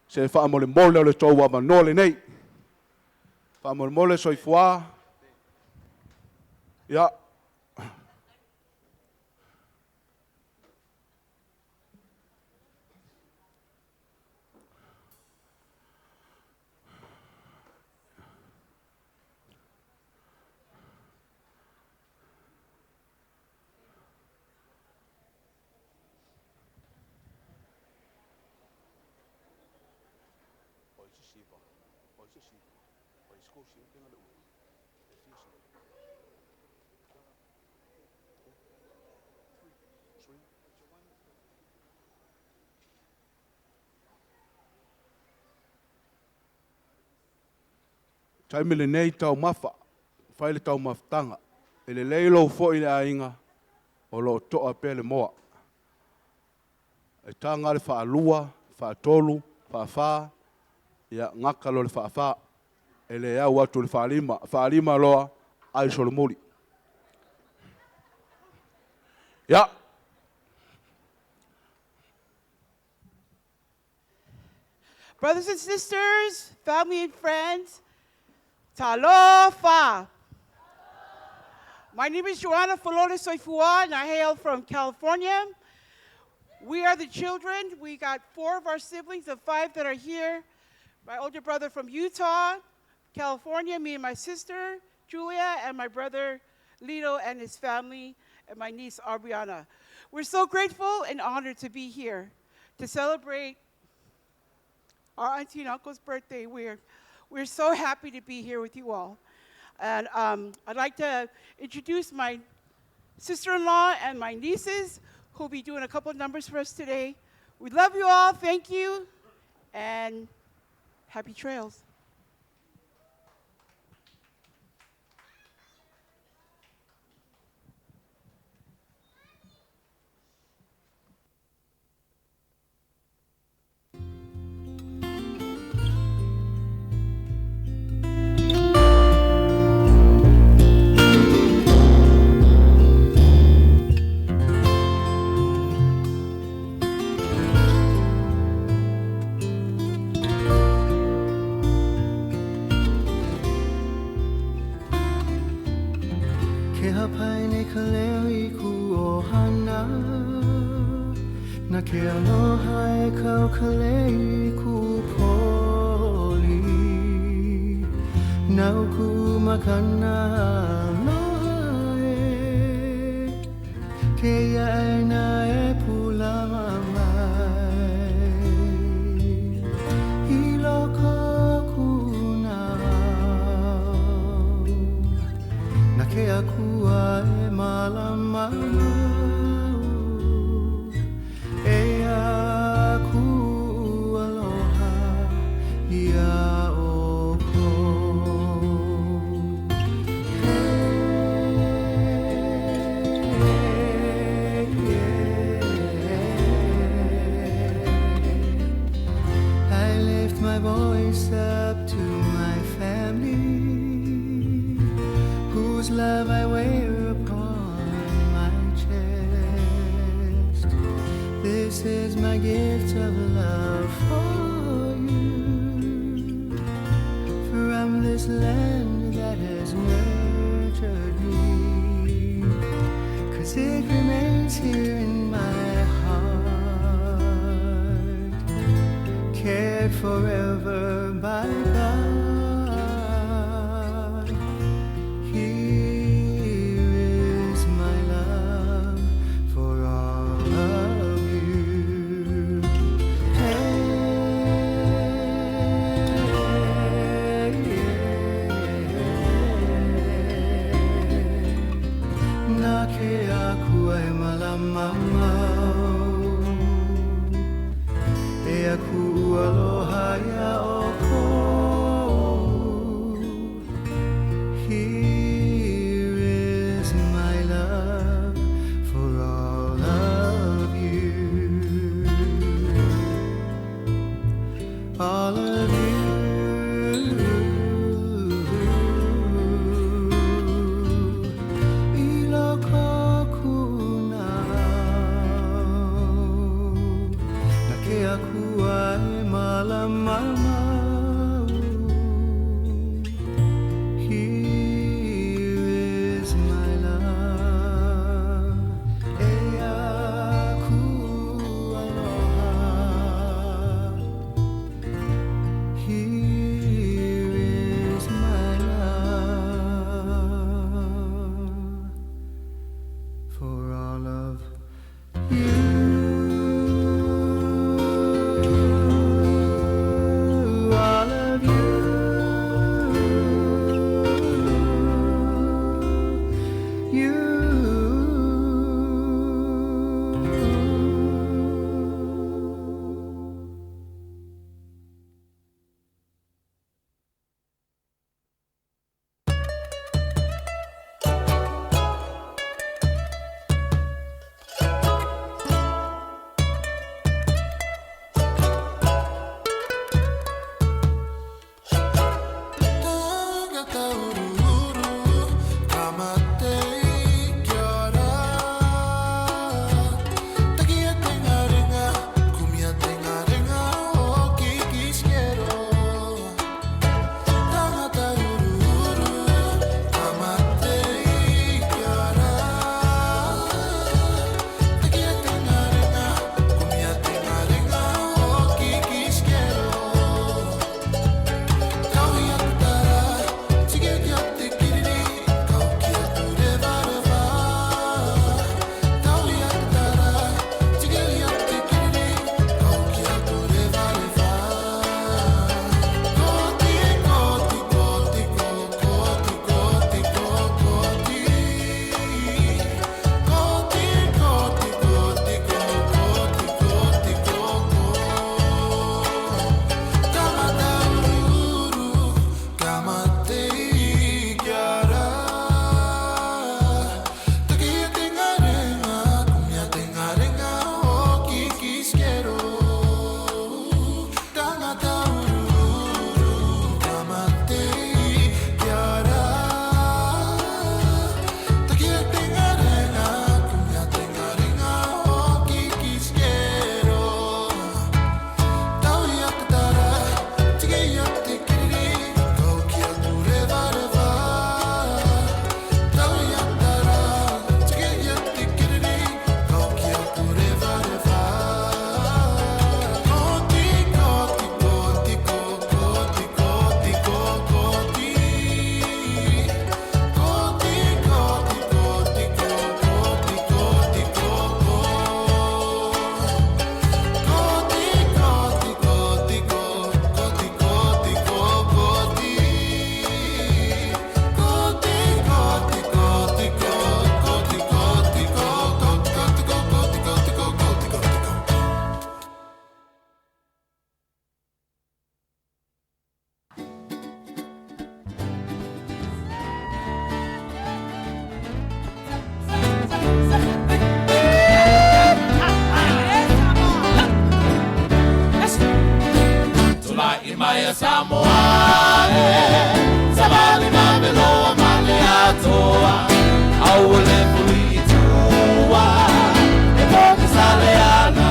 se faamolemole o le tou avanoa lenei. Faamolemole Soifua, ia. Taimi lenei taumafa, fai le taumafataga. E lelei lou foi i le aiga o lo o toa pea le moa. E taga le faalua, faatolu, faafa, ia gata loa le faafa. E le au atu le faalima, faalima loa, ai solomuli. Ia. Brothers and sisters, family and friends, talofa! My name is Joanna Folole Soifua, and I hail from California. We are the children. We got 4 of our siblings, the 5 that are here. My older brother from Utah, California, me and my sister, Julia, and my brother, Lito, and his family, and my niece, Aubriana. We're so grateful and honored to be here to celebrate our auntie and uncle's birthday. We're so happy to be here with you all. And I'd like to introduce my sister-in-law and my nieces, who'll be doing a couple of numbers for us today. We love you all, thank you, and happy trails. Ke hāpai nei ka leo i kuʻu ʻohana, na ke aloha e kau ka lei i kuʻu poli. Nāu kuʻu makana aloha e, kēia ʻāina e pūlama mai. I loko o kuʻu naʻau, na ke Akua e mālama mau. ia ʻoukou. I lift my voice up to my family, whose love I wear upon my chest. This is my gift of love for you from this land that has nurtured me. 'Cause it remains here in my heart, cared forever by God. Here is my love for all of you. Hey, na ke akua e malama mau E aku aloha ia ʻoukou. Here is my love for all of you. All of you. I loko o kuʻu naʻau Na ke akua e malama mau. Here is my love E aku aloha. Here is my love for all of you. All of you. You. Samoa e Savali mameloa male atoa Aua le fui i tua E moki sale ana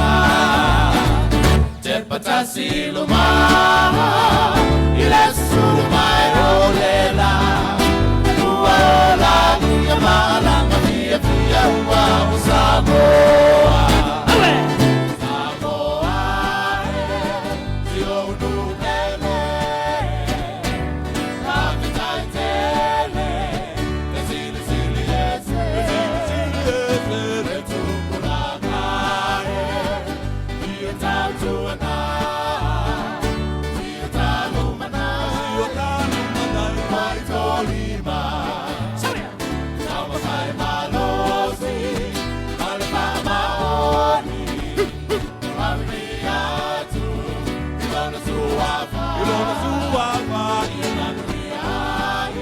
Te patasi luma I le susulu mai o le la Ua o la ia maalanga fia fia ua o Samoa. Samoa e Si o nupele Kapitai tele Le sili sili ese Le sili sili ese Le tupulaga e Ia tautuana Ia talumana Ia talumana Mai tolima Taumafai malosi Ma le faamaoni Ave atu I lona suafa I lona suafa Ia manuia ai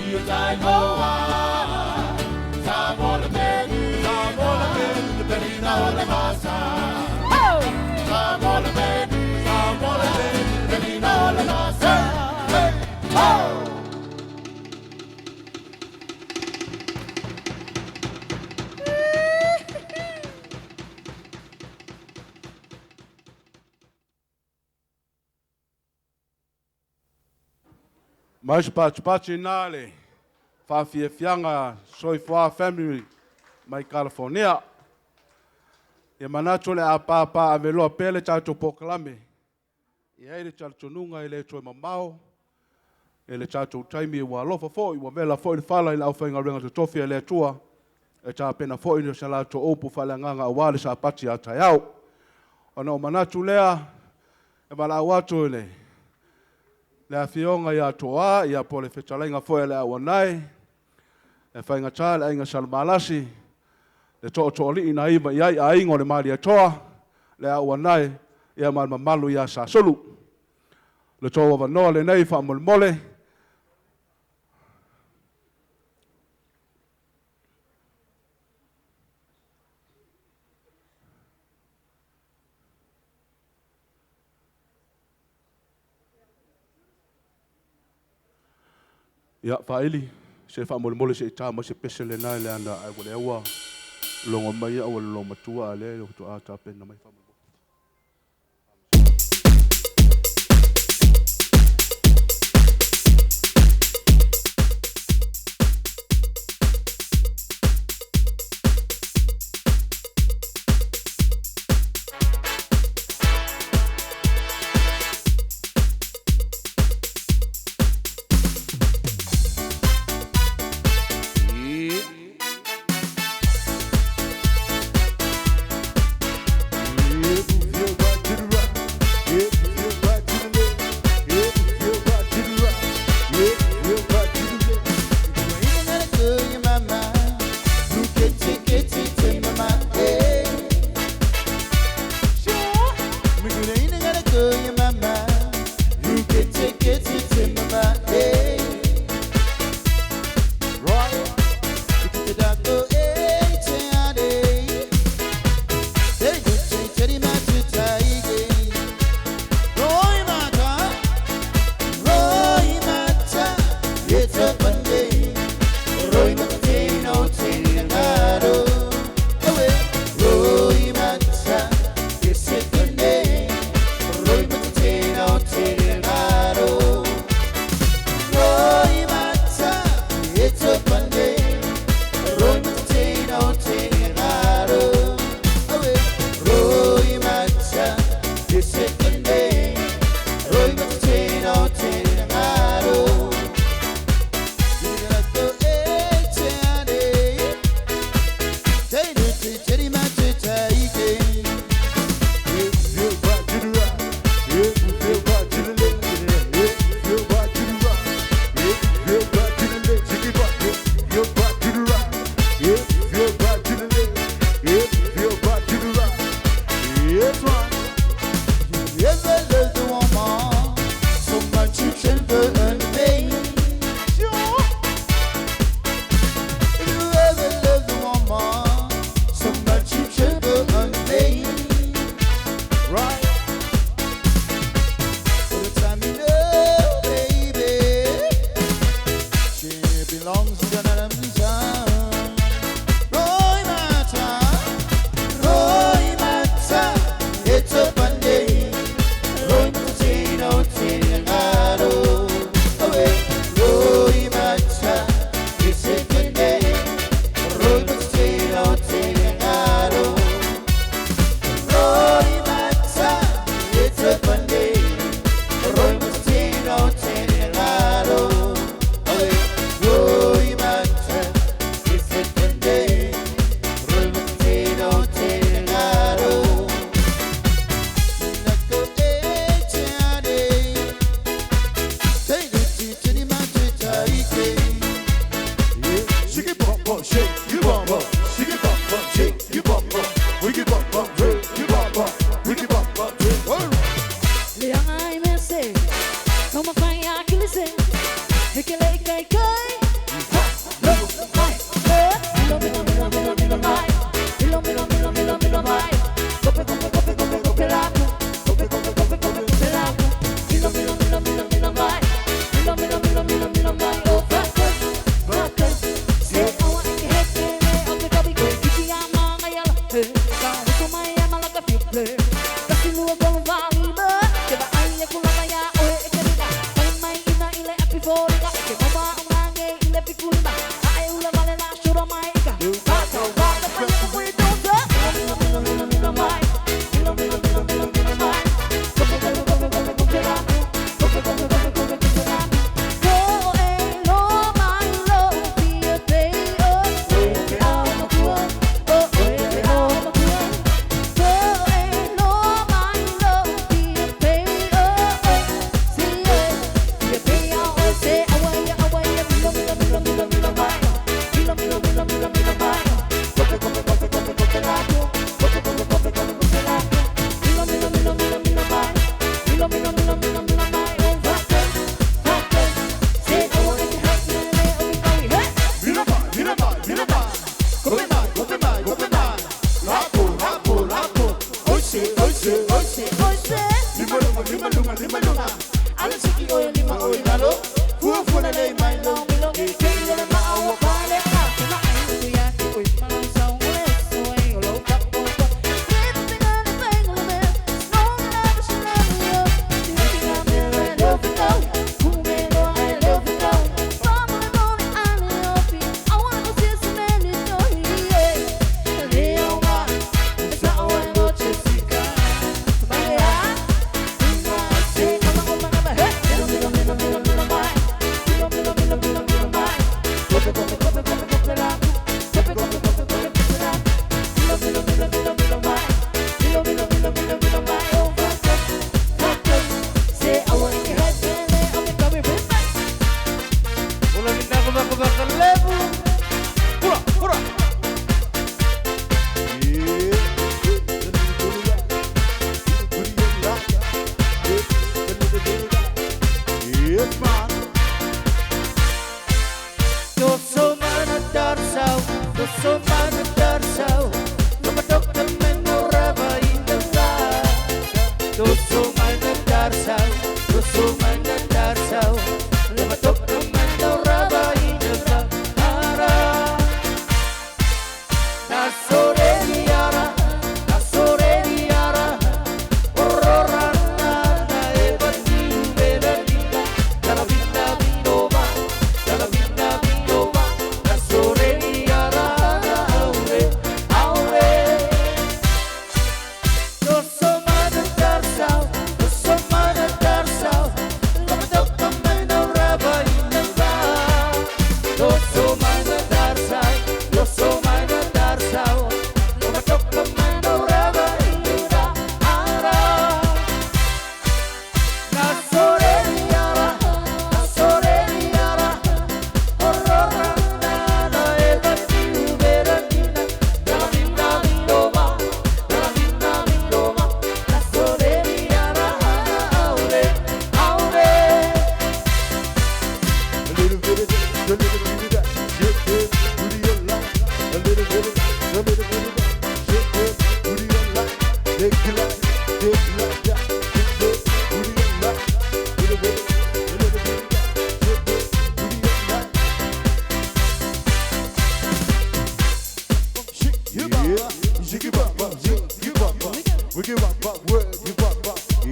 Ia taimoa Samoa le penina Samoa le penina Penina o le masa Samoa le penina Samoa le penina Penina o le masa Hey, ho! Mai se patipati na le faafiafiaga soifua family mai California. Ia manatu le a pāpā aveloa pea le tatou polokalame. E ai le talitonuga e le toe mamao e le tatou taimi ua alofa foi ua vela foi le fala i le aufaigaluega totofi a le Atua e tapena foi le sa latou upu faaleagaga aua le Sapati a taeao. Ona o manatu lea e valaau atu i le afioga ia Toa ia po o le fetalaiga foi a le Auanae e faigata le aiga Salumalasi le tootooalii na iva i ai aiga o le Malietoa le Auanae ia ma le mamalu ia Sasulu. Le tou avanoa lenei faamolemole. Ia faaili se faamolemole se i tā mai se pese lena i le ana ai ua lea ua logo mai au e le loomatua a lea faatoa tapena mai faamolemole.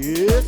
Yeah.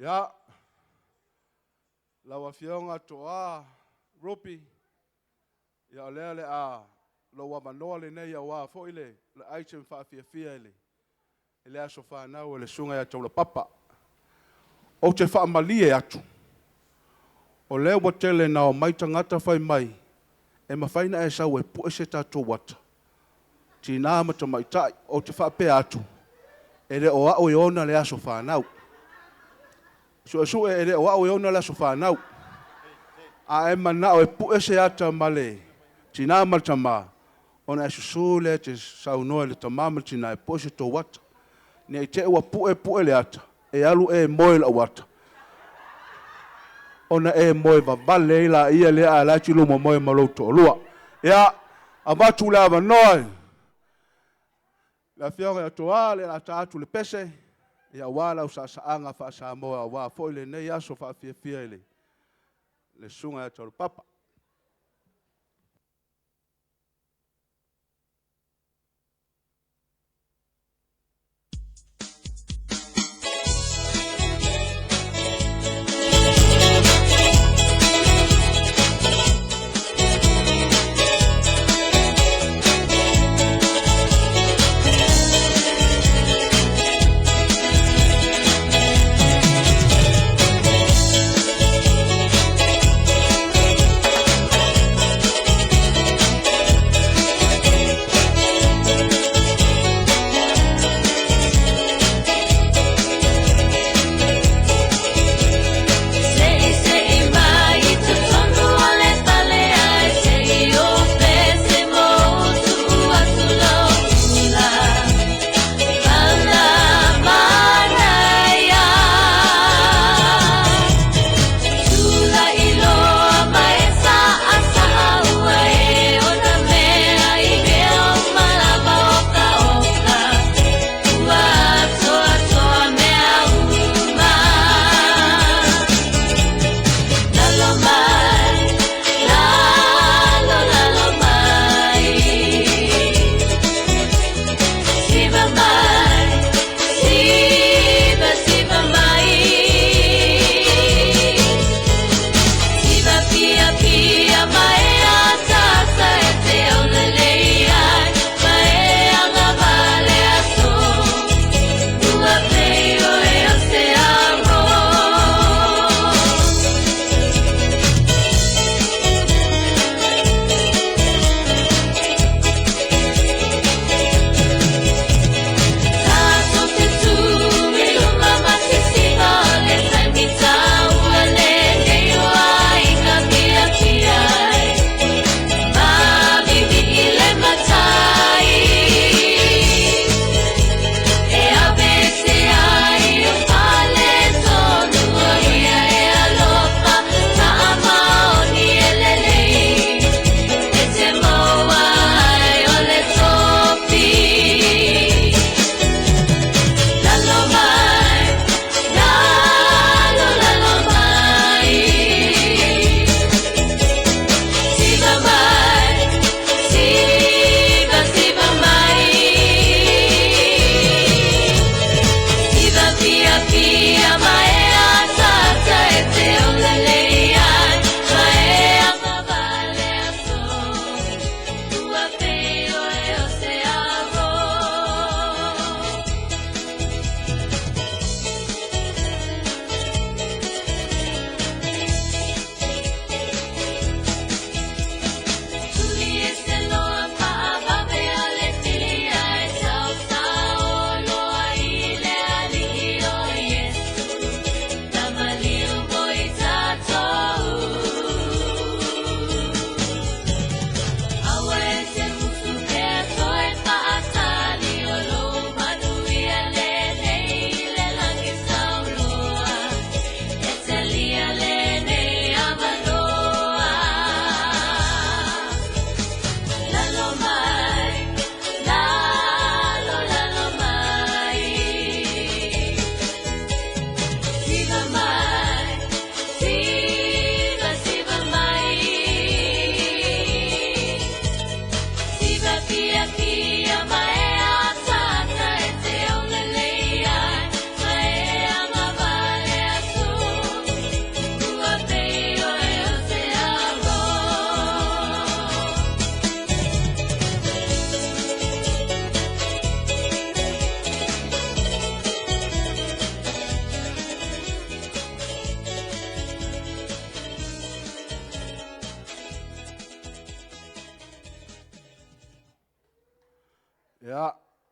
Ia, lau Afioga Toa Rupi, ia o lea o le a lou avanoa lenei aua foi le item faafiafia i le aso fanau o le Susuga ia Taulapapa. Ou te faamalie atu, o lea ua tele na omai tagata fai mai, e mafai ona e sau e pue se tatou ata, tina ma tamaitai. Ou te faapea atu, e le o au e ona le aso fanau. Suesue e le o au e ona le aso fanau. A e manao e pue se ata ma le tina ma le tama, ona e susu lea e te saunoa i le tama ma le tina e pue se tou ata. Ne i te i ua pue pue le ata, e alu e moe i lau ata. Ona e moe vavale ai laia lea a o la e te luma moe ma lou toalua. Ia, avatu le avanoa i le Afioga ia Toa le ta atu le pese, ia aua lau saasaaga faa-Samoa aua foi lenei aso faafiafia i le Susuga ia Taulapapa.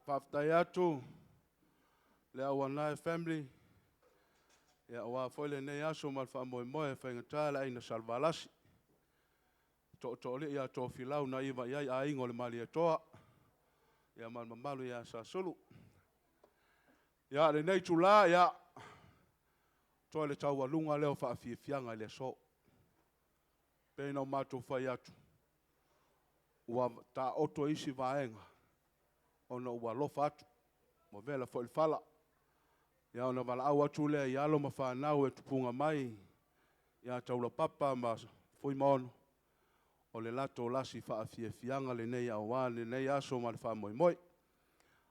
Faafetai atu le Auanae family, ia aua foi lenei aso ma le faamoemoe e faigata le aiga Salevalasi. Tootooalii ia Tofilau na iva i ai aiga o le Malietoa, ia ma le mamalu ia Sasulu. Ia lenei itula, ia, toe le taualuga lea o faafiafiaga i le aso. Pei ona matou fai atu, ua taoto isi vaega ona ua alofa atu, ua vela foi le fala. Ia ona valaau atu lea i alo ma fanau e tupuga mai ia Taulapapa ma Fuimaono, o le latou lasi faafiafiaga lenei aua lenei aso ma le faamoemoe.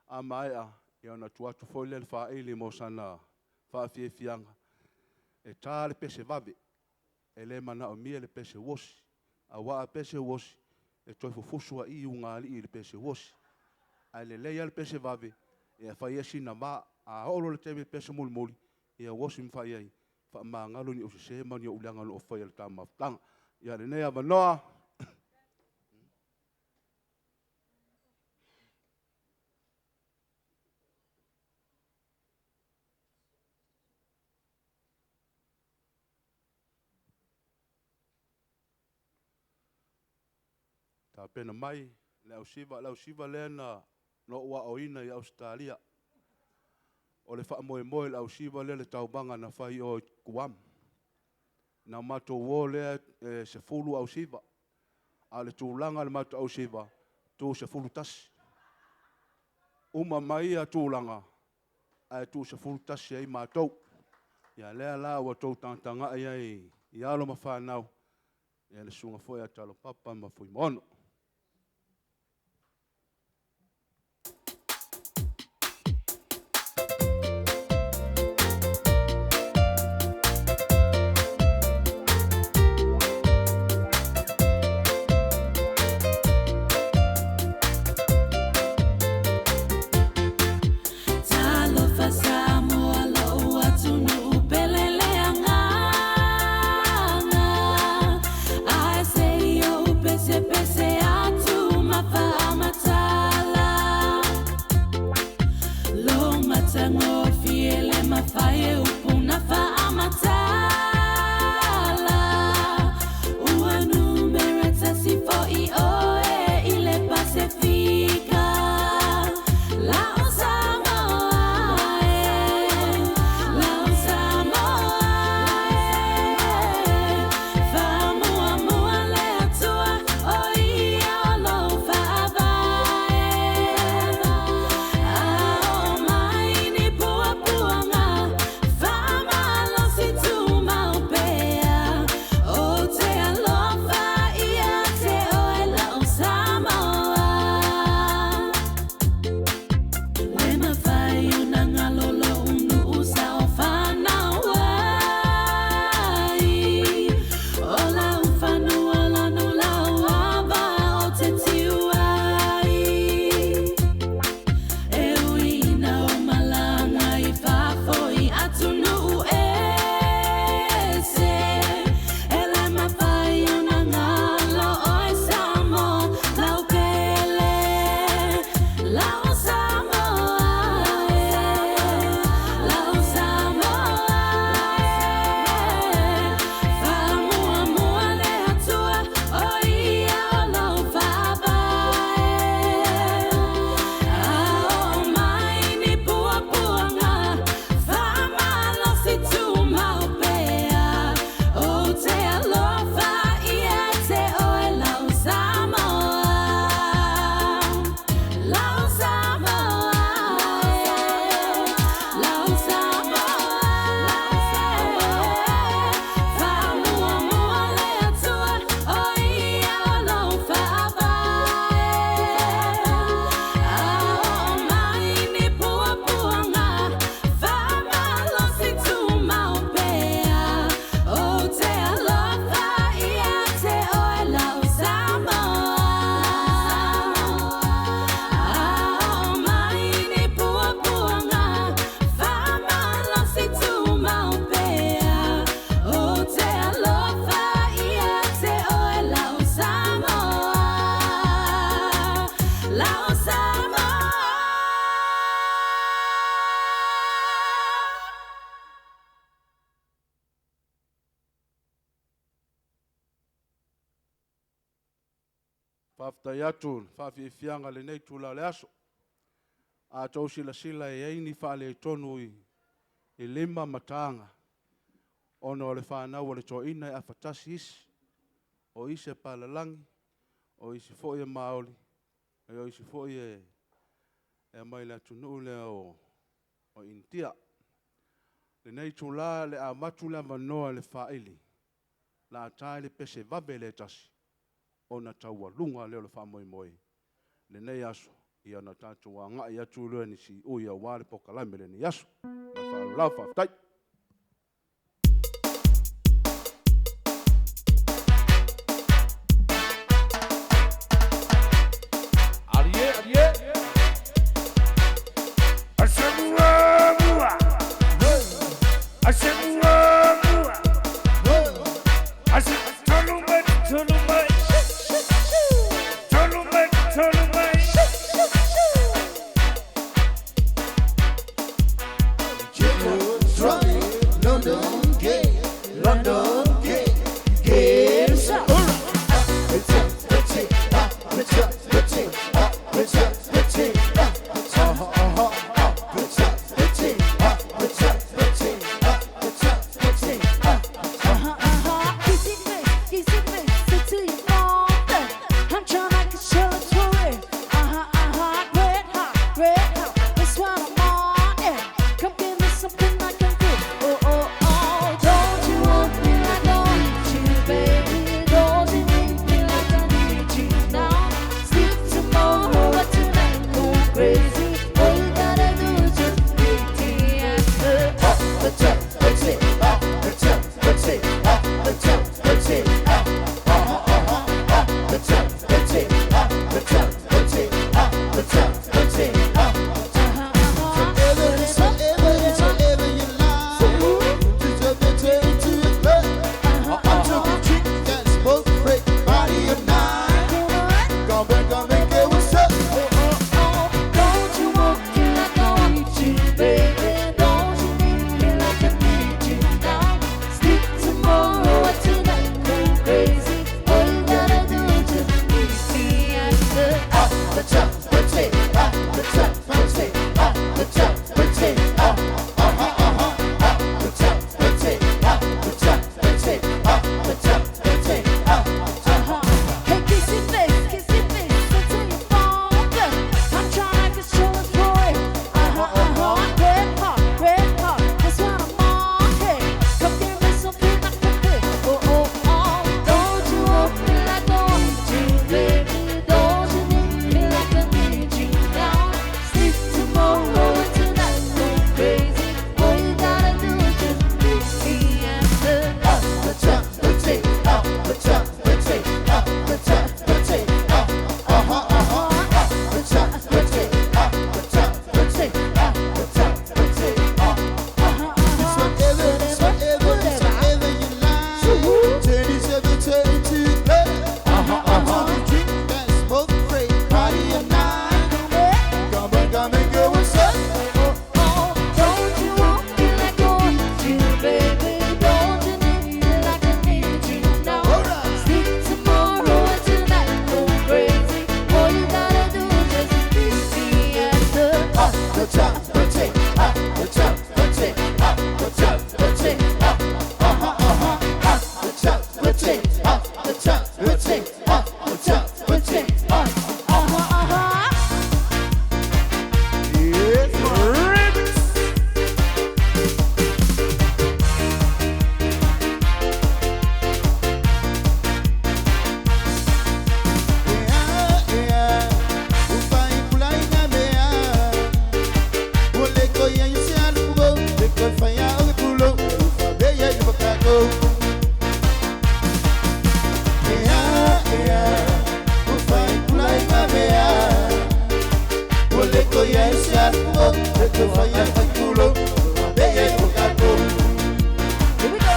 A maea, ia ona tuu atu foi lea i le faaili mo sana faafiafiaga. E ta le pese vave, e le manaomia le pese uosi. Aua a pese uosi, e toe fufusu ai i ugaalii i le pese uosi. Ae lelei lava le pese vave, e fai ai sina va. A oo loa i le taimi e pese mulimuli, ia uosi ma fai ai, faamagalo ni ou sese ma ni ou leaga na ou faia i le ta mafutaga. Ia lenei avanoa, tapena mai le ausiva. O le ausiva lea na ou aoina i Ausetalia. O le faamoemoe i le ausiva lea le tauvaga na fai i o i Guam. Na matou o lea e 10 ausiva, a o le tulaga i le matou ausiva, tu 11. Uma mai ia tulaga, ae tu 11 ai matou. Ia lea la ua outou tagatagai ai i alo ma fanau, ia le susuga foi ia Talopapa ma Fuimaono. Talofa Samoa lou atunuu pele le agaga. Ae se i ou pesepese atu ma faamatala lo matagofie le mafai e upu na faamatala. Ua numera tasi fo'i oe i le Pasefika. Lao Samoa e, lao Samoa e, faamuamua le Atua o ia o lou faavae. A oo mai ni puapuaga. Faafetai atu le faafiafiaga i lenei itula o le aso. A outou silasila e i ai ni faaletonu i lima ma taga, ona o le fanau a le toeaina e afatasi isi, o isi e palalagi, o isi foi e maoli, o isi foi e aumai le atunuu lea o Initia. Lenei itula le a avatu le avanoa i le faaili, la ta le pese vave le tasi, ona taualuga lea o le faamoemoe. Lenei aso, ia na tatou agai atu lea ni siui aua le polokalame lenei aso. Ma faaaloalo faafetai. Arie, arie. Asemua, mua. Asemua, mua. Ase tolu mai, tolu mai. Tolu mai, tolu mai. London gay, London gay, get us up. Kissy face, kissy face, say to your mother. I'm tryna get you to it. Red hot, red hot. That's what I'm on. Yeah, come give me something I can do. Oh, oh, oh. Don't you want me like I need you, baby? Don't you need me like I need you now? Sleep tomorrow, but tonight go crazy. All you gotta do is just meet the answer. Up the top, that's it. Up the top, that's it. Up the top, that's it. Up, up the top, that's it. Up the top, that's it. Up the top, that's it. Up. Whatever you like, just have to take to your club. I'm talking chick that smoke break, body at night. Come back, come and get what's up. Don't you want me like I want you, baby? Don't you need me like I need you now? Sleep tomorrow or tonight, go crazy. All you gotta do is just meet the answer. Up the top, that's it. Up the top, that's it. Up the top, that's it. Up, up the top, that's it. Up the top, that's it. Up the top, that's it. Up. Hey, kissy face, kissy face, say to your father. I'm tryna get you to it. Red hot, red hot, that's what I'm on. Hey, come give me something I can feel. Oh, oh, oh. Don't you want me like I want you, baby? Don't you need me like I need you now? Sleep tomorrow and tonight, go crazy. All you gotta do is just meet the answer. Up the top, that's it. Up the top, that's it. Up the top, that's it. Up, Up the top, that's it. Up the top, that's it. Up the top, that's it. Up. It's whatever, it's whatever, it's whatever you like. 27, 32, play. I'm talking drink that smoke break, party at night. Come on, come and go, what's up? Don't you want me like I want you, baby? Don't you need me like I need you now? Sleep tomorrow and tonight, go crazy. All you gotta do is just meet the answer. Up the top, that's it. Up the top, that's it. Up the top, that's it. Up, Up the top, that's it. Up the top, that's it. Up the top, that's it. Up. Yes, remix. Here we go.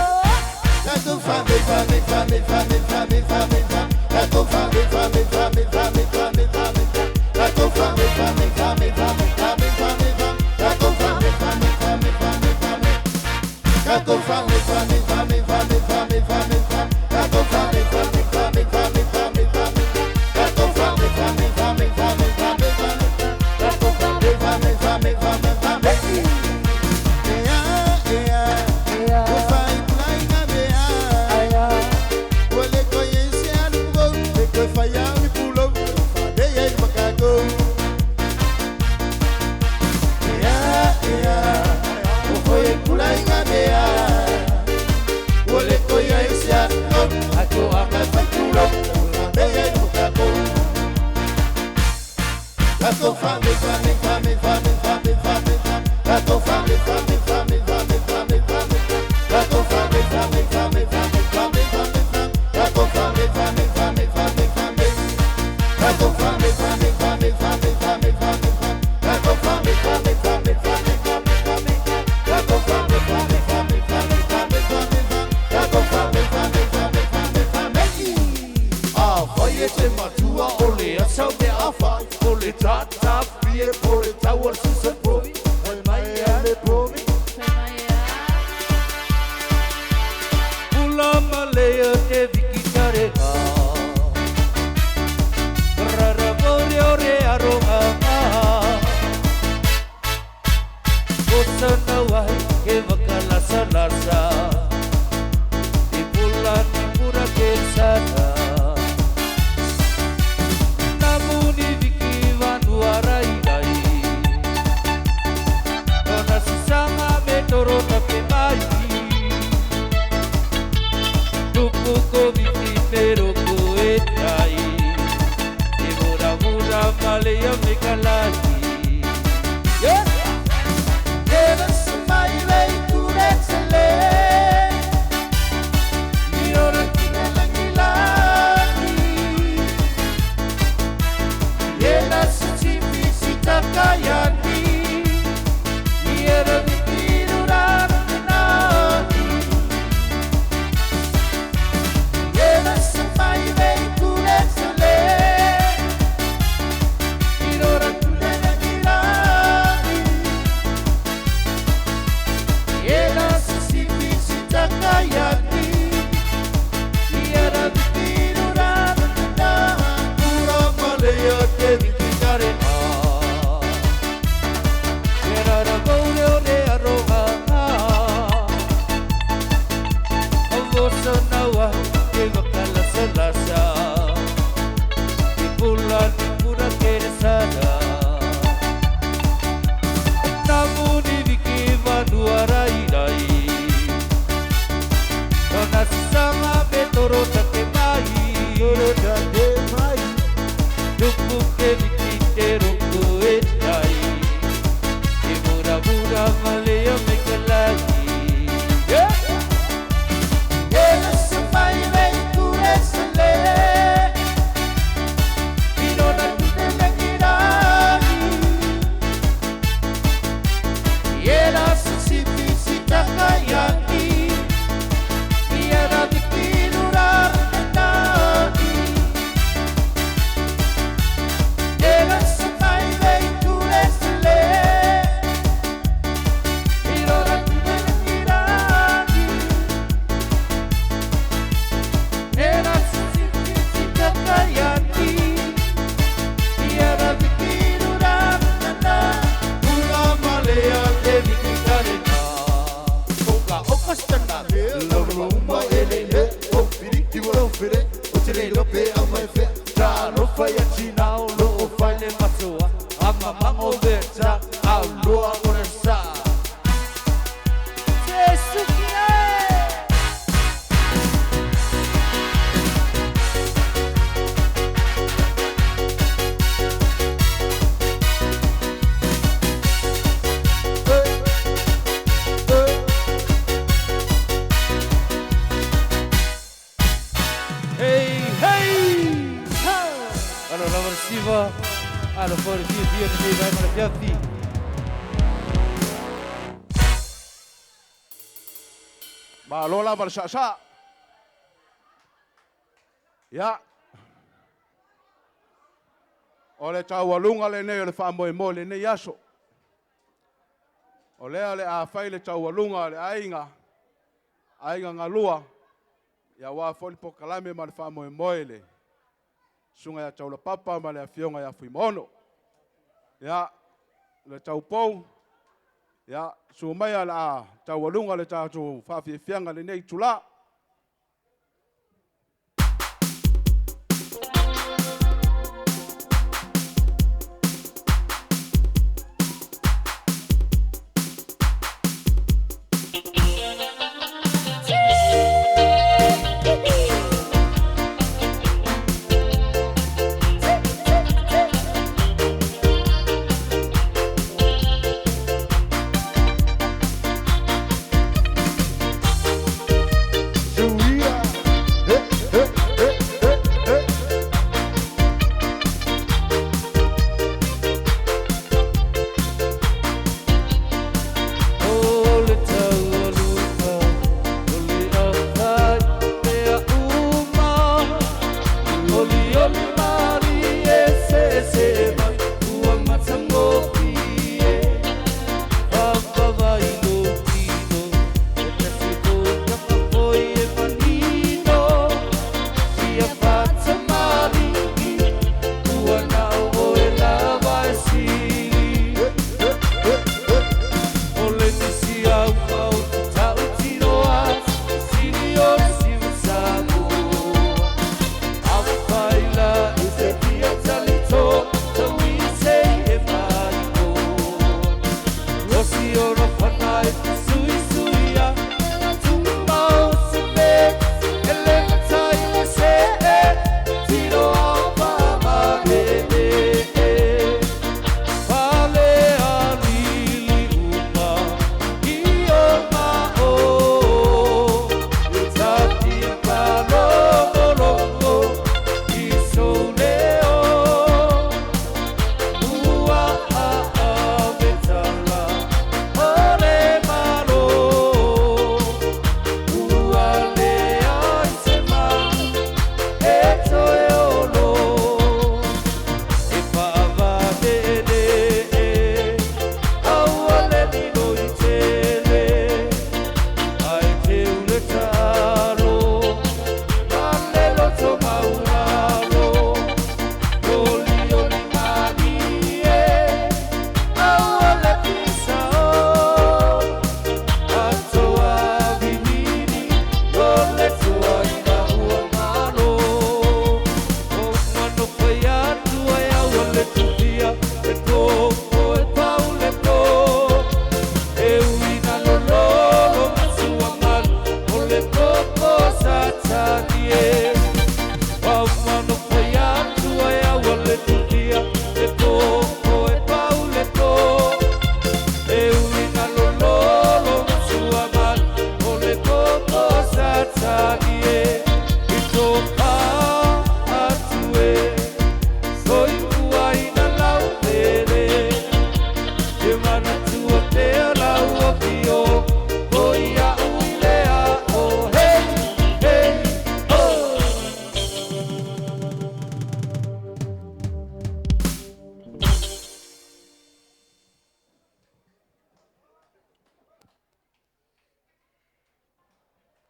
Go Tata fie pore tauar susan povi. Fai mai ale povi. Pula malea te vikitareka. Rara vore ore aroha. Kosa na wahi ke wakalasa lasa. Di pula ni pura ke sana. Namuni viki vanua rai rai. Tona sisanga me toro tape mai. Tupu ko viki pero ko e tai. E mura mura malea me kalaki. Yeah! Malo lava le sa'sa'a. Ia. O le taualuga lenei o le faamoemoe lenei aso. O lea o le a fai le taualuga o le aiga, aiga galua, ia auā foi le pokalame ma le faamoemoe le susuga ia Taulapapa ma le afioga ia Fuimaono. Ia, le taupou, ia, su mai a la taualuga le tatou faafiafiaga lenei itulā.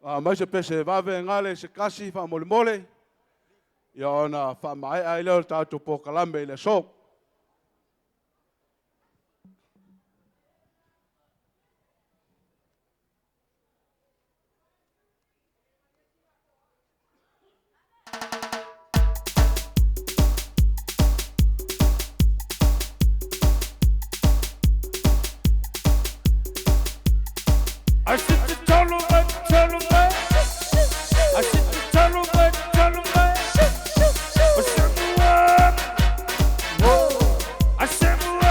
Mai se pese vave ngale se kasi faamolemole, ia ona faamaea ai lea o le tatou polokalame i le aso. I said to tell 'em, tell 'em, I said to tell 'em, tell 'em, I said, whoa, I said, whoa.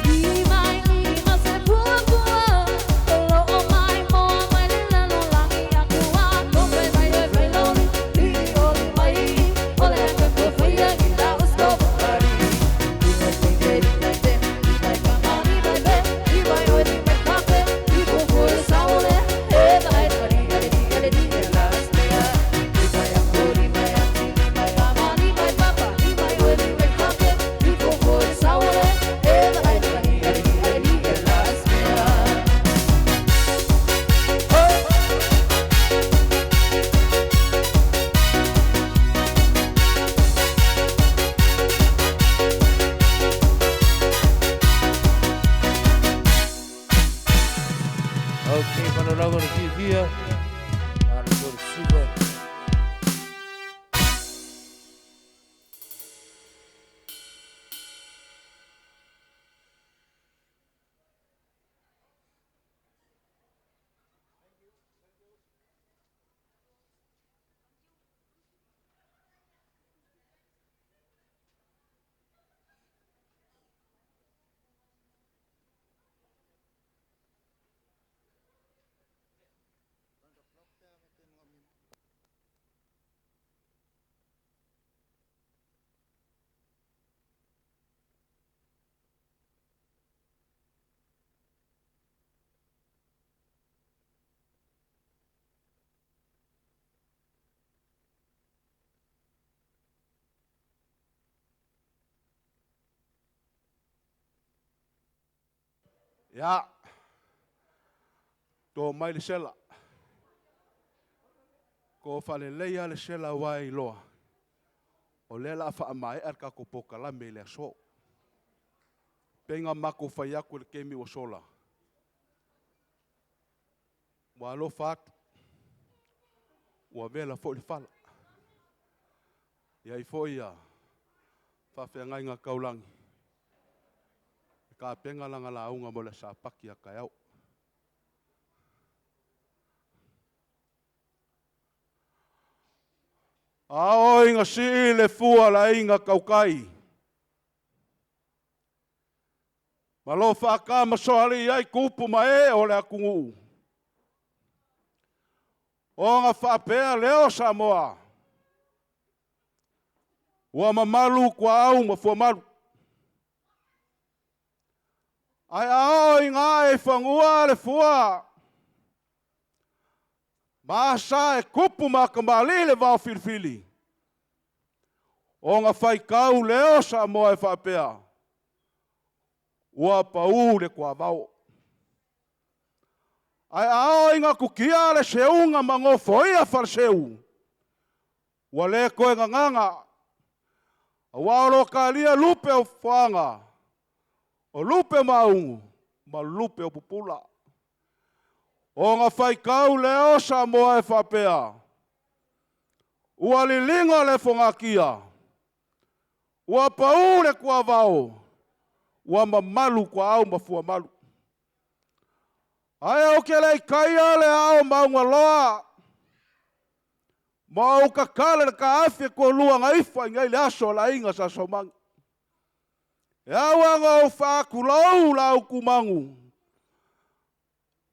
Lima, lima, se Ia, to mai le sela. Ko faaleleia le sela aua e iloa, o lea o le a faamaea le tatou polokalame i le aso. Pei ona matou fai atu i le taimi ua sola, ua alofa atu, ua vela foi le fala. E i ai foi faafeagaiga taulagi e tapena lana lauga mo le Aso Sapati a taeao. A oo ina sii le fua a le aiga tautai, ma lo faatamasoalii ai tupu ma ee o le atunuu, ona faapea lea o Samoa, ua mamalu tuaau ma fuamalu. Ae a oo ina ae i fanua le fua ma asa e tupu ma tamalii le vaofilifili, ona faitau lea o Samoa e faapea, ua pau le tuavao. Ae a oo ina tutia le seuga ma nofoia faleseu, ua le toe gagana, aua o lo o talia lupe o foaga, o lupe o mauga ma lupe o pupula. Ona faitau lea o Samoa e faapea, ua liliga le fogatia, ua pau le tuavao, ua mamalu tuaau ma fuamalu. Ae ou te le i taia le ao maugaloa ma ou tatala le taafi e toalua na ifo ai nei le aso a le aiga Sa Saumani. E ao lava ona ou faatulou la outou tumanu,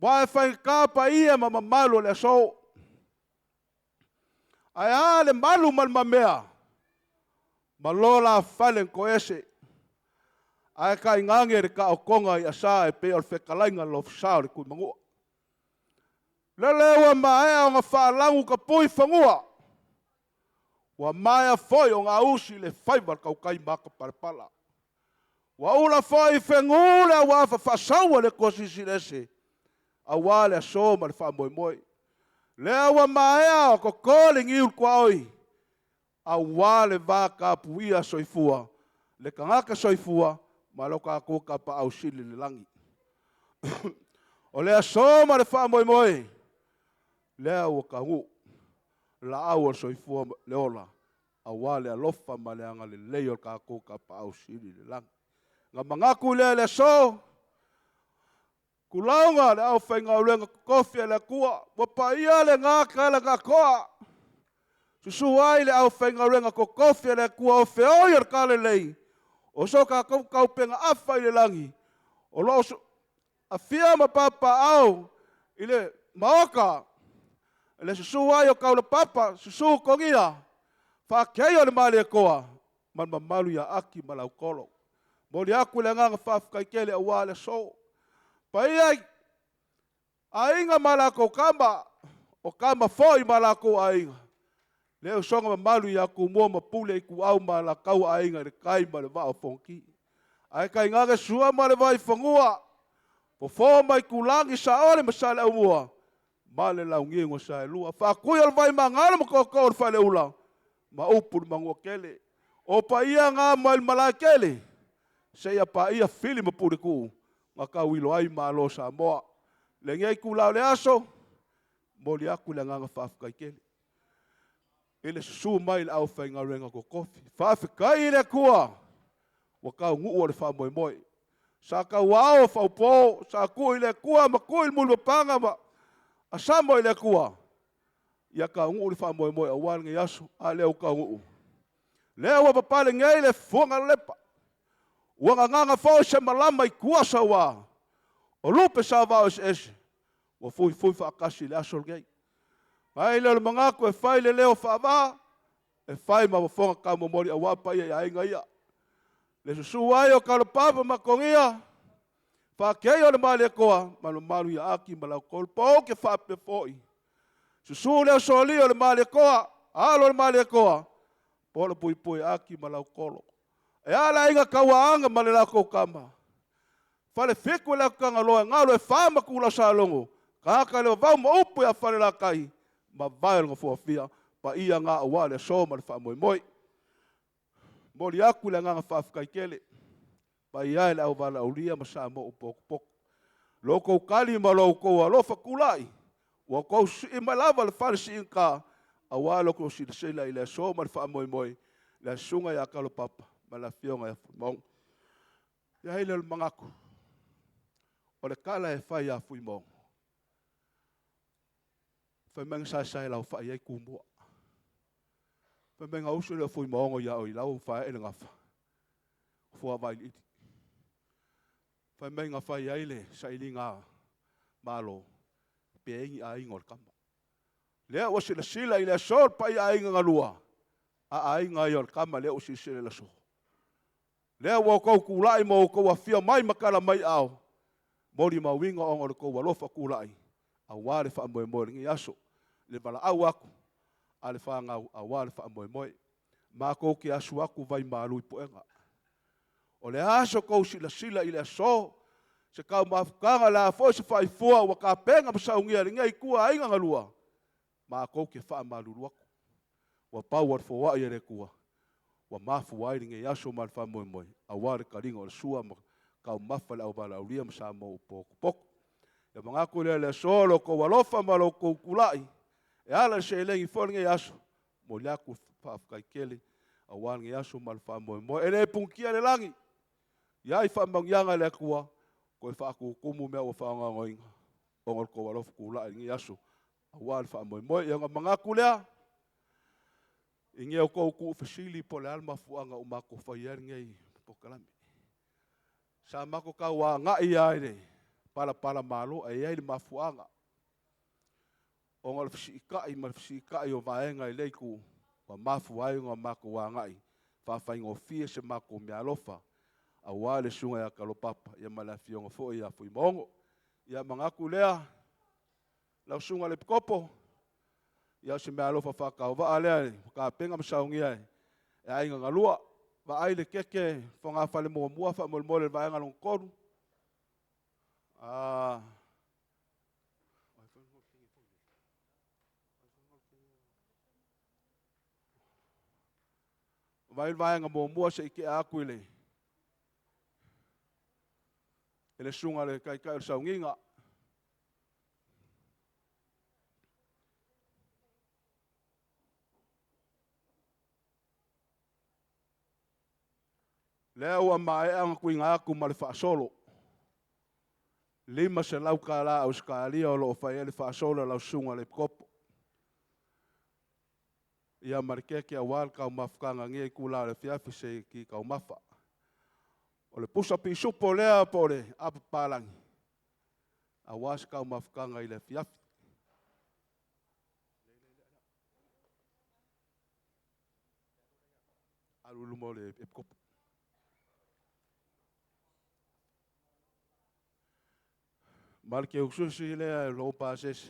aua e faigata paia ma mamalu o le aso. Ae a le malu ma le mamea ma lo la fale na toese, ae tainane le taotoga i'asa e pei o le fetalaiga i le Alofisa o le Tuimanua. Lele ua maea ona faalagutapui fanua, ua maea foi ona ausi le faiva o le tautai matapalapala. Ua ula foi i fegu le auafa faasaua i le Atua Silisili Ese aua le aso ma le faamoemoe. Lea ua maea ona toto le niu i le tuaoi aua le vatapuia soifua, le tagata soifua ma lo tatou Tapaau Sili i le lagi. O le aso ma le faamoemoe, lea ua taunuu le laau o le soifua ma le ola aua le alofa ma le agalelei o le tatou Tapaau Sili i le lagi. Ona manatu lea i le aso, tulaga le aufaigaluega totofi a le Atua, ua paia lena tala na atoa, susu ai le aufaigaluega totofi a le Atua o feoi o le talalelei, o so tatou taupegaafa i le lagi, o lo o afio ma papaaao i le Maota i le susu ai o Taulapapa, susu Togia, Faatei o le Malietoa ma le mamalu ia Ati ma Lautolo. E momoli atu le agaga faafetai tele aua le aso. Paia i Aiga ma latou Tama, o Tama foi ma latou Aiga, le usoga mamalu ia Tumua ma Pule, Ituau ma Alataua, Aiga i le Tai ma le Vaa o Fonoti. Ae tainane Sua ma le Vaifanua, Fofo ma Aitulagi, Saole ma Saleaaumua ma le Launiu na Saelua. Faatui o le Vaimagalo ma Tootoo o le Faleula ma upu i le Manuatele. O paia na mai le malaetele seia paia Fili ma Puletuu na tauilo ai Malo o Samoa. I lenei itula o le aso, e momoli atu le agaga faafetai tele i le susu mai o le aufaigaluega totofi. Faafetai i le Atua ua taunuu le faamoemoe. Sa tauao faaopo, sa tuu i le Atua ma tuu i le mulipapaga ma asamo i le Atua ia taunuu le faamoemoe aua lenei aso, a lea ua taunuu. Lea ua papale nei le fuagalelepa, ua gagaga foi se malama i tua saua, o lupe saovao eseese ua fuifui faatasi i le aso lenei. Ona i ai lea o le manatu e fai le leo faavaa e fai ma fofoga taumomoli aua paia i aiga ia. Le susu ai o Taulapapa ma Togia, Faatei o le Malietoa ma le mamalu ia Ati ma Lautolo. Ou te faapea foi, susu le Usoalii o le Malietoa, alo o le Malietoa, Polopuipui Ati ma Lautolo. E a le aiga Tauaana ma le latou Tama, Falefitu e le atu Tagaloa e galo e fa ma tula salogo. Tagata le vavau ma upu ia Falelatai ma vae o le Nofoafia. Paia ngā aua le aso ma le faamoemoe. Moli aku le agaga faafetai tele. Paia e le auvalaulia ma sa mo upotopoto. Lo tou kali ma lo tou alofa tulai, ua tou sii mai lava le fale siigata, auā lo tou silasila i le aso ma le faamoemoe, le susuga ia Kalopapa ma le afioga ia Fuimaono. Ia ai lea o le manatu, o le tala e fai ia Fuimaono, fai mai na saesae laofai ai Tumua. Fai mai na uso lea o Fuimaono ia oi lau fae le gafa, fua vailiili. Fai mai na fai ai le sailiga malo, pe ai ni aiga o le tama. Lea ua silasila i le aso le paia aiga na lua, a aiga ia o le tama lea ua silasila i le aso. Lea ua outou tulai ma outou afio mai ma tala mai ao, moli mauiga ona o le tou alofa tulai, auā le faamoemoe o lenei aso, le valaau atu a le fanau auā le faamoemoe. Matou te asu atu vai malu i puega. O le aso tou silasila i le aso, se taumafutaga le a foi se faifua ua tapena ma saunia e lenei itu aiga na lua, matou te faamalulu atu. Ua pau o le foai a le Atua, ua mafua ai lenei aso ma le faamoemoe, auā le taliga o le sua ma taumafa le auvalaaulia ma sa mo upotopoto. Ia manatu lea le aso lo tou alofa ma lo tou tulai, e ala i le seleni foi lenei aso, momoli atu le faafetai tele auā lenei aso ma le faamoemoe. E le punitia le lagi, i ai faamanuiaga a le Atua, toe faatutumu mea ua faagaogoina, ona o le tou alofa tulai i lenei aso, auā le faamoemoe. Ia ona manatu lea, i ni outou tuufesili po o le a le mafuaaga ua matou faia ai lenei polokalame. Sa matou tau agai lava i le palapala malo, ae i ai le mafuaaga. Ona o le fesiitai ma le fesiitai o vaega i lea itu, ua mafua ai ona matou agai, faafaigofie se matou meaalofa, auā le susuga ia Kalopapa ia ma le afioga foi ia Fuimaono. Ia manatu lea, lau susuga i le Epikopo, ia o se meaalofa faatauvaa lea ua tapena ma saunia e aiga na lua. Vaai le keke fogafale muamua faamolemole i le vaega lona tolu. Vaai le vaega muamua se i tea atu i le susuga i le taitai o le sauniga. Lea ua maea ona tuuina atu ma le faasolo. $500 Ausetalia o lo o fai ai le faasolo a lau susuga i le Epikopo. Ia ma le keke auā le taumafataga i lenei itula o le afiafi se i taumafa. O le pusa pisupo lea po o le apapalagi, auā se taumafataga i le afiafi. Alu i luma o le Epikopo. Ma le keususi lea e lou pasese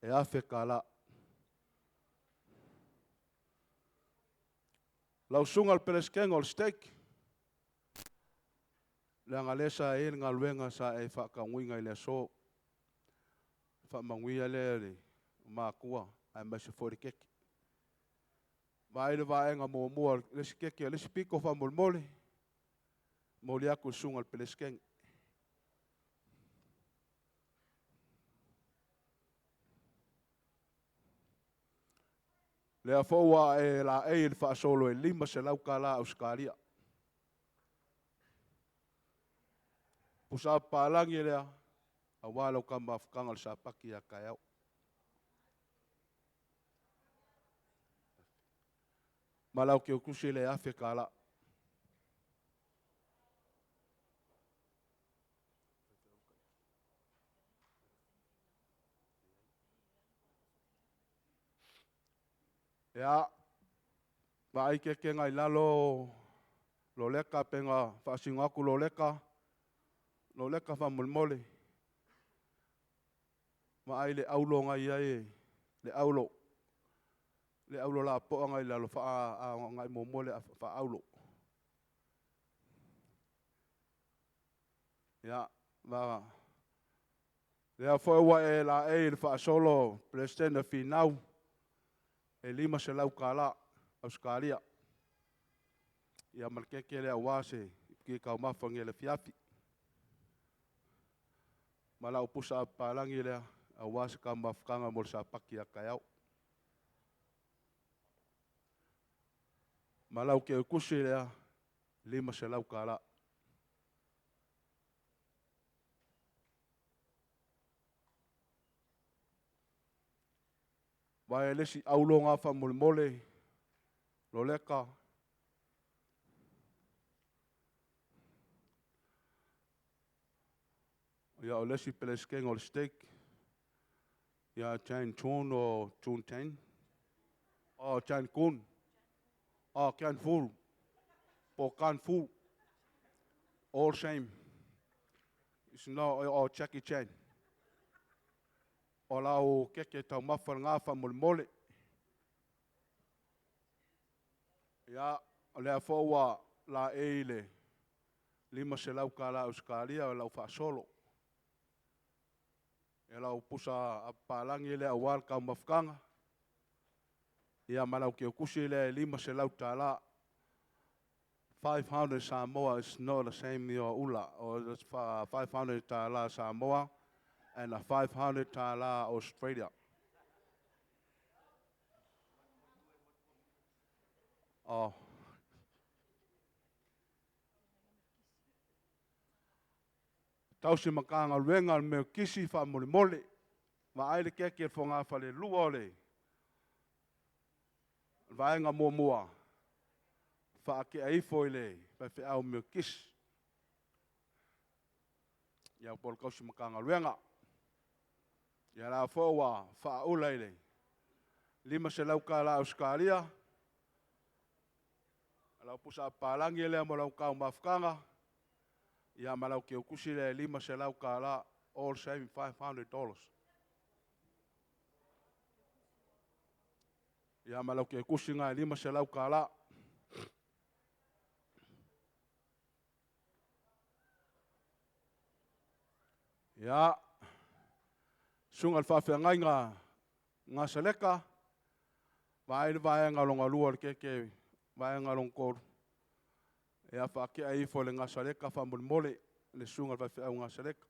e $1,000. Lau susuga i le Peresetene o le Stake, leaga lea sa i ai le galuega sa e faataunuina i le aso. Faamanuia lea i le matua aemaise foi le keke. Vaai le vaega muamua, le isi keke, le isi pito faamolemole, momoli atu i le susuga i le Peresetene. Lea foi ua e laei i le faasolo e $500 Ausetalia. Pusa papalagi lea, auā lau taumafataga o le Sapati ia taeao. Ma lau teutusi le $1,000. Ia, vaai keke nai lalo loleka pe na faasino atu loleka, loleka faamolemole. Vaai le aulo na i ai, le aulo lapoa na i lalo, faagai muamua le faaulo. Ia, ma lea foi ua e laei i le faasolo Peresetene Finau e $500 Ausetalia. Ia ma le keke lea aua se ki taumafa i le afiafi. Ma lau pusa apalagi lea aua se taumafataga mo le sapati ia taeao. Ma lau keukusi lea $500. Vai le isi auloga faamolemole loleka ia o le isi Peresetene o le stake ia Chan Chun o Chun Chan o Chan Kun o Chan Fu po Kan Fu, all same, it's no o Jackie Chan o lau keke taumafa lena faamolemole. Ia o lea foi ua laei le $500 Ausetalia o lau faasolo. E lau pusa apalagi lea aua le taumafataga. Ia ma lau keukusi lea e $500. 500 Samoa is not the same your ula, or it's 500 tala Samoa and a 500 tala Australia. Oh. Tausi makanga luenga le mea kisi faamolemole. Vaai le keke le fogafale lua o le vaega muamua. Faakea ifo i le faifeau mea kisi. Ia po o le tausi Matagaluega. Ia la foi ua faaula i le $500 Ausetalia. Lau pusa apalagi lea mo lau taumafataga. Ia ma lau keukusi lea e $500, all same $500. Ia ma lau keukusi ngā e $500. Ia, susuga i le faafeagaiga Gasaleka, vaai le vaega longa lua o le keke, vaega longa tolu. Ia faakea ifo le Gasaleka faamolemole le susuga i le faifeau Gasaleka.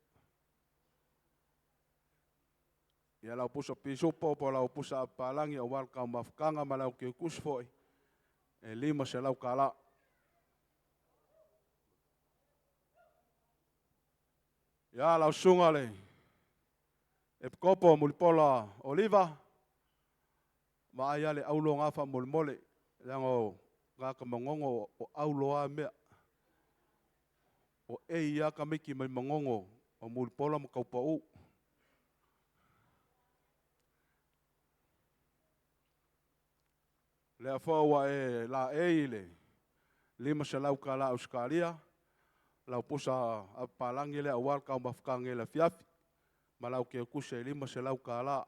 Ia lau pusa pisupo po lau pusa apalagi aua le taumafataga ma lau keukusi foi e $500. Ia lau susuga le Epikopo Mulipola Oliva, vaai le auloga faamolemole, leaga o tagata manono o auloa mea. O e ia ka miki mai manono o Mulipola ma Taupau. Lea foi ua e laei i le $500 Ausetalia, lau pusa apalagi lea aua le taumafataga i le afiafi, ma lau keukusi e $500.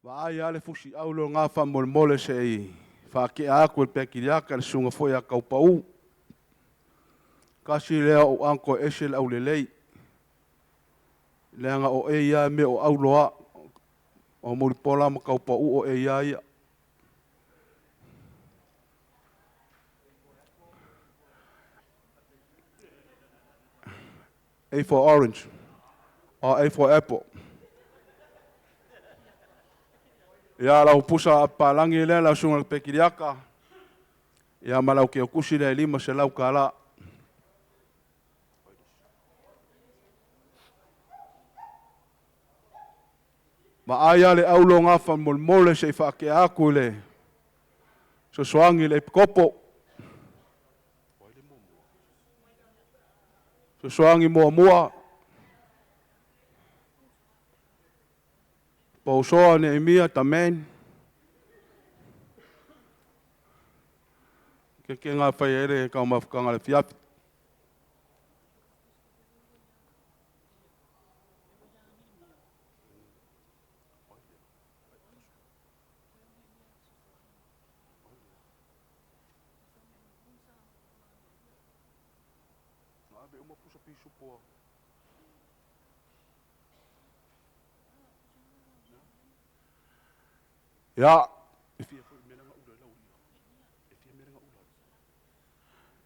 Vaai lava le fusiau lea o lena faamolemole se i faakea atu e le Pekiliaka le susuga foi ia Taupau. Tasi lea o uncle e ese le aulelei, leaga o e ia mea o auloa, o Mulipola ma Taupau o e ia ia. A for orange, or A for apple. Ia lau pusa apalagi lea lau susuga i le Pekiliaka, ia ma lau keukusi lea e $500. Vaai lava le auloga faamolemole se i faakea atu i le sosoagi i le Epikopo. Sosoagi muamua, Pausoa Neemia Tamen. Ke ke ngā whai ere ka mafukanga le fiafi. Ia,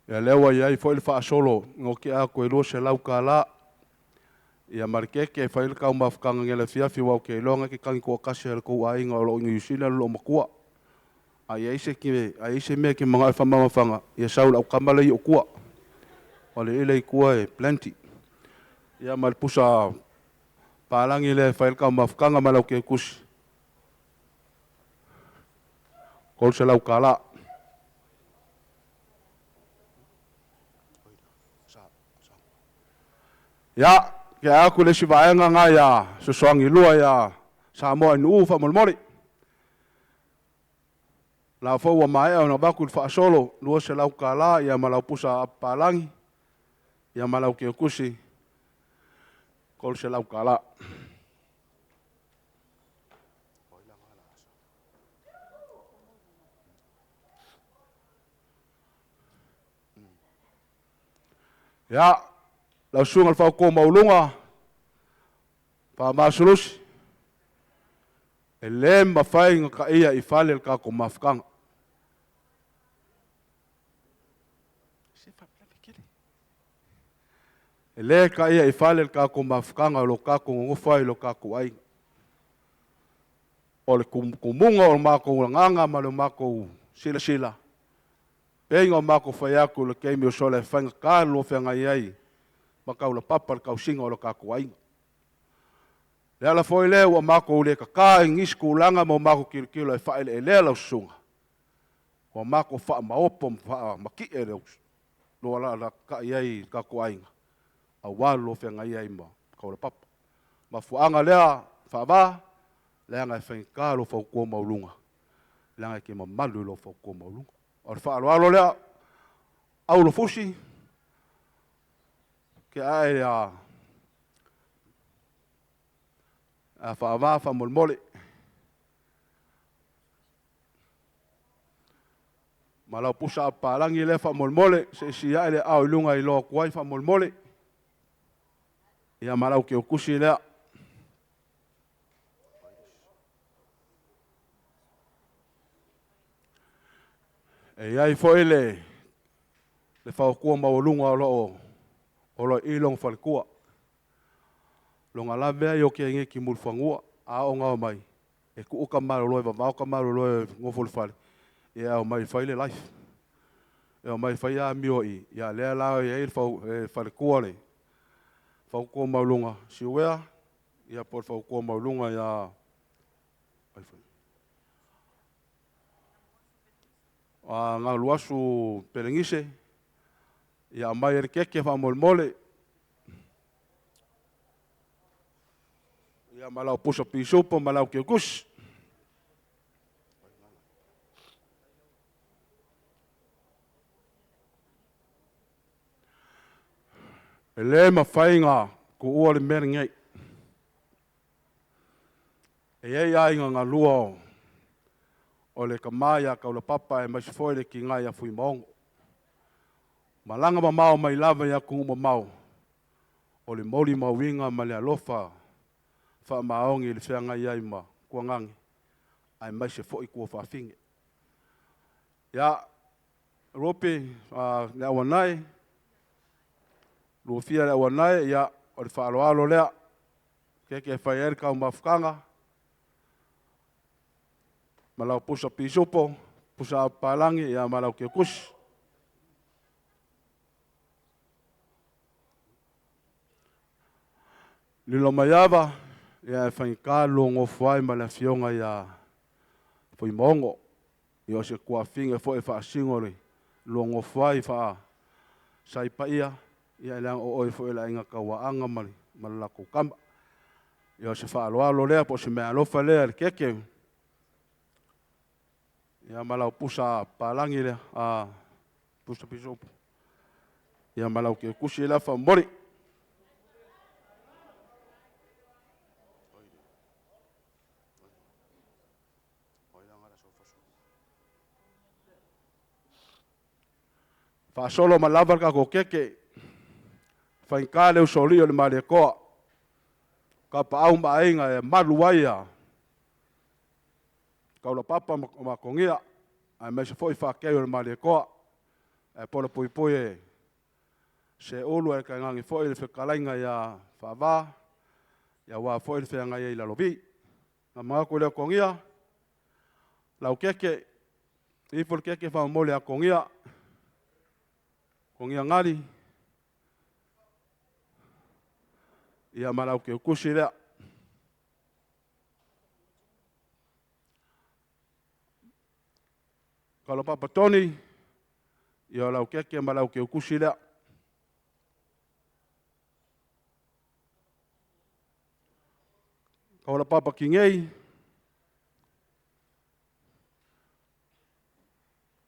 ia lea ua iai foi le faasolo goki aku e $200. Ia ma le keke e fai le taumafataga i le afiafi ua ou te iloa ke kagi toatasi a le tou aiga o loo i Niu Sila lo matua. A iai se ke a iai se mea ke manao e faamamafaga ia sau le aukama lea i o tua. O le ile i tua e plenty. Ia ma le pusa palagi lea e fai le taumafataga ma lau kekusi. $300. Ia, ke aku le isi vaega nga ia sosoagi lua ia Samoa i Nuu faamolemole. La fo ua maea ona avatu le faasolo $200 ia ma lau pusa apalagi ia ma lau kekusi $300. Ia, lau susuga i le fautua maualuga Faamausulusi, e le mafai ona taia i fale le tatou mafutaga. E le taia i fale le tatou mafutaga o lo tatou nonofo ai i lo tatou aiga. O le tumuga o le matou agaga ma le matou silasila, pei ona matou fai atu i le taimi o sola e faigata le lua feagai ai ma taulapapa le tausiga o lo tatou aiga. Le ala foi lea ua matou le tata i nisi tulaga ma o matou tilotilo e faaeleelea lau susuga, ua matou faamaopo ma faamatie le lua alalatai ai i le tatou aiga, aua le lua feagai ai ma taulapapa. Mafuaaga lea faava, leaga e faigata lou fautua maualuga, leaga e te mamalu i lou fautua maualuga. O le faaaloalo lea, aulofusi, ke ae a faava faamolemole. Ma lau pusa apalagi lea faamolemole, se isi ae le ao i luga i loa atu ai faamolemole. Ia ma lau keukusi lea. E iai foi le fautua maualuga o loo i lona faletua. Longa lave ai o ke ngeki mulfanua a o ngao mai e tuu ka malolo e vavao ka malolo e ngofo le fale ia o mai fai le life. E o mai fai a mio i ia lea la e ai le faletua le fautua maualuga siuea ia po le fautua maualuga ia a galuasu pelegise ia mai le keke faamolemole. Ia malau pusa pisupo malau keukusi. E le mafai kuua le mea lenei. E iai aiga galua o le tama ia Taulapapa e maise foi le tiga ia Fuimaono. Malaga mamao mai lava ia atunuu mamao o le moli mauiga ma le alofa faamaoni i le feagai ai ma tuagage ae maise foi tua faafine. Ia, Rope le awanai, luafia le awanai, ia o le faaaloalo lea. Keke fai ai le taumafutaga, ma lau pusa pisupo, pusa apalagi, ia ma lau keukusi. Lilo maiava, ia e faigata lua nofo ai ma le afioga ia Fuimaono. Ia o se tuafine foi e faasino le lua nofo ai faasaipaia, ia leaga o oe foi o le aiga tauaaga ma le latou tama. Ia o se faaaloalo lea po o se meaalofa lea le keke. Ia ma lau pusa palagi lea, pusa pisupo. Ia ma lau keukusi lea faamomoli. Faasolo ma lava le tatou keke. Faigā le usoalii o le Malietoa, Kapaau ma Aiga e malu ai a Kaulapapa ma Makogia, aemaise foi faakei o le Malietoa, ae polapuipui e seulu ae tainane foi le fetalaiga ia Faava, aua foi le feagai ai i Lalovi. Na manatu i le Togia, lau keke, ifo le keke faamolemole a Togia, Togia Gali, ia ma lau keukusi lea. Kalapapa Tony, ia lau keke ma lau keukusi lea. Kaulapapa Kingei,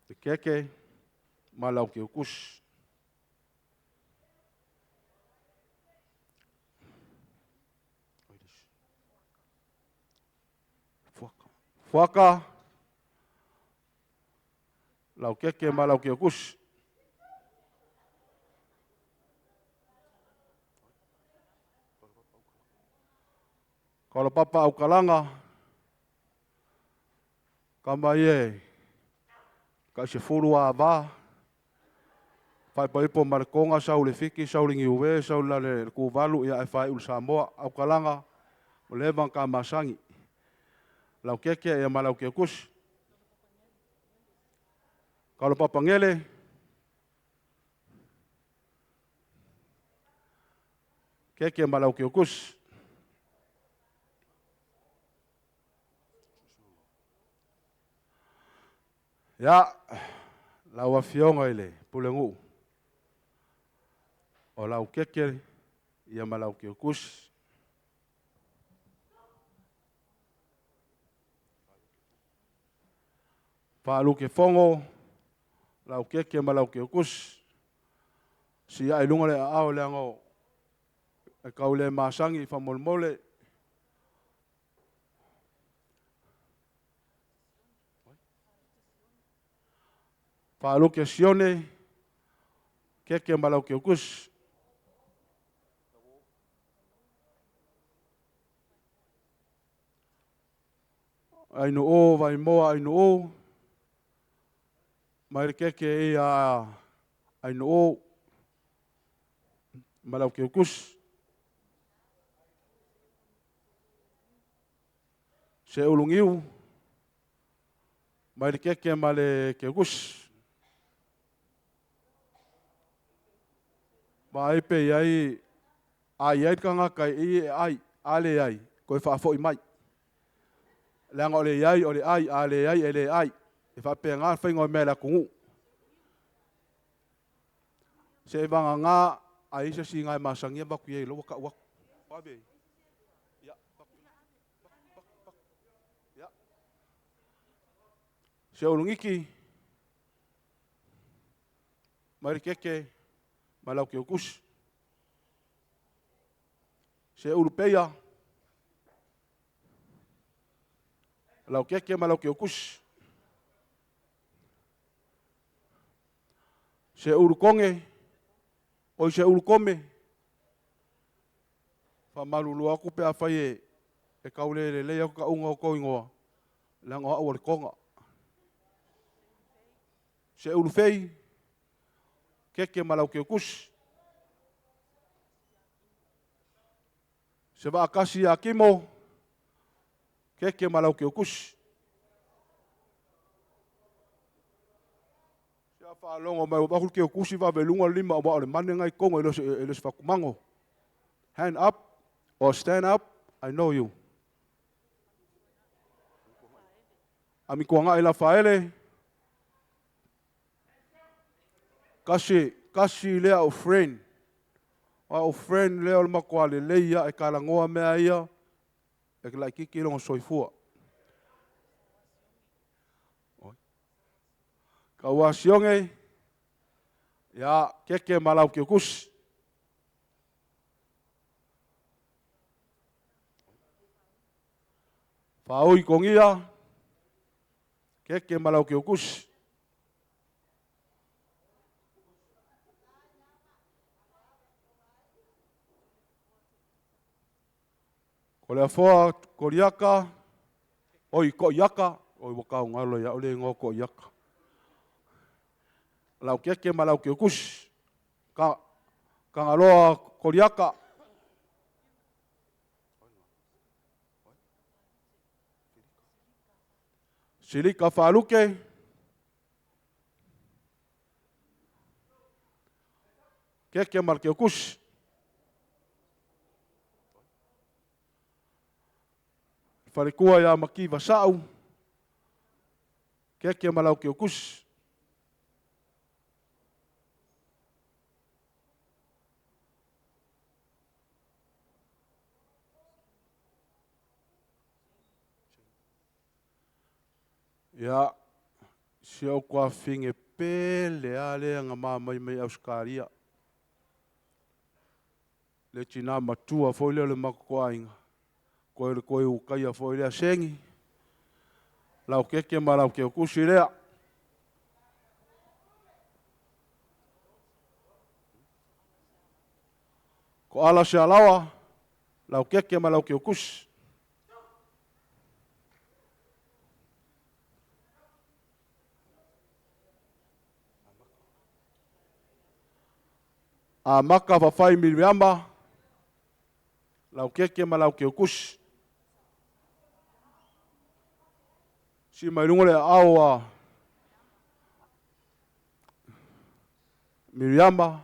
le keke ma lau keukusi. Fuaka, lau keke ma lau keukusi. Kaulapapa Aukalaga, kama ie ka se fulu ava, faipaipo ma le Koga sau le Fiti sau le Niue sau le Tuvalu ia e fai ulu Samoa Aukalaga o leva ka masagi lau keke ia ma lau keukusi. Kaulapapa Ngele, keke ma lau keukusi. Ia, lau afioga i le Pulenuu, o lau keke ia ma lau keukusi. Faaluke Fogo, lau keke ma lau keukusi. Si ai lunga le aao le anga e kau le masangi faamolemole. Faaluke Sione, keke ma lau keukusi. Ainu o Vaimoa ainu o mai le keke ia ainu o ma lau keukusi. Se ulungiu mai le keke ma le keukusi. Ma ai pe iai a iai kangaka i e ai a le ai koe faafoi mai. Leaga o le iai o le ai a le ai e le ai. E faapega faiga o mea i le atunuu. Se e vagagā a isa si ngai masangia baku iai lo ka uaku. Ya. Se ulungiki mai le keke ma lau keukusi. Se ulupeia lau keke ma lau keukusi. Se ulukonge oi se ulukome faamalulu aku pe afai e kaulelelei aku kauga o kou igoa leaga o au o le koga. Se ulufei keke ma lau keukusi. Se vaakasi ia Kimo, keke ma lau keukusi. Se a faalogo mai ua vaku le keukusi vaveluga le lima aua o le mane gai koga e le o se fatumago. Hand up or stand up, I know you. Amikuagai Lafaele, kasi kasi lea o friend. O friend lea o le matua lelei ia e kalagoa mea ia e laititi lona soifua. Kauasioge, ia keke ma lau keukusi. Faaui Kogia, keke ma lau keukusi. Ko le afoa Koriaka, oi Koiaka, oi ua kaugalo ia le igoa Koiaka. Lau keke ma lau keukusi. Ka Kangaloa Koriaka. Silika Faluke. Keke ma le keukusi. Falekua ia Makiva Sa'u. Keke ma lau keukusi. Ia, si au kua finge pele a le nga ma mai mai Australia. Le tina matua foi lea o le makokoainga. Koe le koe ukaia foi lea sengi. Lau keke ma lau keukusi lea. Ko ala se alawa, lau keke ma lau keukusi. A maka whawhai Miriama, lau keke ma lau keukusi. Si mai lunga le au a Miriama,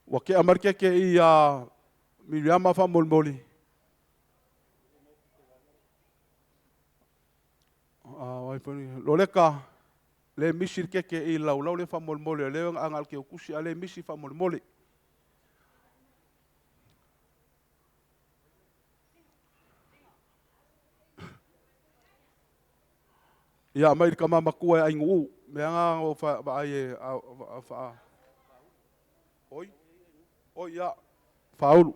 ua ke amar keke i a Miriama wha molimoli. Loleka, le misi keke i lau lau le wha molimoli, le angal ke ukusi a le misi wha molimoli. Ia mai ka mama kua ai ngu me anga o fa ba ai a fa oi oi ia faulu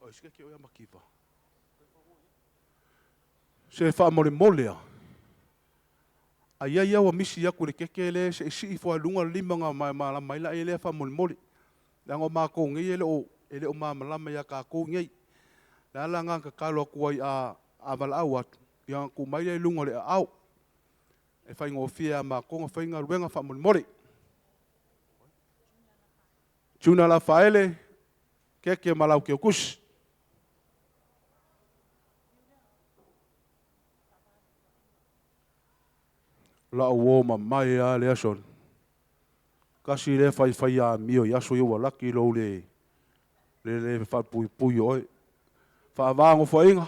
oi se ke o ia makiva se fa mole mole a ai ai ua misi aku le keke le se si fo lunga lima nga ma ma la mai la ele fa mole mole la ngo ma ko ngi ele o ele o ma ma ya ka ko ngi la la nga ka kalo ku ai a vala au atu ia ku mai le lunga le au e fai ngofia ma ko nga fai nga ruenga fa mole mole Tuna la faele keke malau ke kus la o ma mai a le aso kasi le fai fai a mio ia so ia laki lo le le le fa pui pui oi fa vango fainga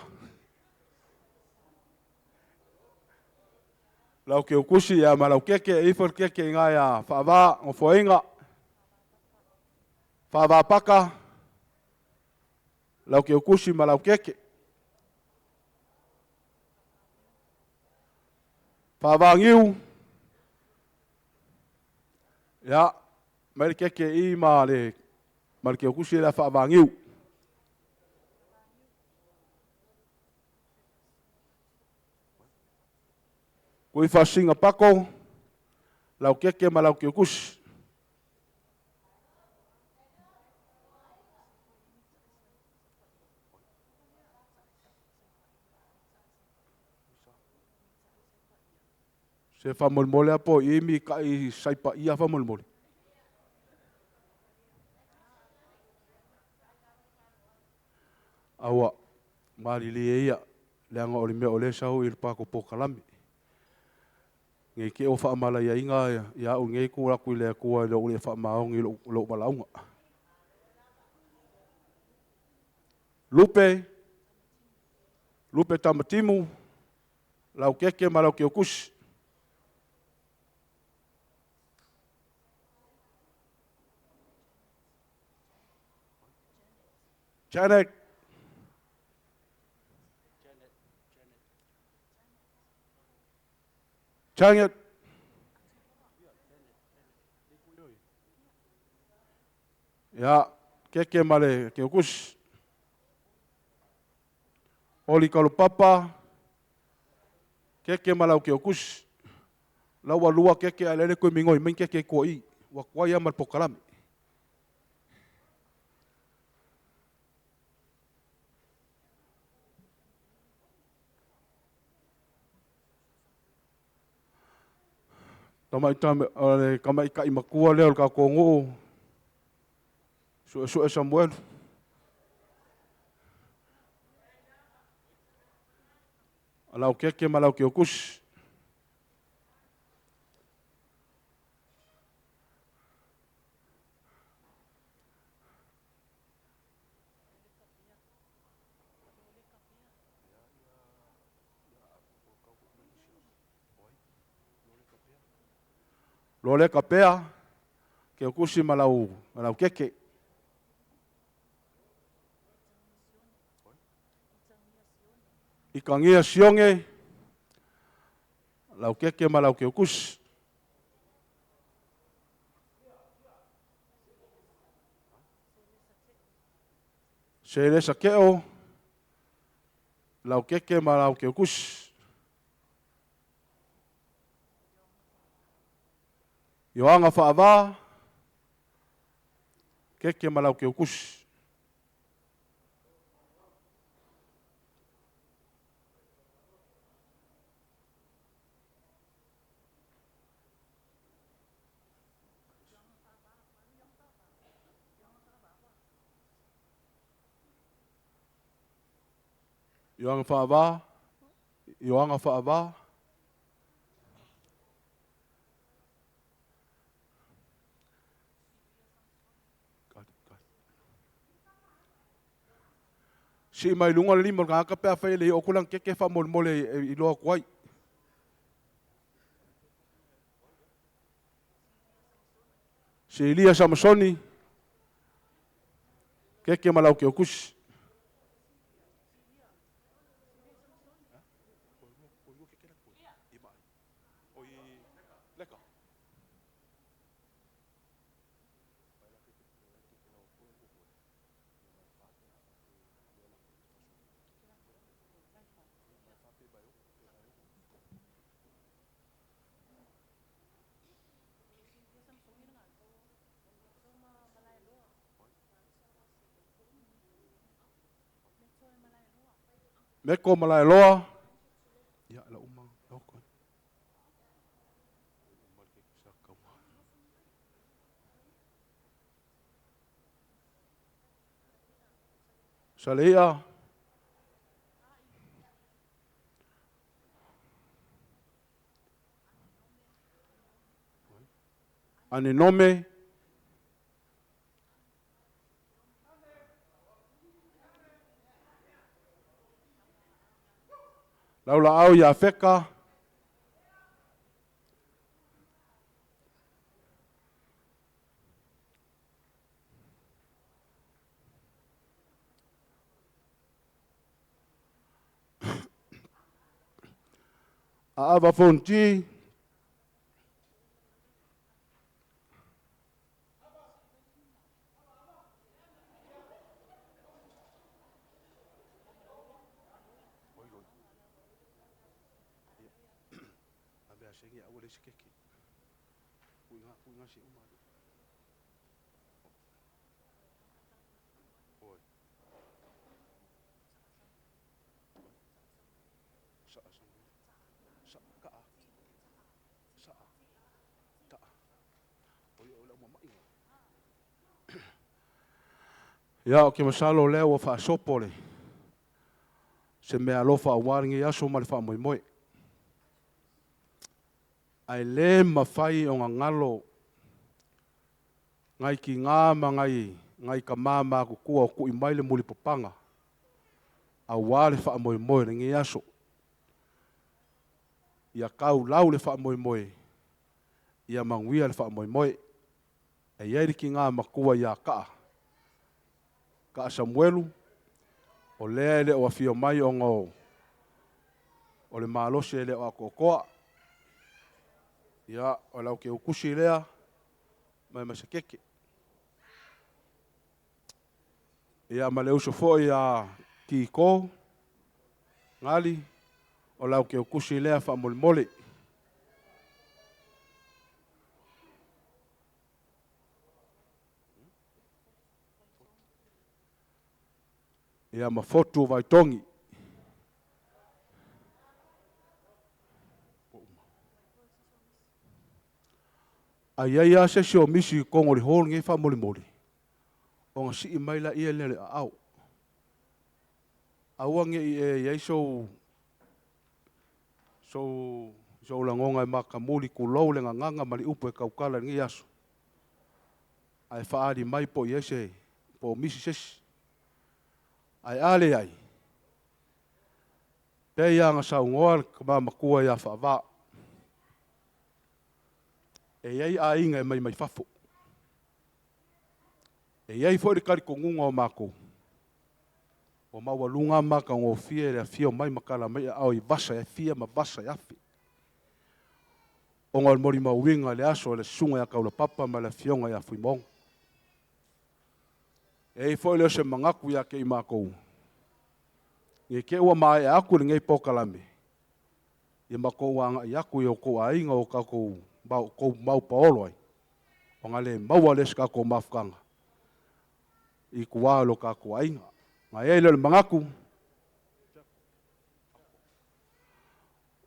lau ke ukusi ia ma lau keke e ifo keke inga ia fa va ngo fainga fa va paka lau ke ukusi ma lau keke fa va ngiu ia mai keke i ma le ma le ke ukusi la fa va ngiu Kui fasinga pako, lau keke ma lau keukusi. Se whamolemole apo i imi ka i saipa ia whamolemole. Aua, marili e ia, leanga o le mea o le sau i le pako pokalame. Ngai ke o whaamala ia inga ia au ngai ku raku i le akua i le ule whaamaongi lo lo walaunga. Lupe, Lupe tamatimu, lau keke ma lau keukusi. Janet. Janet. Ia, keke ma le keukusi. Oli kalupapa, keke ma lau keukusi. Lau alua keke a lele koe mingoi, main keke kua i. ua tuai lava ma le polokalame. O le tamaitai matua lea o le tatou nuu, Suesue Samuelu. Lau keke ma lau kiokusi. Lole kapea, kiokusi ma lau keke. Ikangia sionge, lau keke ma lau kiokusi. Se le sakeo, lau keke ma lau kiokusi. Ioanga whaavā, keke ma lau kiokusi. Ioanga whaavā, Ioanga whaavā. Si mai lunga le lima o le gaka pe a whai le o kulang keke wha mole mole i loa kuai. Si Elia Samsoni, keke malau ke okusi. Meko Malaeloa. Ia, la uma. Saleia. Anenome. Laula au ia Feka. Aava Fonti. Ia o ke masalo lea ua faasopo le se mea alofa auā lenei aso ma le faamoemoe. Ae lē mafai o gagalo ngai kigā ma ngai kamā matutua o tu'i mai le mulipapaga auā le faamoemoe lenei aso. Ia kaulau le faamoemoe, ia manuia le faamoemoe. E iai le kigā matua iā Kaa. Kaa Samuelu, o lea e le o afio mai ona o le malosi e le o atoatoa. Ia, o lau ke ukusi lea, mai ma se keke. Ia, ma le uso foi a Kiko, Ngali, o lau ke ukusi lea wha molemole. Ia ma Fotu Vaitogi. Ai ai a se si o misi kongo le hol nge fa moli moli. O nga si mai la ia le au. Aua nge i e iai so so so langonga e makamuli kulou le nganganga mali upu e kaukala nge aso. Ai faali mai po i ese po misi sesi. Ai ale ai. Pe ia nga saungoa ka ma makua ia whaava. E iai a inga e mai mai fafo. E iai fo le kari kongunga o mako. O maua lunga maka ngō fia le afio mai makala mai au i vasa e fia ma vasa e afi. O ngā mori mauinga le aso le sunga ia kaula papa ma le afionga ia fuimonga. E i fo le se mangaku ia ke i mākou. Nge ke ua mae aku le ngei pokalame. Ia mako ua anga i aku i o kou ainga o kako mau, kou mau paolo ai. O ngā le maua le se kako mafukanga. I kua lo kako ainga. Ngā e le mangaku.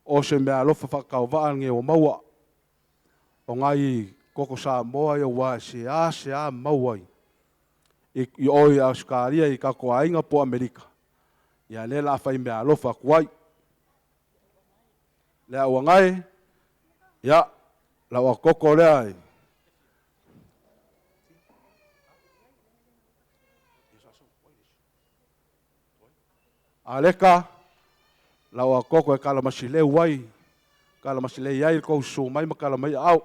O se mea alofa whakau waa nge o maua. O ngai koko sa moa ia wa se a maua i. I oi Australia i kako ainga po Amerika. Ia le la whai mea alofa kuai. Lea ua ngai, ia, la ua koko lea i. Aleka, la ua koko e kala masile wai, kala masile iai kou su mai ma kala mai au.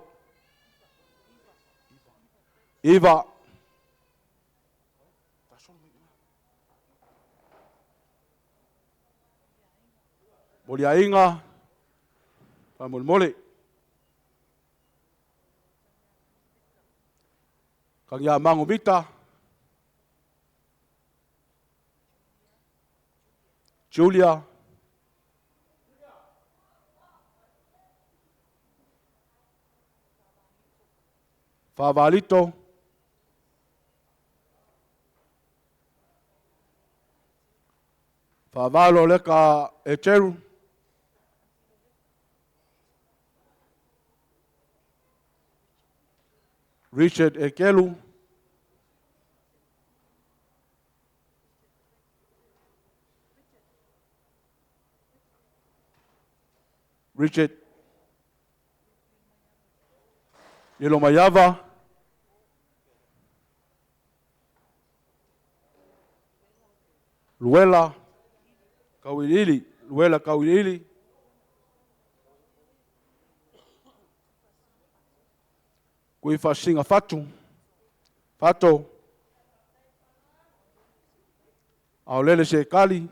Iva. Moli ainga, moli moli. Kangia mangu mita. Julia. Favalito. Favalo leka echeru. Richard Ekelu. Richard Ilomayava. Luela Kauilili. Luela Kauilili. Kui whasinga fatu. Fato. Aolele se kali.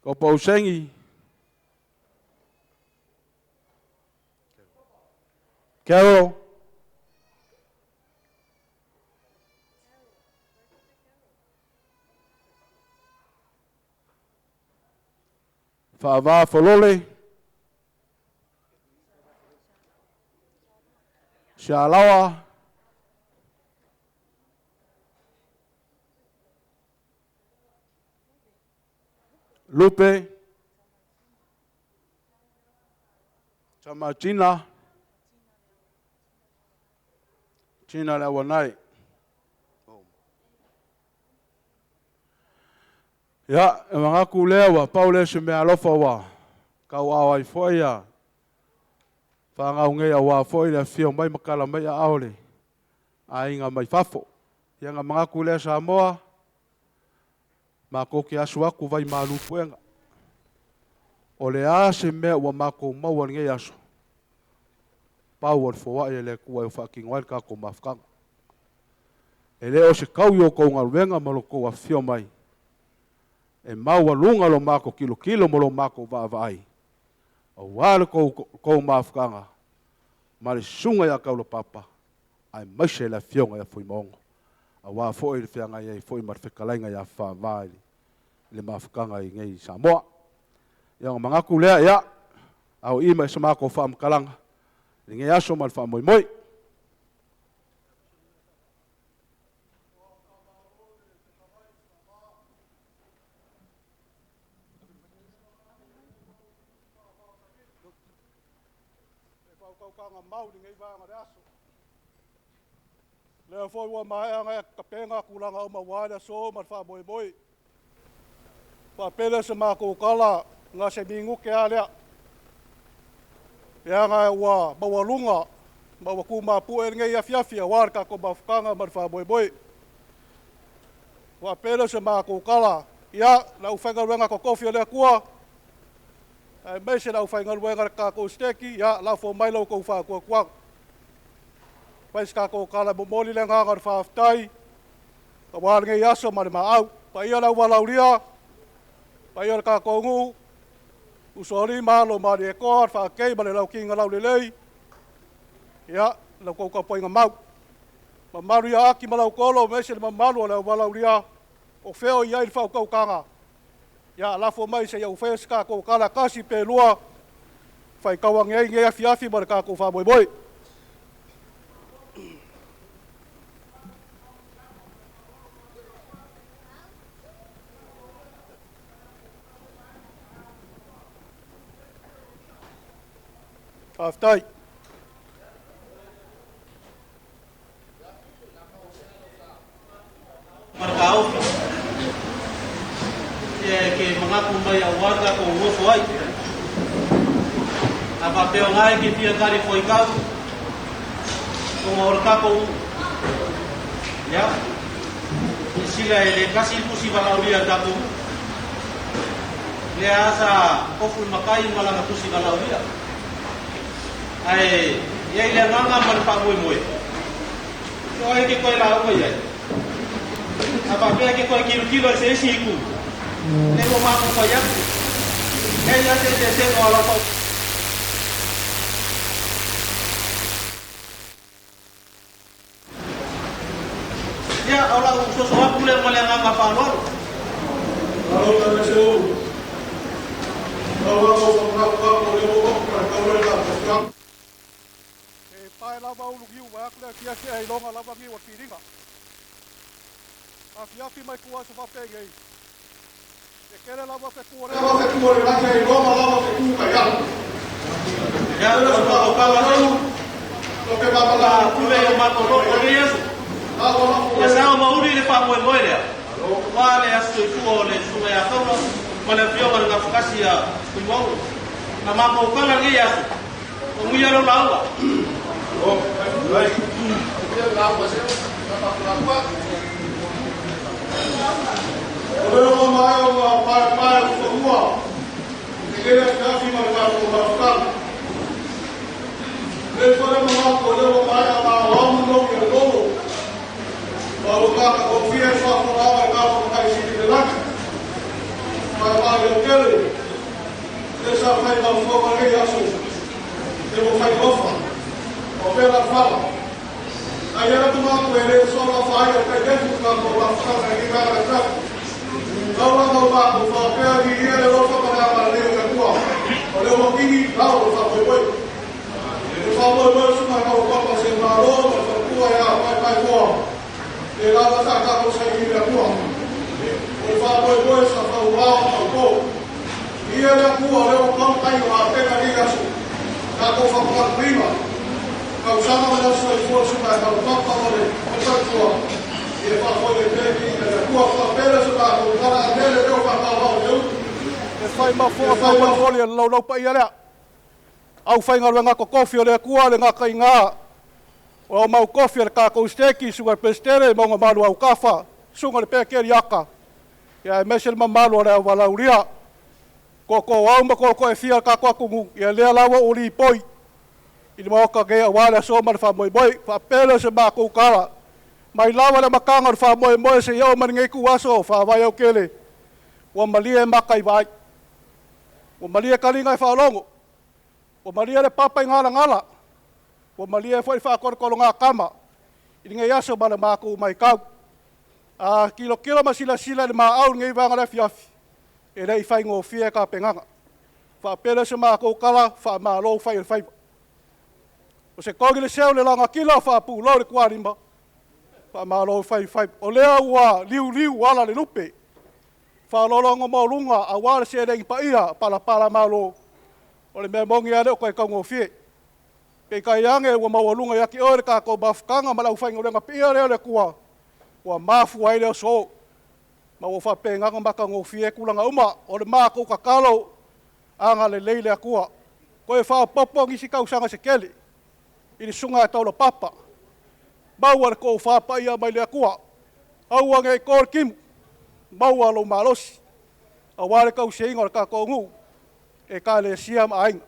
Kopausengi. Carol. Whaavā Folole. Sialawa. Lupe. Tamatina. Tina le awanai. Ia, e mangaku lea ua pau lea se mea alofa ua kau ao ai foi ia. Whangau ngei a wā foi le afio mai makala mai a aole. A inga mai fafo. Ia nga mangaku lea Samoa. Ma ko ke asu aku vai malu puenga. O le a se mea ua mako maua ngei aso. Pau o le foa e le kua e whakingoa le kako mafukanga. E le o se kau i o kou ngaluenga ma lo kou afio mai. E maua lunga lo mako kilo kilo mo lo mako vaavaai. O wā le kou mafukanga. Ma le sunga ia kau lo papa. Ai maise le afionga ia fuimongo. A wā foi le whianga ia i foi ma le whekalainga ia whaavai le mafukanga i ngei Samoa. Ia nga mangaku lea ia. Au i mai sa mako whaamakalanga. Le ngei aso ma le whaamoimoi. vaega le aso. Lea foi ua maea ngai kapenga kulaga o maua le aso ma le faamoemoe. Faapele se matou tala na se minute a lea. Leaga ua maualuga ma ua tumapu e lenei afiafi aua le tatou mafutaga ma le faamoemoe. Faapele se matou tala, ia, le aufaigaluega totofi a le Atua, aemaise le aufaigaluega a le tatou steki, ia, lafo mai la outou faatuatuaga. Fai se tatou tala e momoli le agaga o le faafetai aua lenei aso ma le maau. Paia le auvalaulia, paia le tatou nuu, usoalii ma alo o Malietoa, le Faatei ma le Laukiga laulelei, ia, la outou tapuaiga mau. Mamalu ia Aki ma Lautolo, aemaise le mamalu o le auvalaulia, o fea o i ai le faautautaga, ia, lafo mai se i ou faia se tatou tala tasi pe lua, faitau ane ai lenei afiafi ma le tatou faamoemoe. Faafetai. Marakaofi ia e ke manatu mai aua le tatou nofo ai. A faapea o na e ke fia tali foikau ona o le tatou ia silasila e le tasi le tusi valaaulia a le tatou nuu. Lea sa ofu le matai ma lana tusi valaaulia. Ae i ai le agaga ma le faamoemoe. O ai ke koe lauga i ai. A faapea ke koe kilokilo i se isi itu. Le ua matou fai atu. E ai lava se eseesega o lau fau. Ia, o lau soso atu lea ma le agaga faaaloalo. Malo tane seu. Lau lava o whakangaku o leo o ka kaure ka pofutanga. E pae lava ulu niu vai aku le afiafi e ilonga lava niu o piringa. Afiafi mai kua sa whapengei. E kere lava fe kua lava fe kua le laki e ilonga lava fe kua kai au. Ia, o o kala lou. O ke mama la pule o matou loko o lenei aso. Ia sao mauli le faamoemoe lea. Ua le aso soifua o le susuga ia Kaula ma le afioga i le Gafatasi ia Tuimauga. Na matou kala lenei aso, o muia lau lauga. O leo o mai o ngā pae pae o whanua, te kere afiafi ma le tatou mafutaga. Le whare mahako o leo mai a ngā wamu no ki a lolo. Ma o kāka kofia e whawharawa i kāka makai sili le laki. Mai mai o kele, le sa whai mau whawa rei aso, te mo whai lofa, o pera whala. Ai era tu māku e le sola whai o kai defu ka ko mafutaga i ngā le trafu. Lau la mau māku whapea ki ia le lofa ma ngā mara leo ka tua. O leo makingi, lau o whapoe. E whapoe moe suma kau papa se maro ma whakua ia pai pai moa. E lava sa kako sa i le tua. O whapoe moe sa whau wao kau kō. Ia le kua leo kau kai o a peka ni aso. Kako whakua prima. Kau sana me aso i fua suma kau papa o le whakua. E whapoe le peki i le kua whapere sa mākou kara a mele leo whakawau leo. E whai mafoa whai le lau lau pa ia lea. Au whaingaluenga ko kofi o le kua le ngā kai ngā. O mau kofi o le kākou steki, sunga le pestere, maunga malu au kafa, sunga le pekeri aka. Ia e mese le mamalu o le au walaulia. Ko au ma ko e fia ka ko akungu, ia lea lawa o li poi. I le maoka ke a wale aso ma le whamoemoe, whapele se mākou kala. Mai lawa le makanga o le whamoemoe se iau mani ngei ku aso, whawai au kele. Ua malie maka i vai. Ua malie kalinga i whaolongo. Ua malie le papa i ngala ngala. Ua malie foi whakorokoro ngā kama. I ngei aso ma le mākou mai kau. A kilo kilo ma sila sila le maau ngei vanga le fiafi. E lei whai ngō ka penganga. Whapele se mākou kala, wha mālo whai o le whaiwa. O se kongi le seo le langa kila wha pū le kuarima. Wha mālo whai whai. O lea ua liu liu ala le lupe. Wha lolongo maulunga a wale se lengi pa ia pala pala mālo. O le mea mongi ale o koe kau ngō fie. Peitai ane ua maualuga ia te oe le tatou mafutaga ma le aufaigaluega paia lea o le Atua ua mafua ai le aso ma ua faapena ona matagofie tulaga uma. O le matou tatalo, agalelei le Atua, toe faaopoopo nisi tausaga se tele i le susuga ia Taulapapa, maua le tofa paia mai le Atua, aua ne i to le timu, maua lou malosi aua le tausiaina o le tatou nuu, Ekalesia ma aiga.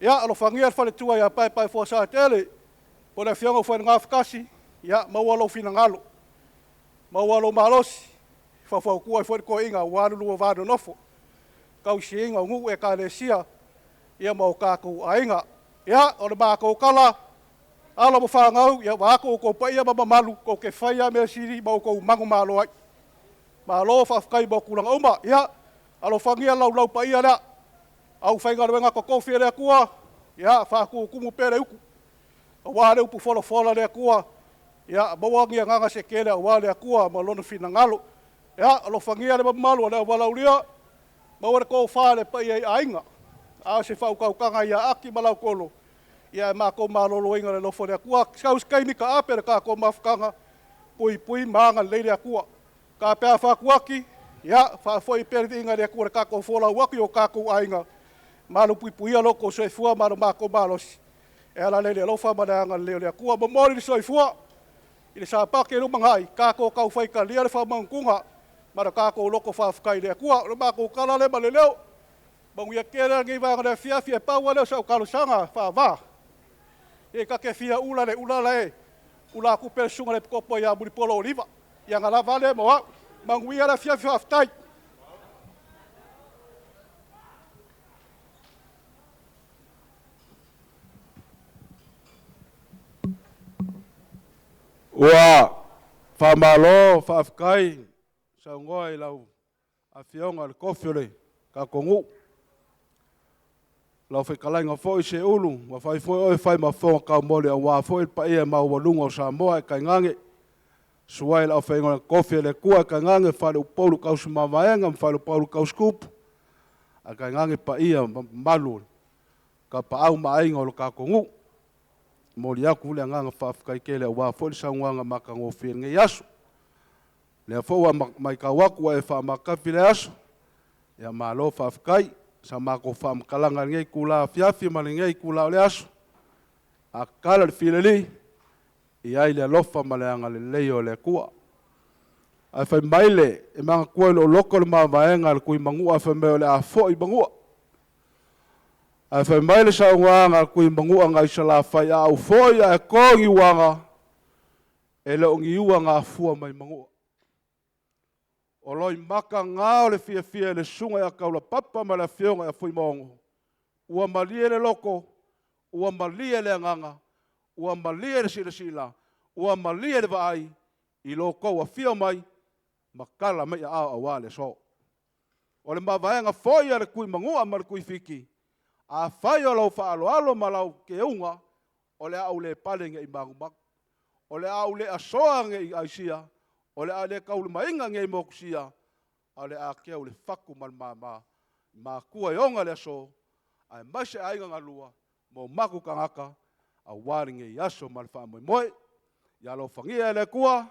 Ia alofagia le faletua ia Paepaefuasatele po o le afioga i Ufailugafetasi, ia maua lou finagalo, maua lou malosi, faufautua ai foi le toeaina aua le lua va nonofo, tausiaina o nuu, Ekalesia ma o tatou aiga. Ia, o le matou tala, alo ma fanau, ia vaeatu outou paia ma mamalu, tou te faia lava mea sili ma outou manumalo ai. Malo faafetai mo tulaga uma. Ia, alofagia le laulau paia lea, aufaigaluega totofi a le Atua, ia faatutumu pea le utu, aua le upu folafola a le Atua, ia maua ni agaga se tele aua le Atua ma Lona finagalo. Ia, alofagia le mamalu o le auvalaaulia, maua le tofa i le paia i aiga, a o se faautautaga ia Aki ma Lautolo, ia ae matou maloloina i le alofa o le Atua. Sau se taimi taape le tatou mafutaga, puipui ma agalelei le Atua. Taape atu Aki, ia faafoi pea le viiga i le Atua i le tatou folau atu i o tatou aiga, malupuipuia lo outou soifua ma lo matou malosi, e ala lea i le alofa ma le agalelei o le Atua. Momoli le soifua i le Sapati i le lumanai, tatou tau faitalia le faamanutuga ma le tatou loto faafetai i le Atua. O le matou tala lea ma le leo, manuia tele lenei vaega o le afiafi, e pau lava lea o sau talosaga faava, e ta te fia ula le ula la e ula atu pea le susuga i le Epikopo ia Mulipola Oliva, ia na lava a lea mo au. Manuia le afiafi, faafetai. Ua faamalo faafetai saunoa i lau Afioga i le Kofi o le tatou nuu, lau fetalaiga foi Seulu, ua fai foi oe fai ma fofoga taumoli aua foi le paia maualuga o Samoa, ae tainane susu ai le aufaigaluega totofi a le Atua, tainane faleupolu tausimavaega ma faleupolu tausitupu, ae tainane paia ma mamalu o Tapaau ma Aiga o le tatou nuu. E momoli atu le agaga faafetai tele aua foi le saunoaga matagofie i lenei aso. Lea foi ua matau atu ua e faamatafi le aso, ia malo faafetai. Sa matou faamatalaga i lenei itula afiafi ma lenei itula o le aso, a tatala le fileli, e i ai le alofa ma le agalelei o le Atua. Ae fai mai le e manatua i lou loto le mavaega a le Tuimanua fai mai o le a foi Manua. Ae fai mai le saunoaga a le Tuimanua nai Salafai, a ou foi ae to ni uaga, e le o ni ua gafua mai Manua. O loimata na o le fiafia i le susuga ia Taulapapa ma le afioga ia Fuimaono, ua malie le loto, ua malie le agaga, ua malie le silasila, ua malie le vaai i lo outou afio mai ma tala mai aao aua le aso. O le mavaega foi a le Tuimanua ma le Tuifiti, afai o lau faaaloalo ma lau keuga, o le a ou le pale nei manumanu, o le a ou le asoa nei aisia, o le a le taulimaina nei motusia, a o le a keu i le fatu ma le mama, matua e oga le aso, aemaise aiga na lua ma o matou tagata aua lenei aso ma le faamoemoe. Ia alofagia e le Atua,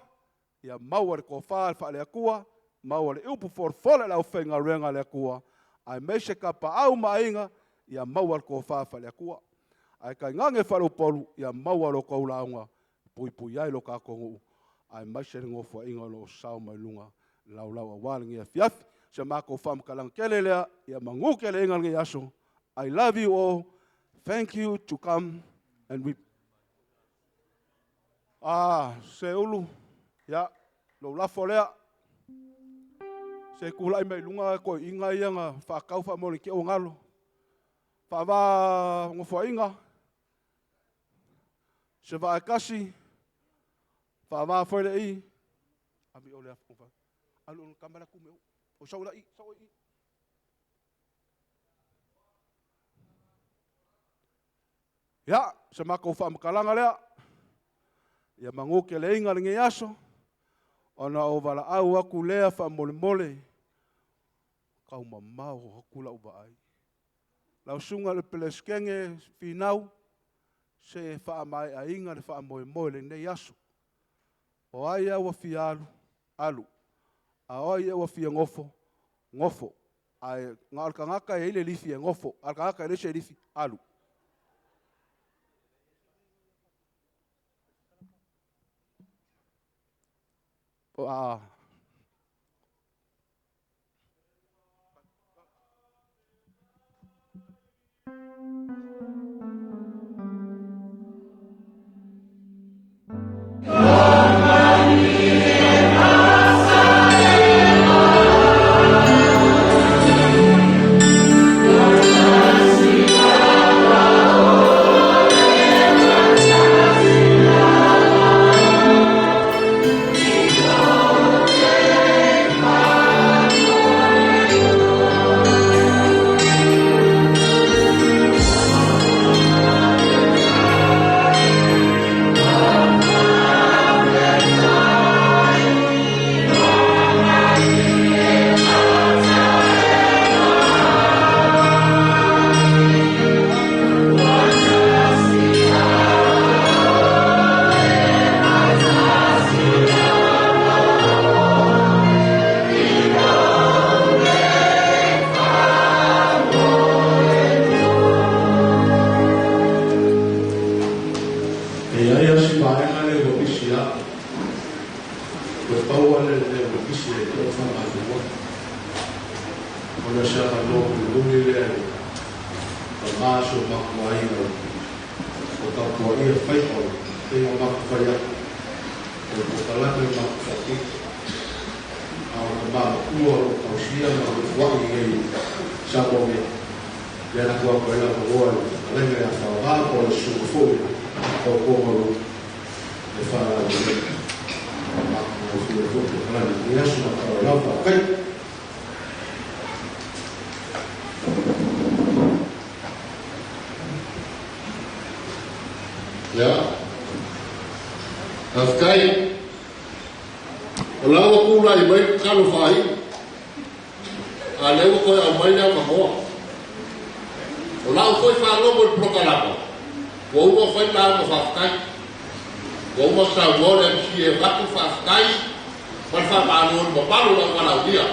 ia maua le tofa faale-Atua, maua le upu folafola i le aufaigaluega a le Atua, aemaise tapaau ma aiga, ia maua le tofa faale-Atua. Ae tainane faleupolu, ia maua lo outou lauga, puipui ai lo tatou nuu, aemaise le nofoaiga o lo o sao mai luga laulau aua lenei afiafi. Si a matou faamatalaga tele lea, ia manu tele lenei aso. I love you all. Thank you to come and we Seulu, ia, lou lafo lea. Se tulai mai luga toeaiina ia na faatau faamole te ua galo. Faava nofoaiga, se vaa e tasi, faava foi le i. Ami o le afu. Alu o kamera ku me o. Sau la i, sau i. Ia, se matou faamatalaga lea. Ia manu keleiga lenei aso, ona o valaau atu lea faamolemole, taumamao atu lau vaai. Lau susuga i le Peresetene Finau, Se faamaeaina le faamoemoe lenei aso. O ai ua fia alu, alu. A o ai ua fia gofo, gofo. Ae na o le tagata e i ai le lifi e gofo, a o le tagata e leai se lifi, alu. A E i ai lava si vaega lea ua misi au, toe pau lava lea o le mea ua misi ai te au faamalulu atu, ona o se avanoa mulimuli lea i tama a si o matou aiga o tapuaia faiva o le faiga matou fai atu, o le polokalame matou faatino. A o tama matua o lo o tausia ma nofoai i inei i Samoa nei, lea na tuu atu ai le avanoa i le fetalaiga ia Faoga po o le susuga foi i le tautua malu e faalauiloa. Matagofie foi le polokalame i lenei aso ma le faaaloalo lava. Faafetai. Ia, faafetai. O la ua tulai mai le tatalo faaiu, a o lea ua toe aumai le avanoa. O lau foi faalogo i le polokalama, ua uma ona fai le lauga faafetai. Ua uma ona saunoa le MC e avatu le faafetai ma le faamalo i le mamalu o le auvalaaulia.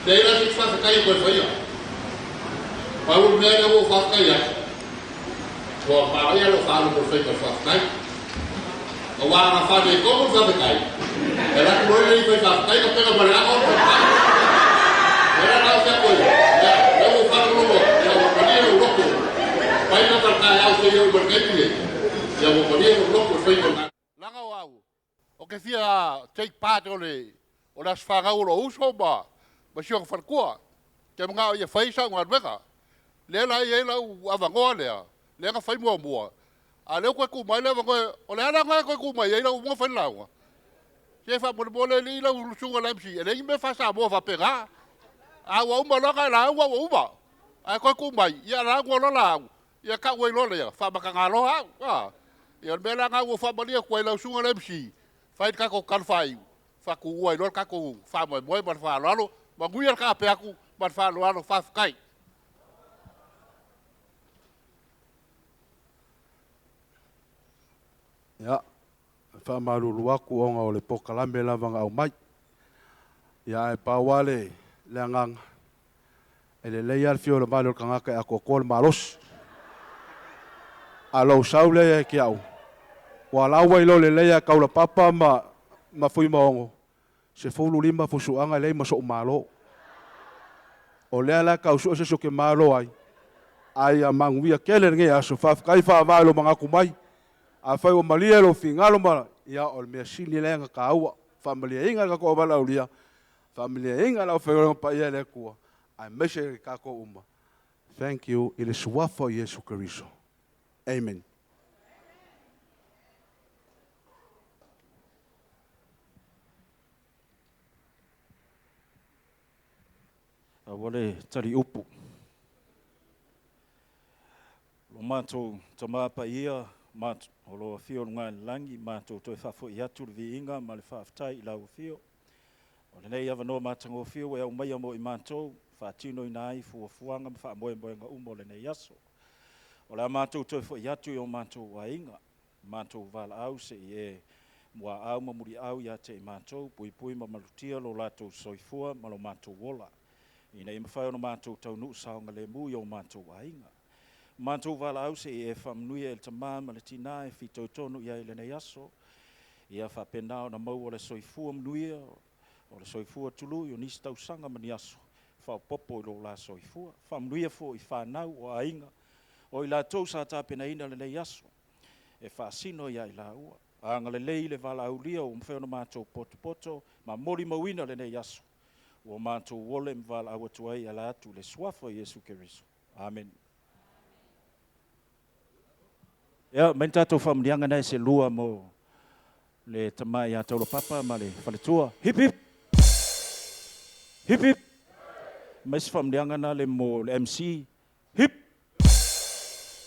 Leai la se isi faafetai e toe faia. Pau le mea lea ua ou faafetai atu, ua manaia lou faalogo i le faiga o le faafetai. Aua ana faaletonu le faafetai, e alu atu loa le fai faafetai tapena ma le ato le faafetai. O lea la ou fai atu ai, ia, lea ua ou faalogologo atu, ia ua malie lou loto, mai lava i le taeao seia oo mai i le taimi lenei, ia ua malie lou loto i le faiga o le Leaga o au, ou te fia take part o le o le aso fanau o lou uso ma ma si ona faletua. Ou te manao ia fai sau galuega. Lea la e i ai lau avanoa lea, lea na fai muamua, a o lea ua toe tuu mai le avanoa, o le a le aoga e toe tuu mai ai lau uma ona fai le lauga? Se faamolemole alii lau susuga i le MC, e leai ni mea faa-Samoa faapena. A ua uma loa ona e lauga ua uma, ae toe tuu mai, ia lauga loa la au, ia tau ai loa lea, faamatagaloa au. A, ia o le mea la lena ua ou faamalie atu ai i lau susuga i le MC, fai le tatou tala faaiu, faatuua ai loa le tatou faamoemoe ma le faaaloalo, manuia le taape atu ma le faaaloalo, faafetai. Ia, e faamalulu atu ona o le polokalame lava na aumai. Ia, ae pau lava le, le agaga, e lelei lava le fia o le vale o le tagata e atoatoa le malosi. A lou sau lea ia te au, ua la ua iloa lelei lava e Taulapapa ma, ma Fuimaono, 15 fusuaga e leai ma so'u malo. O lea la e tau sue se isi ou te malo ai, ae ia manuia tele lenei aso. Faafetai faava i lou manatu mai. Afai ua malie lou finagalo ma, ia o le mea sili lea na taua. Faamalieina le tatou auvalaaulia, faamalieina le aufaigaluega paia a le Atua, aemaise i tatou uma. Thank you i le suafa o Iesu Keriso. Amen. Aua le tali upu. Lo matou Tama Paia o lo afio i luga i le lagi, matou toe faafoi atu le viiga ma le faafetai i lau afio. O lenei avanoa matagofie ua e aumaia mo i matou, faatinoina ai fuafuaga ma faamoemoega uma o lenei aso. O le a matou toe fo'i atu i o matou aiga, matou valaau se'i e muaau ma muliau ia te i matou, puipui ma malutia lo latou soifua ma lo matou ola, ina ia mafai ona matou taunuu saogalemu i o matou aiga. Matou valaau se'i e faamanuia i le tamā ma le tinā e fitoitonu i ai i lenei aso, ia faapena ona maua le soifua manuia, o le soifua tului o nisi tausaga ma ni aso faaopoopo i lo la soifua. Faamanuia foi i fanau o aiga o i latou sa tapenaina lenei aso e faasino ia i laua. Agalelei i le valaaulia ua mafai ona matou potopoto ma molimauina lenei aso, ua matou ole ma valaau atu ai e ala atu i le suafa o Iesu Keriso. Amene. Ia, mai ni tatou faamanuiaga na e se lua mo le tama ia Taulapapa ma le faletua. Hip hip! Hip hip! Mai se faamanuiaga na le mo le MC. Hip!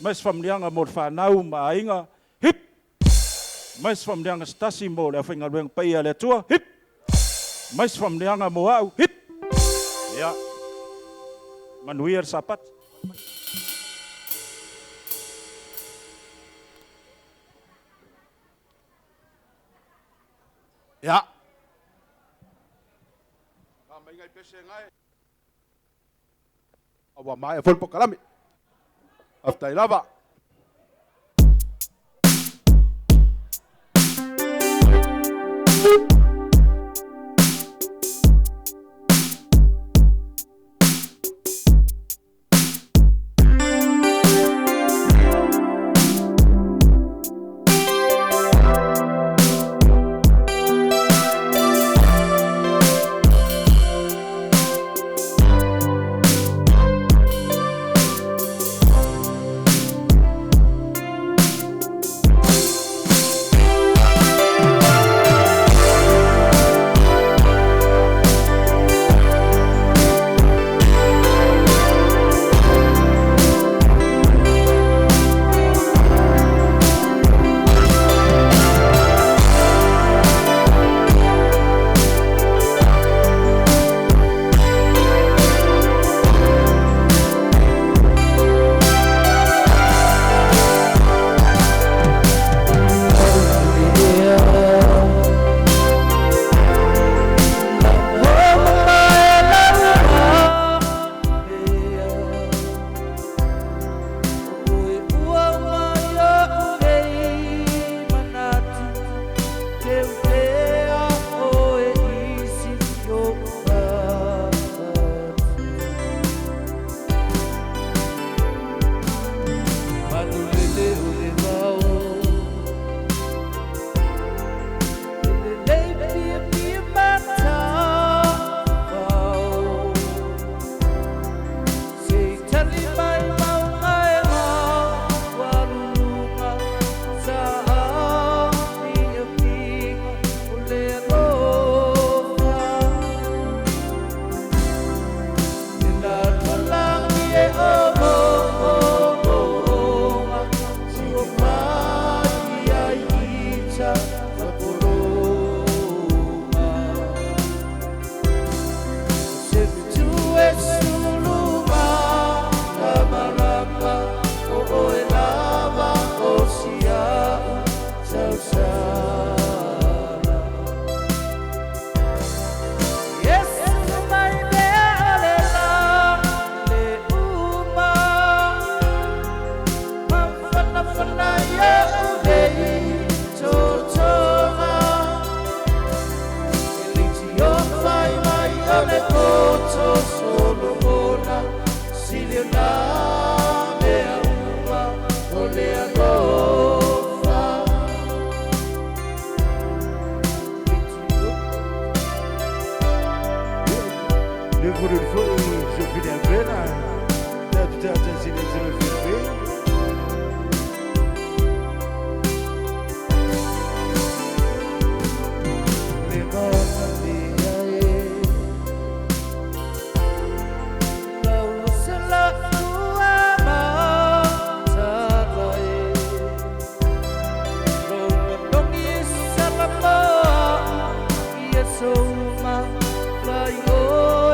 Mai se faamanuiaga mo le fanau ma aiga. Hip! Mai se faamanuiaga se tasi mo le aufaigaluega paia a le Atua. Hip! Mai se faamanuiaga mo au. Hip! Ia, manuia le Sapati. Ia. Ua maea foi le polokalame. Faafetai lava. So my fly, oh,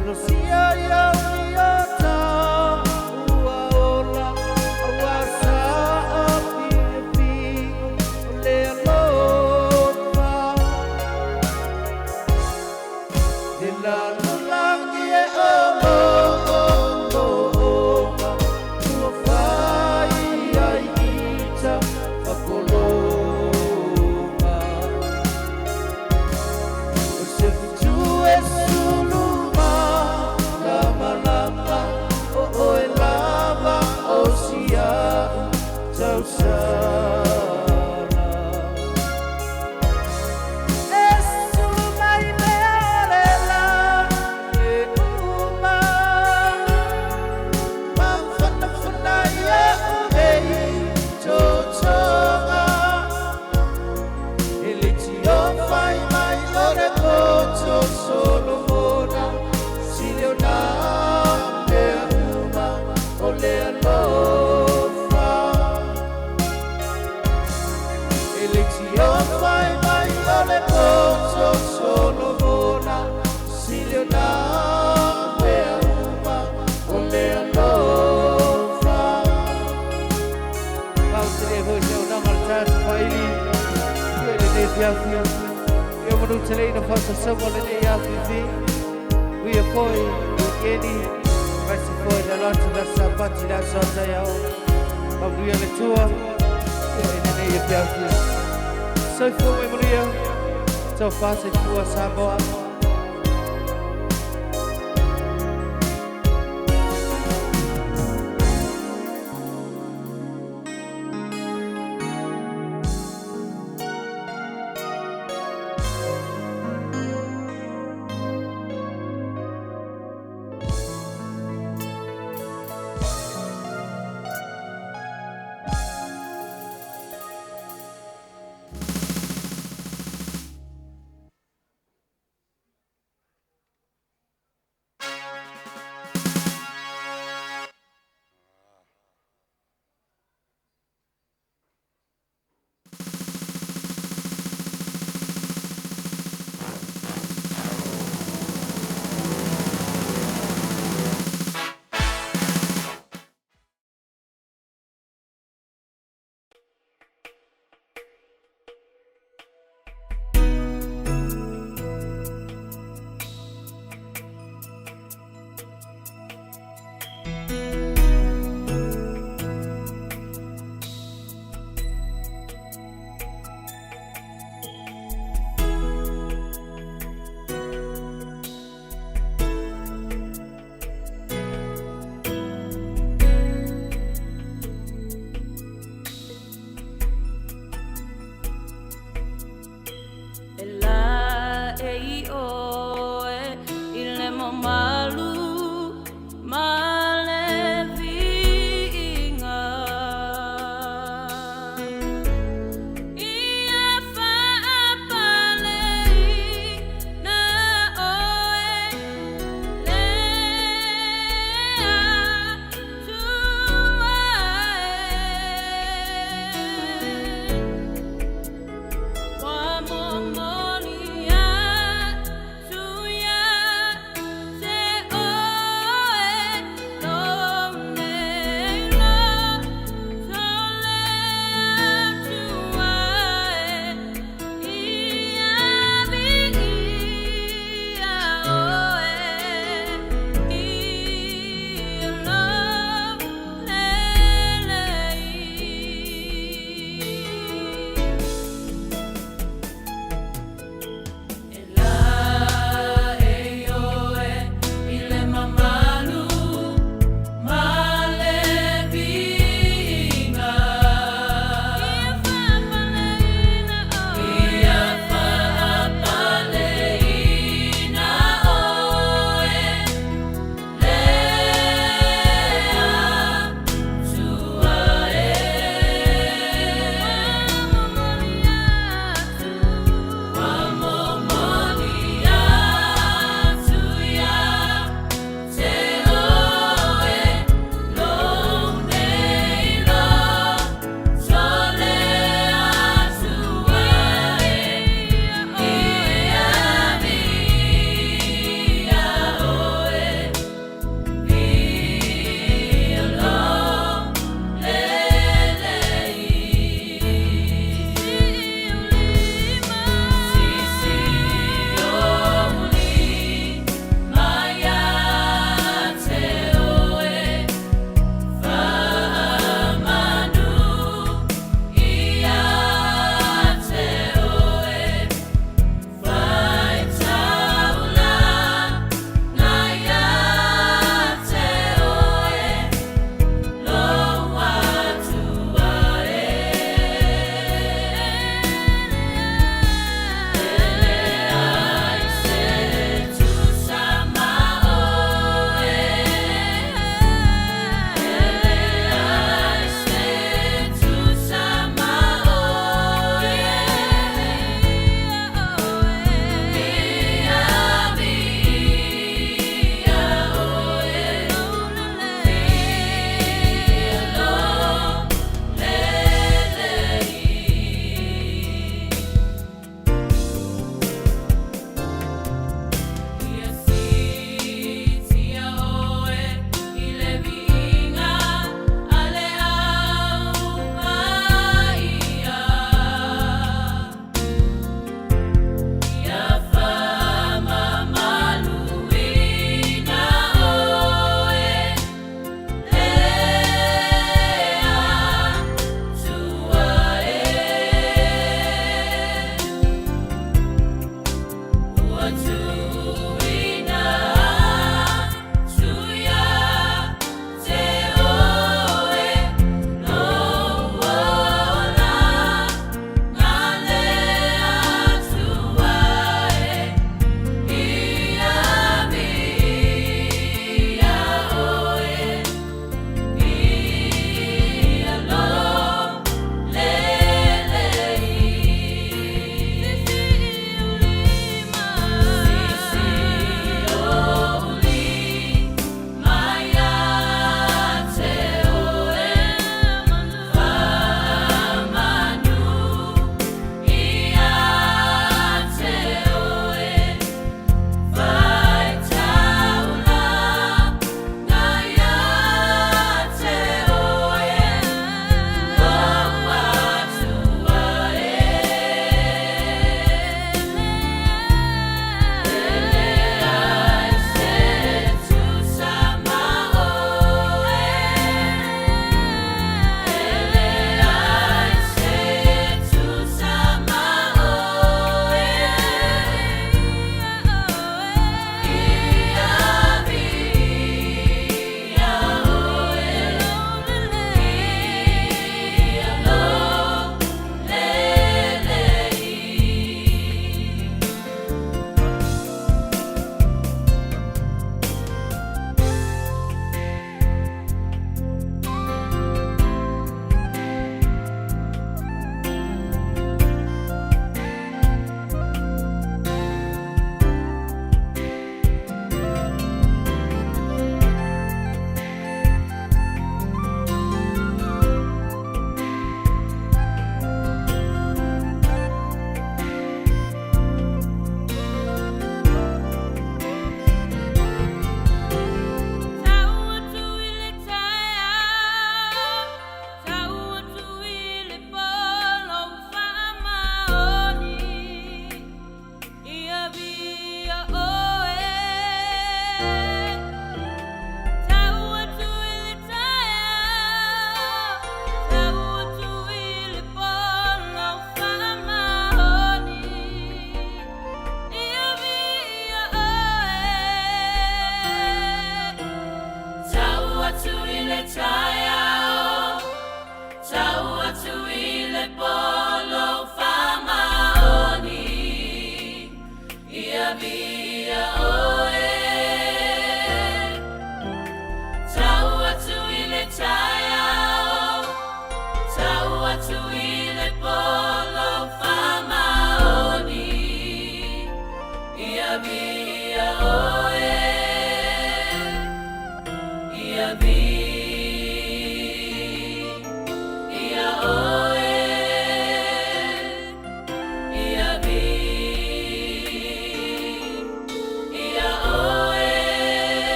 Talosia ia uiota ua ola ua saa fiafiga o le alofa. Le lalolagi e omoomoga ua fai ai ita fakologa. O se fitu e sulu malamalama o oe lava o sia'u tausala. E sulu mai mea o le lagi e uma mafanafana ia'u nei totoga. E le tiofai mai o le poto Solomona sili ona mea uma o le alofa. E le tiofai mai o le poto Solomona sili ona mea uma o le alofa. Fautele foi se aunaga le tatou faili ia i lenei fiafi ia manuteleina faasasama lenei afifi uia foi wikeni maise foi le alo atu le aso Sapati le aso a taeao. Faamanuia le Atua ia i lenei afiafi. Soifua mai manuia taufa soifua Samoa. E la e i oe i le mamalu.